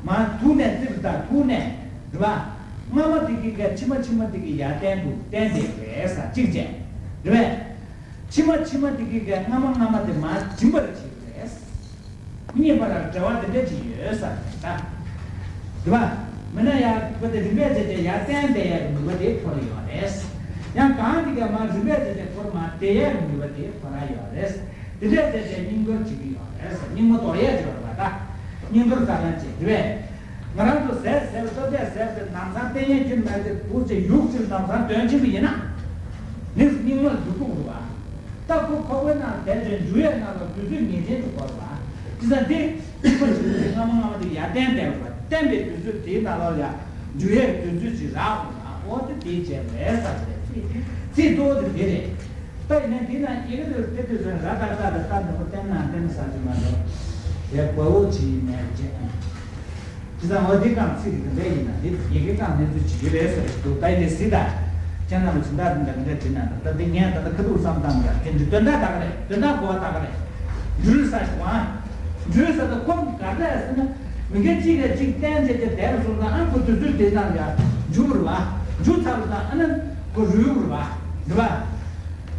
མ་ཐུག་ནས་རྩིབ་དང་ཐུག་ནས་རེད་པ། སྔ་མ་དེ་གི་གས་ཕྱི་མ་ཕྱི་མ་དེ་གི་ཡར་བསྟན་འདུག་བསྟན་བསྡད་རེད་ཟེར་གཅིག་བྱས། རེད་པས། ཕྱི་མ་ཕྱི་མ་དེ་གི་གས་སྔ་མ་སྔ་མ་དེ་མར་སྦྱིན་པར་བྱེད་ཀྱི་རེད། གཉིས་བར་ལ་འབྲེལ་བ་དེ་འདྲ་ཅིག་ཡོད་ས་རེད་ད། རེད་པ། མིན་ན་ཡང་ཁོ་དེ་རིམ་པས་བྱས་བྱས་ཡར་བསྟན་བསྡད་ཡག་གི་ནུས་པ་དེ་ཁོ་ལ་ཡོད་རེད། ཡང་གང་དེ་གས་མར་རིམ་པས་བྱས་བྱས་ཁོ་རང་མར་བསྡད་ཡག་གི་ནུས་པ་དེ་ཁོ་རང་ཡོད་རེད། དེ་འདྲས་བྱས་བྱས་སྙིང་དོར་བྱེད་ཀྱི་ཡོད་རེད། སྙིང་མ་དོར་ཡག་ཅིག་ཡོད་རེད་པ་ད། སྙིང་དོར་ས་ལན་ཅིག་རེད་པས། ང་རང་ཚོ་ཟས་ཟས་ལྟོ་ལྡན་ཟས་དེ་ལམ་སང་བསྟན་ཡས་ཁྱོད་མེད་དེ་འདུག་ཅེས་ཡུག་ཅིག་ལམ་སང་འདོན་ཕྱིན་པ་ཡིན་ན། ནི་སྙིགས་མར་འགྱུར་ཐུབ་རེད་པ། ད་ཁོ་ཁོག་པའི་ནང་བསྡད་བྱས་འཇུ་ཡས་ནང་ལ་དུས་ཚོད་ངེས་ཅན་དུ་འགོར་བ། དེ་ཙང་དེ་སྙིགས་མ་ཞིག་དེ་སྔ་མ་སྔ་མ་དེ་ཡར་བསྟན་བསྡད་པ། བསྟན་པའི་དུས་ཚོད་དེའི་ནང་ལོགས་ལ་འཇུ་ཡས་དུས་ཚོད་ཅིག་རག་འོང་ན་འོ་དེ་དེའི་རྗེས་མེད་ས་རེད། ཚིག་གཙོ་བོ་དེ་དེ་རེད། ད་ཡིན་ན་དེ་ན་ཡི་གེ་དེ་དེ་དུས་ཚོད་ར་ད་ད་ད་ད་ནུ་བོ་བསྟན་ན་བསྟན་ས་ཅིག་མ་གཏོགས་ཡ་དགའ་བོ་ཅིག་མེད་ཅེས། དེ་ཙང་འོ་དེ་རྐང་ཚིག་གི་འདི་འདྲ་ཡིན་ན་དེ་ཡི་གེ་རྐང་གནས་ཚུལ་ཇི་ཡོད་རེད་ཟེར་འདུག་ད་ཡིན་དེ་སྲིད་ད། ཁྱེད་རྣམས་སྦྱིན་བདག་འདི་འདྲ་འདི་འདྲ་བྲིས་ན་ད་ལྟ་འདི་ངས་ད་ལྟ་ཁ་ཐུག་བསམ་བཏང་འདྲ་དེ་འདྲ་དོན་དག་ད་ག་རེད། དོན་དག་གོ་བ་ད་ག་རེད། འགྲུལ་ས་ཞིག་བ། འགྲུལ་ས་ད་ཁོ་ག་རེ་ཟེར་ན་མི་འགན་གཅིག་གིས་གཅིག་བསྟན་བྱས་ཏེ་བསྡད་པ་སོང་ཙང་ཨ་ཁོ་དུས་ཚོད་དེ་ཙམ་ཡ་འཇུ་བར་བ། འཇུ་ཚར་བ་ཙང་ཨ་ན་ཁོ་རུལ་བར་བ། འདི་བ།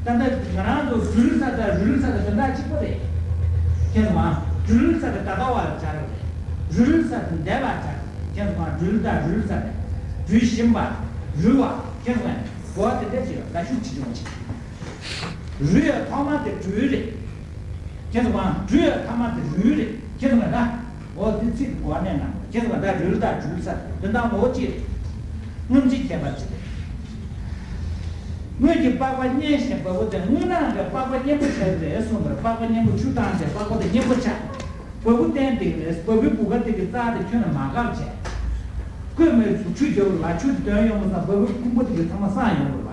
ད་ལྟ་ང་རང་ཚོ་འགྲུལ་ས་དང་རུལ་ས་དང་དོན་དག་གཅིག་པ་རེད། ཁྱེད་མ། འགྲུལ་ས་དེ་ད་ལྟ་བར་སྦྱར་བ་རེད། རུལ་ས་དེ་འདས་པར་སྦྱར་བ་རེད། ཁྱེད་མ། འགྲུལ་དང་རུལ་ས་དེ། འགྲུལ་བཞིན་པ། རུལ་བ། ཁྱེད་མ། གོ་བ་དེ་འདྲ་ཅིག་ཡོད། ད་ཤུགས་ཆེ་ཆུང་ཅིག་རུལ་བའི་ཐོག་མ་དེ་སྦྲུལ་རེད། ཁྱེད་ཚོ་གང་སྦྲུལ་བའི་ཐོག་མ་དེ་རུལ་རེད། ཁྱེད་ཚོ་གང་ད། འོ་དེ་ཚིག་གི་གོ་གནས་གནང་དགོས། ཁྱེད་ཚོ་གང་ད་རུལ་དང་སྦྲུལ་ས་དོན་དག་ངོ་བོ་གཅིག་རེད། སྔོན་གྱི་ཁྱད་པར་གཅིག་རེད། སྔོན་གྱི་པགས་པ་མཉེན་ཞིང་བ་སྤུ་ལྡན། སྔོན་ནང་གི་པགས་པ་མཉེན་པོ་ཆགས་ཀྱི་རེད་གསུངས་པར། པགས་པ་མཉེན་པོ་ཆུ་བཏང་བྱས་པགས་པ་དེ་མཉེན་པོ་ཆགས། བ་སྤུ་བསྟན་དེ་རེད། བ་སྤུའི་བུ་ག་དེ་གི་རྩ་དེ་ཁྱོན་ནས་མ་བཀབ་བྱས། ཁོས་མོས་ཆུ་རྒྱབ་རེད་བ། ཆུ་དེ་དོན་ཡོང་བ་སང་བ་སྤུའི་ཕུང་པོ་དེ་གི་ཚང་མ་སངས་ཡོང་རེད་བ།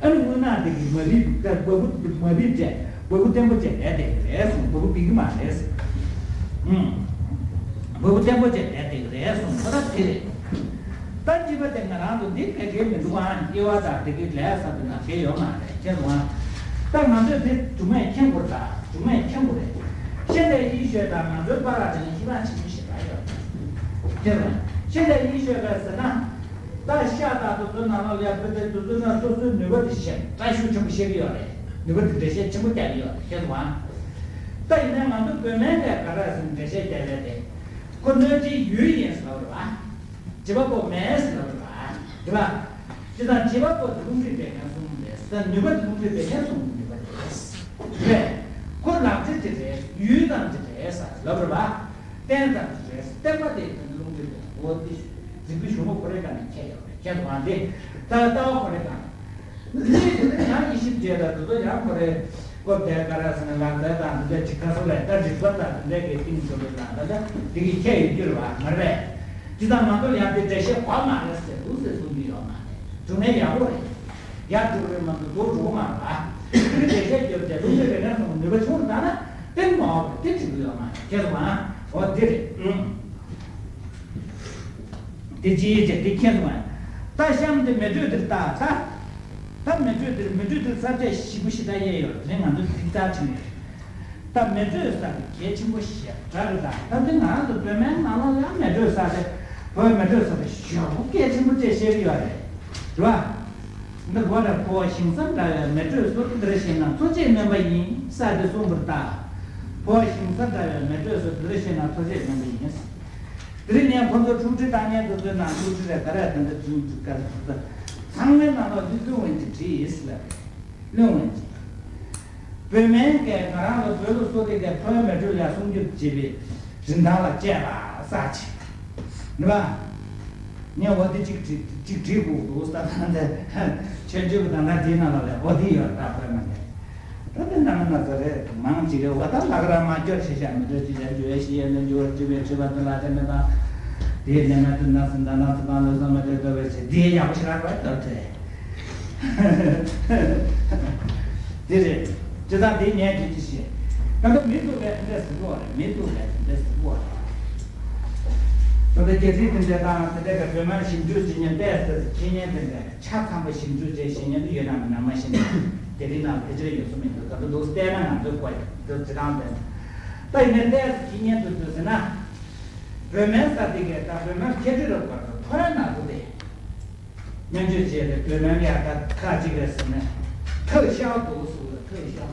ཨ་ནི་སྔོན་ནང་དེ་གི་མ་བི་བ་སྤུ་མ་བི་བྱས་བ་སྤུ་བརྟན་པོ་བྱས་བསྡད་དེ་རེད་གསུངས། བ་སྤུ་བི་གི་མ་རེད་གསུངས། ཨུམ། བ་སྤུ་བརྟན་པོ་བྱས་བསྡད་དེ་རེད་གསུངས། ཁོ་ད་དེ་རེད། ད་སྤྱི་པ་དེ་ང་རང་ཚོ་འདི་ཕལ་ཆེར་མི་འདུག་ཨང་། སྐྱེ་བ་དང་དེ་གི་ལས་ས་དེ་ན་གལ་ཡོད་མ་རེད། ཁྱེད་ཚོ་ཨང་། ད་ང་ཚོས་དེ་སྒྲུང་མས་མཁྱེན་དགོས་རེད། ད་སྒྲུང་མས་མཁྱེན་དགོས་རེད། ཤེས་ལྡན་ཡེ་ཤེས་དང་ང་ཚོའི་བར་ལ་དེ་ནི་ཁྱད་པར་ཆེན་པོ་ཞེ་དྲག་ཡོད་རེད། ཁྱེད་ཚོ་ཤེས་ལྡན་ཡེ་ཤེས་པས་ཟེར་ན། ད་ཤ་དང་དེ་ཚོའི་ནང་ལོགས་ལ་ཡ་བུ་དེ་དེ་ཚོའི་ནང་སོ་སོའི་ནུས་པ་དེ་ཞེ་དྲག་ཤུགས་ཆེན་པོ་བཤད་ཀྱི་ཡོད་རེད། ནུས་པ་དེ་འགྲེལ་བཤད་ཆེན་པོ་རྒྱག་གི་ཡོད་རེད། ཁྱེད་ཚོ་ཨང་། ད་ཡིན་ན་ང་ཚོ་བོད་སྨན་གྱིས་ག་རེ་ཟེར་འགྲེལ་བཤད་རྒྱག་ཡས་དེ། ཁོ་གནོད་སྦྱིན་ཡུལ་ཡིན་ཟེར་བ་རེད་བ། བྱེད་པ་པོ་མེད་ཟེར་ལབ་རེད་པ། རེད་པ། དེ་དང་བྱེད་པ་པོ་དེ་རླུང་མཁྲིས་བད་ཀན་གསུམ་རེད་ཟེར། ནུས་པ་དེ་རླུང་མཁྲིས་བད་ཀན་གསུམ་གྱི་ནུས་པ་རེད། རེད། ཁོ་ལག་རྗེས་དེ་རེད། ཡུལ་དང་དེ་རེད་ཟེར་ལབ་རེད་པ། རྟེན་དང་དེ་རེད། བརྟེན་པ་དེ་རླུང་མཁྲིས་བད་ཀན། འོ་དེ་རྫིག་པོ་གཞུང་ལུགས་ཁོ་རའི་སྒང་ནས་ཁྱེར་ཡོད་རེད། ཁྱེད་ཚོ་གང་དེ་ད་ལྟ་བ་ཁོ་རའི་སྒང་། ཡང་ཡེ་ཤེས་རྒྱས་ལ་དེ་ཚོ་ཡང་ཁོ་རེ་སྐོར་དེ་ག་རེ་ཟེར་ན་ལག་རྩལ་དང་དེ་འདྲ་ཅིག་ཁ་སོ་ལས་ད་རིག་པ་དང་དེ་འདྲ་གི་སྟེང་དུ་ལ་ད་ལྟ་དེ་གི་ཁྱད་ཡོད་རྒྱུ་རེད་བ་མ་རེད། ཇི་ལྟར་ང་ཚོ་ཡང་དེ་འགྲེལ་བཤད་གོ་མ་རེད་ཟེར་འདུག་ཟེར་གསུང་གི་ཡོད་མ་རེད། སྒྲུང་ནས་ཡག་པོ་རེད། ཡར་འགྲོ་གི་རེད་མ་གཏོགས་མདོར་འགྲོ་གི་མ་རེད་བ། དེ་གི་འགྲེལ་བཤད་རྒྱབ་བྱས་རླུང་མཁྲིས་བད་ཀན་སོང་ནུས་པ་ཆུང་རུ་བཏང་ན་དེ་མ་འོག་དེ་འགྲིག་གི་ཡོད་མ་རེད། ཁྱེད་ཚོ་གང་འོ་དེ་རེད། ཨུམ། དེ་ཅི་ཡིན་ཅེས་དེ་མཁྱེན་སོང་ང་། ད་གཤམ་དེ་མེ་དྲོད་དེར་ལྟ་ད། ད་མེ་དྲོད་དེར་མེ་དྲོད་དེར་ས་བཅད་ཞིབ་པོ་ཞེ་དྲག་དབྱེ་ཡོད་རེད། ང་ཚོ་འཛིན་སྟངས་ཆེན་པོ་རེད། ད་མེ་དྲོད་ས་དེ་གལ་ཆེན་པོ་ཞེ་དྲག་རེད། ད་ད་དེ་ང་རང་ཚོ་བོད་སྨན་ནང་ལོགས་ལ་མེ་དྲོད་ས་དེ་བོད་མེ་དྲོད་ས་དེ་ཞེ་པོ་གལ་ཆེན་པོ་བཅས་བཤད་ཀྱི་ཡོད་རེད། རེད་བ། འདི་གོ་ར་ཕོ་བ་ཞིང་ས་འདྲ་བའི་མེ་དྲོད་སོགས་འདིར་ཤེས་ན་འཚོ་བྱེད་སྨན་པ་ཡིན་ས་དེ་གསུངས་པར་ལྟ། ཕོ་བ་ཞིང་ས་འདྲ་བའི་མེ་དྲོད་སོགས་འདིར་ཤེས་ན་འཚོ་བྱེད་སྨན་པ་ཡིན། དེ་རིང་ངས་ཁོ་ཚོ་ཐུགས་ཁྲིད་བཏང་མཁན་དེ་ཚོའི་ནང་ཐུགས་ཁྲིད་རེད་ག་རེ་དེ་འདྲ་བྱུང་འདུག་ག་ཚང་མའི་ནང་ལ་བླུན་པོ་འོན་ཅིག་བྲིས་ལབ་རེད། བླུན་འོན་ཅིག་བོད་སྨན་གྱིས་ང་རང་ལ་བོད་ལ་གསོ་རིག་གི་ཕོ་བའི་མེ་དྲོད་ལ་སྲུང་སྐྱོབ་བྱེད་པའི་རིན་ཐང་ལ་དཔྱད་པ་གསར་བྱེད། རེད་པ། ངས་འོ་དེ་གཅིག་བྲིས་གཅིག་བྲིས་དགོས་འདུག་ས་དང་དེ་ཆོས་བརྒྱུད་ཀྱི་ད་ལྟ་དེའི་ནང་ལ་ལས་འོ་དེ་ཡོད་རེད་ད་བོད་སྨན་གྱི། ད་དེ་ནང་ན་ཚ་རེད་མང་ཅིག་རེད་འོ་ད་ལག་ར་མ་སྐྱོར་ཤེས་བྱ་མི་འདྲ་ཅི་བྱ་འཇུ་བའི་ཤེས་ཡ་ནི་འཇུ་བར་འཇུ་བའི་འཁྲུལ་པ་དེ་ལ་དེ་མེད་པ། དེའི་ནས་ང་ཚོ་ན་སུ་འདའ་ན་སུ་དང་ལོ་སོ་མ་དེ་ལྟ་བའི་ཚེ་དེའི་ཡག་པོ་ཞིག་རག་པར་ལྟར་ཐལ། དེ་རེད། དེ་དང་དེའི་ཉན་དེ་ཅི་ཞེས། ད་ལྟ་མི་ཐུབ་པའི་དེ་འདྲ་ཟེར་གོ་རེད། མི་ཐུབ་པའི་དེ་འདྲ་ཟེར་གོ་རེད། ད་ལྟ་རྒྱལ་སྲིད་དེ་འདྲ་དང་དེ་འདྲ་གི་བོད་སྨན་ཞིབ་འཇུག་བྱེད་མཁན་ཏོག་ཙམ་ཤེས་མཁན་དེ་འདྲ་ཆ་ཚང་པོ་ཞིབ་འཇུག་བྱེད་ཤེས་མཁན་དེ་ཡོད་ན་མིན་ན་མ་ཤེས་ན་དེ་རིང་ནང་ཕལ་ཆེར་ཡོད་ས་མི་འདུག་ད་ལྟ་འདུག་བལྟས་ན་ང་ཚོའི་སྐོར་དེ་ཅི་དང་དེ་ད་ཡིན་ནའི་ཏོག་ཙམ་ཤེས་མཁན་དེ་ཚོས་ཟེར་ན། བོད་སྨན་ས་དེ་གས་ད་བོད་སྨན་ཁྱད་ཆོས་རབ་དགར་དུ་ཕོ་བའི་ནང་དུ་དེ། སྨན་བཅོས་བྱས་ཏེ་བོད་སྨན་ལ་ཡང་ད་ཁ་ཅིག་གིས་ཟེར་ན་ཐག་ཤར་འདུག་ཟེར་བ་ཐག་ཤར།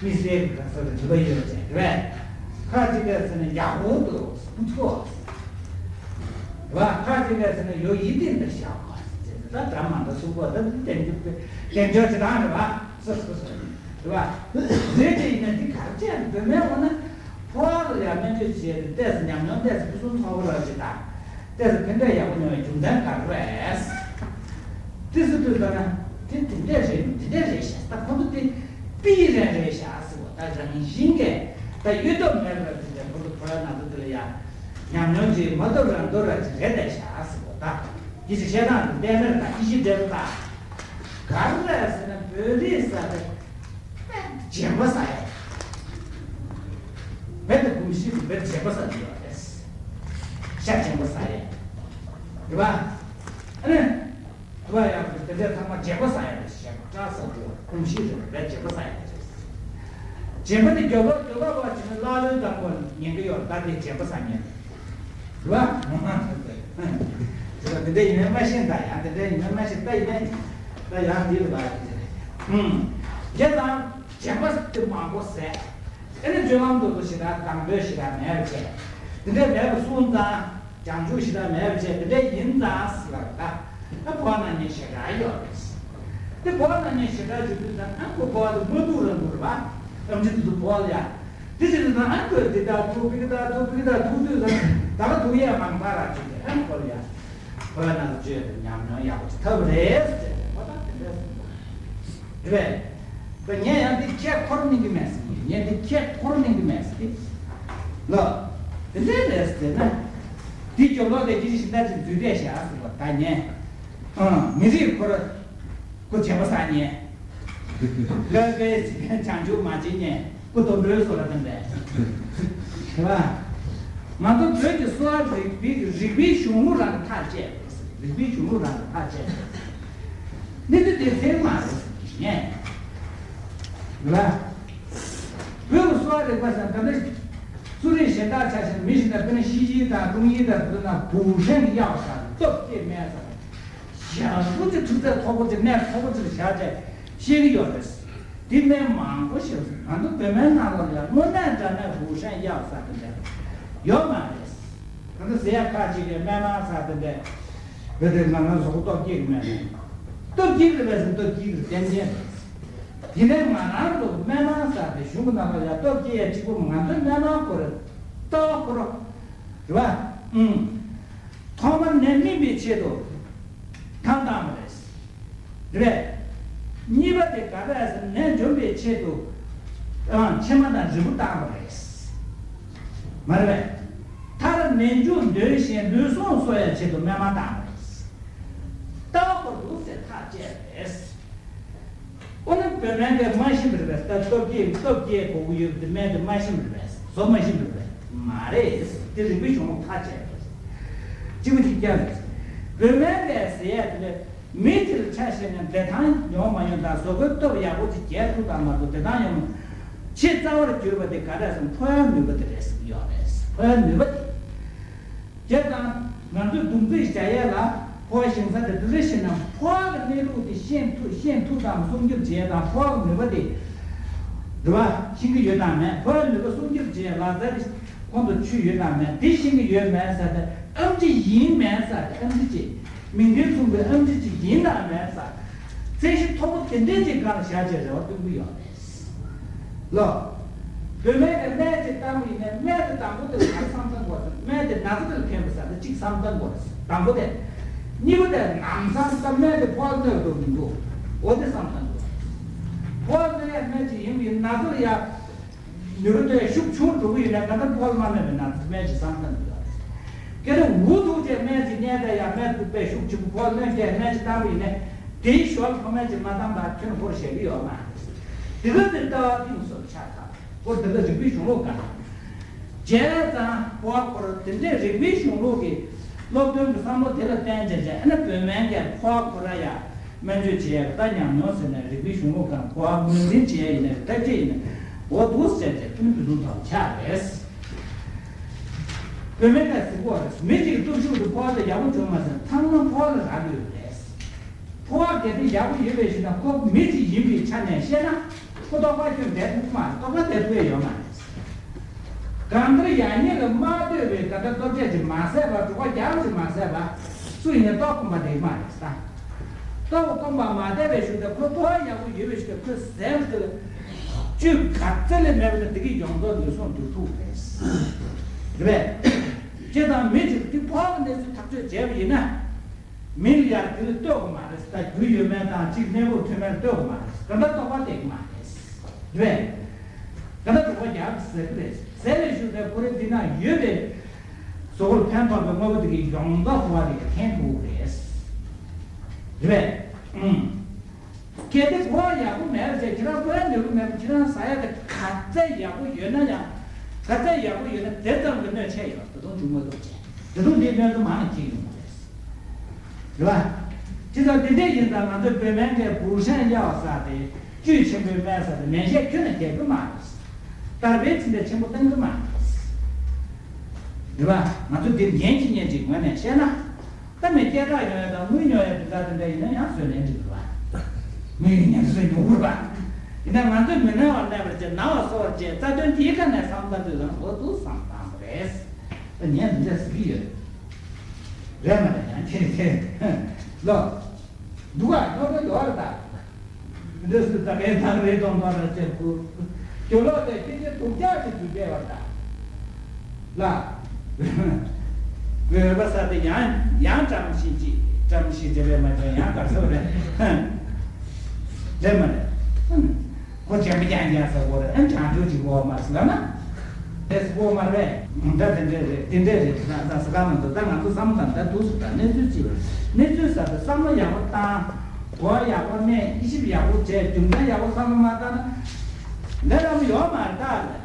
མི་སེར་གི་ག་ས་ལ་འདི་པ་ཡོད་ཅེས་རེད། ཁ་ཅིག་གིས་ཟེར་ན་ཡག་པོ་འདུག་ཟེར་ཐུག་ཟེར་བ། ཁ་ཅིག་གིས་ཟེར་ན་ཡོ་ཡིད་བརྟན་དུ་བཞག་པ་ཟེར་ད་འདྲ་མ་འདྲ་གསུངས་པ་ད་འདི་བདེན་འཇོག་བདེན་འཇོག་ཅི་དང་རེད་བ་ཟེར་ཟེར་ཟེར་རེད་བ། རེད་དེ་ཡིན་ན་འདི་ག་རེ་བྱས་ན་བོད་སྨན་འོ་ན། ཕོ་བ་ལ་ཡང་སྨན་བཅོས་བྱས་ཏེ་ཏོག་ཙམ་ཉམས་མྱོང་ཏོག་ཙམ་ཕུན་སུམ་ཚོགས་པོ་རག་ཅིག་དང་། ཏོག་ཙམ་ཕན་འབྲས་ཡག་པོ་མྱོང་བའི་རྒྱུ་མཚན་ག་རེ་རེད། ཏོག་ཙམ་ལྟོས་ཙ་ན་དེ་དེ་འདྲས་རེད་འདི་འདྲས་རེད་ཤག་ད་ཁོ་ཚོ་དེ་པི་རན་རེད་ཤག་ཟེར་བ་ད་རང་བཞིན་གྱིས་ད་གཡོལ་ཐབས་མེད་པ་དེ་འདྲས་ཁོ་ཚོ་ཕོ་བ་ན་ཚོ་དེ་ལ་ཡང་ཉམས་མྱོང་ཅིག་མ་ཐོབ་རང་འདོད་ར་ཅིག་རེད་བསྡད་ཤག་ཟེར་བ་ད་ཡིད་ཆེས་བཤད་སྟངས་དེ་བལྟས་ན་ད་ཡིད་ཆེས་འདྲ་པོ་ད་ག་རེ་རེད་ཟེར་ན་བོད་རིགས་ས་དེ། རྗེན་པ་ཟ་ཡ། བེ་ད་གོམས་གཤིས་དེ་བེ་རྗེན་པ་ཟ་གི་ཡོད་རེད། ཤ་རྗེན་པ་ཟ་ཡ། རེད་པ། ཨ་ནི། རེད་པ་ཡང་དེ་འདྲ་ཚང་མ་རྗེན་པ་ཟ་ཡ་རེད་ཞེས་པ་སྐྲ་ཟ་གི་ཡོད་གོམས་གཤིས་རེད་བེ་རྗེན་པ་ཟ་ཡ་རེད། རྗེན་པ་དེ་རྒྱབ་ལོགས་རྒྱབ་ལོགས་པ་བྱས་ན་ཀླ་ཀློའི་གདམས་པ་ཉན་གི་ཡོད་རེད་ད་དེ་རྗེན་པ་ཟ་ཉན་རེད། རེད་པ། དེ་འདྲ་ཡིན་ན་མ་ཤེས་ད་ཡང་དེ་འདྲ་ཡིན་ན་མ་ཤེས་ད་ཡིན་ན་ད་ཡང་འདི་རེད་པ་དེ་རེད། ཧུམ། རྗེ་དང་། རྗེན་པ་དེ་མང་པོ་ཟས། དེ་ནི་སྤྱོད་ལམ་དུ་དུ་ཞེ་དྲག་དང་དོད་ཞེ་དྲག་མེད་པ་བྱས། དེ་འདྲའི་མེད་པ་སོང་ཙང་བྱང་ཆུབ་ཞེ་དྲག་མེད་པ་བྱས་དེ་འདྲའི་ཡིན་ཙང་ཟེར་བ་ད་ད་ཕོ་ན་ཉེ་ཞེ་དྲག་ཡོད་རེད། དེ་འབོ་བ་ན་ཉན་ཞེ་དྲག་བྱེད་དུས་ཙང་ཨ་ཁོ་འབོ་བ་དེ་མ་ཐུག་རང་འདུག་རེད་པ། ཨམ་ཆི་དེ་ཚོ་འབོ་བ་ལ་ཡ། དེ་བྱེད་དུས་ཙང་ཨ་ཁོས་དེ་ལྟར་ཐུག་པི་ཀི་ལྟར་ཐུག་པི་ཀི་ལྟར་ཐུག་དུས་ཙང་ད་ག་ཐུག་ཡས་མང་ཐག་རག་བྱེད་དེ་ཨ་ཁོ་ལ་ཡ། འབོ་བ་ན་བཅོས་དེ་ཉམས་མྱོང་ཡག་པོ་ཅིག་ཐོབ་རེད་ཟེར་ཏེ་ཁོ་ད་དེ་འདྲ་ཟེར་འདུག་རེད་པས། ངས་ཡང་འདི་ཁྱེད་འཁོར་གནང་གི་མེད་ཟེར། ངས་འདི་ཁྱེད་འཁོར་གནང་གི་མེད་ཟེར། ལོ། དེ་འདྲ་རེད་ཟེར་ན། འདི་སྐྱོབ་ལོག་ལས་ཀྱི་གཞི་འདྲ་ཅིག་འཛུལ་བསྡད་བཞག་ཟེར་བ་ད་ངས། ཨང་། མི་རིགས་ཁོ་ར། སྐུ་བྱེ་བ་ས་ཉེ། ཀ་ཀའི་བྱང་ཆུབ་མ་བྱེད་ཉེ། སྐུ་དོམ་པོའི་སོ་ལ་ལྡན་པས། རེད་པ། ང་ཚོ་བོད་ཀྱི་གསོ་བ་རིག་པའི་རིག་པའི་གཞུང་ལུགས་རང་གི་ཐག་བཅད་པ་རེད། རིག་པའི་གཞུང་ལུགས་རང་གི་ཐག་བཅད་པ་རེད། གནས་ཚུལ་དེ་ཚད་མ་རེད་ཟེར་གྱི་ཉེ། རེད་པ། བོད་ཀྱི་གསོ་བ་རིག་པ་ཟེར་ན་ད་ལྟ་གསོ་རིག་གཞན་དག་ཆ་བཞག་ན་མི་ཞིག་ན་དཔེར་ན་ཤི་ཡི་དང་ཀྲུང་ཡི་དང་དེ་ཚོ་ན་བུ་ཧྲན་གྱི་གཡག་ཟ་སྟོབས་སྐྱེད་སྨན་ཟ། ཞག་པོ་ཅིག་ཁྲུག་རྩལ་མཐོ་པོ་ཅིག་གནས་མཐོ་པོ་ཅིག་བཞག་བྱས་ཤེས་ཀྱི་ཡོད་རེད། དེ་སྨན་མང་པོ་ཞིག་ང་ཚོ་བོད་སྨན་ནང་ལོགས་ལ་ཡང་དངོས་གནས་དྲང་གནས་བུ་ཧྲན་གཡག་ཟ་དེ་འདྲ་ཡོད་མ་རེད། ང་ཚོ་ཟེར་ཡ་ཁ་ཅིག་གིས་སྨན་མང་ཟ་དེ་འདྲ་བོད་དེ་ང་རང་གཟུགས་པོ་སྟོབས་སྐྱེད་ཀྱི་སྨན་རེད། སྟོབས་སྐྱེད་ཀྱི་རེད་པས་ཟེར་སྟོབས་སྐྱེད་ཀྱི་རེད་ཏན་ཏན་རེད། དེ་ནས་ང་རང་ཚོ་སྨན་མང་ཟ་དེ་གཞུང་གི་ནང་ལ་ཡང་སྟོབས་སྐྱེད་ཡ་གཅིག་པོ་ང་ཚོའི་སྨན་མང་ཁོ་རེད། ལྟ་བ་ཁོ་ར། རེད་པ། ཨང་། ཐོག་མར་ནད་སྨིན་པའི་ཆེད་དུ་ཐང་བཏང་བ་རེད། རེད་པས། གཉིས་པ་དེ་ག་རེ་ཟེར་ན་ནད་འཇོམས་པའི་ཆེད་དུ་ཨང་མཆིལ་མ་དང་རིལ་བུ་བཏང་བ་རེད། མ་རེད་པས། མཐར་ནད་འཇོམས་འདོད་བཞིན་ལུས་ཟུངས་གསོ་བའི་ཆེད་དུ་སྨན་མ་བཏང་བ་རེད། ལྟ་བ་ཁོ་ར་འདུག་སེ་ཐག་བཅད་པ་རེད། ཨོ་ན་བོད་སྨན་གྱིས་མ་ཤེས་པ་རེད་པས། ད་སྟོབས་སྐྱེད་སྟོབས་སྐྱེད་དགོས་ཀྱི་ཡོད་པ་དེ་སྨན་དེ་མ་ཤེས་པ་རེད་པས། བཟོ་མ་ཤེས་པ་རེད་པས། མ་རེད། དེ་རིག་པའི་གཞུང་ལུགས་ཐག་བཅད་པ་རེད། གཅིག་པ་གཅིག་རྐྱང་རེད། བོད་སྨན་གྱིས་ཟེར་ཡ་དེ་ལས་མི་དེར་ཆ་བཞག་ན་བདེ་ཐང་ཡོང་མ་ཡོང་དང་གཟུགས་པོའི་སྟོབས་ཡག་པོ་ཅིག་རྒྱས་ཐུབ་དང་མ་ཐུབ་བདེ་ཐང་ཡོང་མ་ཆེས་རྩ་བར་གྱུར་པ་དེ་ག་རེ་ཟེར་ན་ཕོ་ཡང་ནུས་པ་དེ་རེད་ཟེར་གྱི་ཡོད་རེད། ཕོ་ཡང་ནུས་པ་དེ། བྱས་ཙང་ང་ཚོས་རྡུང་རྩིས་བྱ་ཡས་ལ་ཕོ་བ་ཞིང་ས་དེ་འདི་འདྲ་ཞིག་ན་ཕོ་བ་གི་གནས་ལུགས་དེ་ཤེས་ཐུབ་ཤེས་ཐུབ་དང་སྲུང་སྐྱོབ་བྱེད་ཡས་དང་ཕོ་བ་གི་ནུས་པ་དེ་འདི་བ་ཤེས་ཀྱི་ཡོད་དམ་མེད། ཕོ་བ་ནུས་པ་སྲུང་སྐྱོབ་བྱེད་ཡས་ལག་རྩལ་དེ་ཁོང་དུ་ཆུད་ཡོད་དམ་མེད། དེ་ཤེས་ཀྱི་ཡོད་མེད་ཟེར་ཏེ་ཨེམ་ཆི་ཡིན་མེད་ཟེར་ཏེ་ཨེམ་ཆི་ཅིག་མིང་དོན་མཚུངས་པའི་ཨེམ་ཆི་ཅིག་ཡིན་དམ་མེད་ཟེར་ཚད་གཞི་མཐོ་པོ་དེ་འདྲའི་ཅིག་སྒང་ལ་བཞག་བྱས་རེ་བ་བཏོན་གྱི་ཡོད་རེད། ལོ། བོད་སྨན་གྱི་སྨན་གཅིག་བཏང་བ་ཡིན་ན་སྨན་དེ་དང་པོ་དེ་ལ་ག་རེ་བསམ་བློ་བཏང་དགོས་ཟེར། སྨན་དེ་ན་ཚ་དེ་ལ་ཕན་པ་ཟེར་ཏེ་གཅིག་བསམ་བློ་བཏང་དགོས་ཟེར། དང་པོ་དེ། གཉིས་པ་དེ་ལམ་སང་ད་སྨན་དེ་ཕོ་བ་གནོད་འགྲོ་གི་འདུག་འོ་དེ་བསམ་བློ་བཏང་དགོས། ཕོ་བ་གནོད་ཡ་སྨན་ཅིག་ཡིན་པ་ཡིན་ན་ན་ཚ་ལ་ཡ། ནུས་པ་དེ་ཤུགས་ཆུང་འགྲོ་གི་ཡོད་ན་ད་ལྟ་ཕོ་བ་ལ་མ་གནོད་པའི་ན་ཚ་སྨན་ཅིག་བསམ་བློ་བཏང་དགོས། སྐད་དེ་འུ་ཐུག་ཅེས་སྨན་ཅིག་བསྙལ་ད་ཡ་སྨན་དེ་དཔེ་ཤུགས་ཆེན་པོ་ཕོ་བ་གནོད་མཁན་སྨན་ཅིག་བཏང་བ་ཡིན་ན་དེའི་ཞོར་ལ་ཕོ་སྨན་ཅིག་མ་བཏང་པར་ཁྱོན་ཧོར་བཞག་གི་ཡོད་མ་རེད། དེ་ག་དེ་ལྟ་བ་གཏིང་ཟབ་ཆགས་ཐལ། ཧོར་དེ་ག་རིག་པའི་གཞུང་ལུགས་ག་བྱས་ཙང་ཕོ་བ་ཁོ་ར་དེ་འདྲའི་རིག་པའི་གཞུང་ལུགས་ཀྱི་སློབ་སྟོན་གྱི་བསམ་བློ་དེ་ལ་བརྟེན་བྱས་བྱས་ཨ་ན་བོད་སྨན་གྱིས་ཕོ་བ་ཁོ་ར་ཡ་སྨན་བཅོས་བྱེད་ཡ་ད་ཉམས་མྱོང་ཟེར་ནས་རིག་པའི་གཞུང་ལུགས་གང་ཕོ་བ་ངོས་འཛིན་བྱེད་ཡ་ཡིན་ན་རེད་ཐབས་ཤེས་ཡིན་ན་འོ་འདུག་ཟེར་བྱས་ཨ་ནི་བུ་ལུང་ཐོག་ཆགས་རེད། བོད་སྨན་གྱིས་ཟེར་གོ་རེད། མི་གཅིག་གི་སྟོབས་ཤུགས་དེ་ཕོ་བ་དང་ཡག་པོ་བྱུང་མ་ཟེར་ཚང་མ་ཕོ་བ་ལ་རག་ལུས་རེད། ཕོ་བ་གལ་ཏེ་ཡག་པོ་ཡོད་པའི་ཕྱིར་ན་ཁོ་མི་གཅིག་ཡིན་པའི་ཆ་ནས་བཤད་ན་ཁོ་རྟོགས་པ་ཁྱོན་བསྡད་ཐུབ་ཀྱི་མ་རེད། རྟོགས་པ་བསྡད་ཐུབ་ཡ་ཡོད་མ་རེད། གང་ལྟར་ཡང་སྙིང་ལ་མ་ལྟོས་པའི་ད་ལྟ་སྟོབས་ཆེ་ཅིག་མ་ཟད་པ་གྲོགས་པོ་རྒྱག་ཅིག་མ་ཟད་པ་སུ་ཡིན་ན་ལྟོགས་ཁོམ་པ་བསྡད་ཀྱི་མ་རེད་ད། ལྟོགས་ཁོམ་པ་མ་བསྡད་པའི་ཤུགས་དེ་ཁོ་ཕོ་བ་ཡག་པོ་ཡོད་པའི་ཤུགས་དེ་ཁོས་ཟས་དེ་བཅུད་ག་ཚད་ལས་མེད་པ་ནི་དེ་གི་ཡོངས་རྫོགས་ལུས་ཟུངས་འགྲུབ་ཐུབ་རེད། རེད་པས། སྤྱིར་བཏང་མི་གཅིག་དེ་ཕོ་བ་གནས་ཚུལ་ཐག་གཅོད་བྱས་པ་ཡིན་ན། མི་ལ་ཡར་དེ་ལ་ལྟོས་དགོས་མ་རེད། ད་རྒྱུ་ཡོད་མེད་དང་གཅིག་གནས་བབ་མཐུན་མིན་ལ་ལྟོས་དགོས་མ་རེད། ད་ལྟ་རྟོགས་པ་བསྡད་ཀྱི་མ་རེད། རེད། ད་ལྟ་རྟོགས་པ་རྒྱག་ཟེར་གི་རེད། ཟེར་བའི་ཤུགས་དེ་ཁོ་རའི་འདི་ན་ཡོད་པའི་གཟུགས་པོར་ཕན་ཐོགས་པའི་དངོས་པོ་དེ་གི་ཡོངས་རྫོགས་ཕོ་བ་དེ་གི་འཐེན་ཐུབ་ཀྱི་རེད། རེད། ཨང་། གལ་ཏེ་ཕོ་བ་ཡག་པོ་མེད་པ་བྱས་ཁྱེད་རང་ཕོ་བའི་ནུས་པ་མེད་པ་ཁྱེད་རང་ཟ་ཡ་དེ་ག་ཚད་ཡག་པོ་ཡོད་ན་ཡང་། ག་ཚད་ཡག་པོ་ཡོད་ན་དེ་ཙམ་གྱི་གནོད་ཆེ་ཡོད་ད་དུང་འཇུག་མ་ཐུབ་ཅེས། ད་དུང་འདིའི་གནོད་འཚེ་མང་ནས་སྐྱེ་ཡོང་བ་རེད། རེད་བ། ཅི་ལྟར་འདི་འདྲས་ཡིན་ཙང་ང་ཚོས་བོད་སྨན་གྱི་བུ་ཧྲན་གཡའ་བ་ཟ་སྟེ་བཅུད་ཆེན་པོའི་སྨན་ཟ་སྟེ་ནན་བཤད་ཁྱོན་ནས་རྒྱག་གི་མ་རེད། དར་སྤེལ་ཕྱིན་ཏེ་ཆེན་པོ་གཏོང་གི་མ་རེད། རེད་བ། ང་ཚོ་འདིར་ཉན་གྱི་ཉན་གྱི་ངོས་ནས་བཤད་ན། ད་མི་སྐད་གྲགས་ཡོང་ཡ་དང་དངུལ་ཉོ་ཡ་དེ་འདྲ་དེ་འདྲ་ཡིན་ན་ཡང་བཟོས་ལན་འགྲིག་རེད་བ། དངུལ་ཉོ་བཟོས་ཉོ་དགོས་རེད་བ། ཡིན་ན་ང་ཚོས་མི་ནོར་བར་གནས་པར་བྱས་ན་བ་གསོ་བར་བྱས་རྩ་དོན་དེའི་ཁ་ནས་བསམ་བློ་འདོད་ལམ་འོ་འདུག་བསམ་བཏང་བ་རེད། ད་ཉན་འདི་འདྲ་ཟེར་གྱི་ཡོད། རེད་མ་རེད་ཡང་ཁྱེད་ཁྱེད་ལོ། འདུག་ག་ཉོ་གི་ཡོད་རེད་ད། འདི་སུ་ད་གའི་ཐང་རེ་གཏོང་ཐོག་ར་ཅེར་ཁུ། ཁྱོད་ལོ་དེ་ཁྱེད་ཀྱི་དུག་ཅག་གི་དུས་པས་བར་ད། ལ། འོད་པ་ས་དེ་ཡང་ཡང་བཀྲམ་ཤིང་ཅིག་བཀྲམ་ཤིང་དེ་བས་མ་བྱུང་ཡང་གར་སོ་རེད། རེད་མ་རེད། ཁོ་ཅན་པ་ཀྱང་ཀྱང་ཟེར་གོ་རེད། ཨ་བྱང་ཆུབ་ཅིག་གོ་མ་ཟེར་ན། དེ་སུ་གོ་མ་རེད། ད་དེ་འདྲས་རེད། དེ་འདྲས་རེད་ཟེར་ན་ད་ཟེར་ག་མ་འདུག་ད་ང་ཚོ་བསམ་བློ་དང་ད་འདུག་སུ་ད་གནས་ཚུལ་ཅིག་གནས་ཚུལ་ཟེར་ད་བསམ་བློ་ཡག་པོ་བཏང་། གོ་བ་ཡག་པོ་གནས། དབྱེ་ཞིབ་ཡག་པོ་བྱས། རྒྱུ་མཚན་ཡག་པོ་བསམ་བློ་མ་བཏང་ན། འདི་རང་ཡོད་མ་རེད་ད།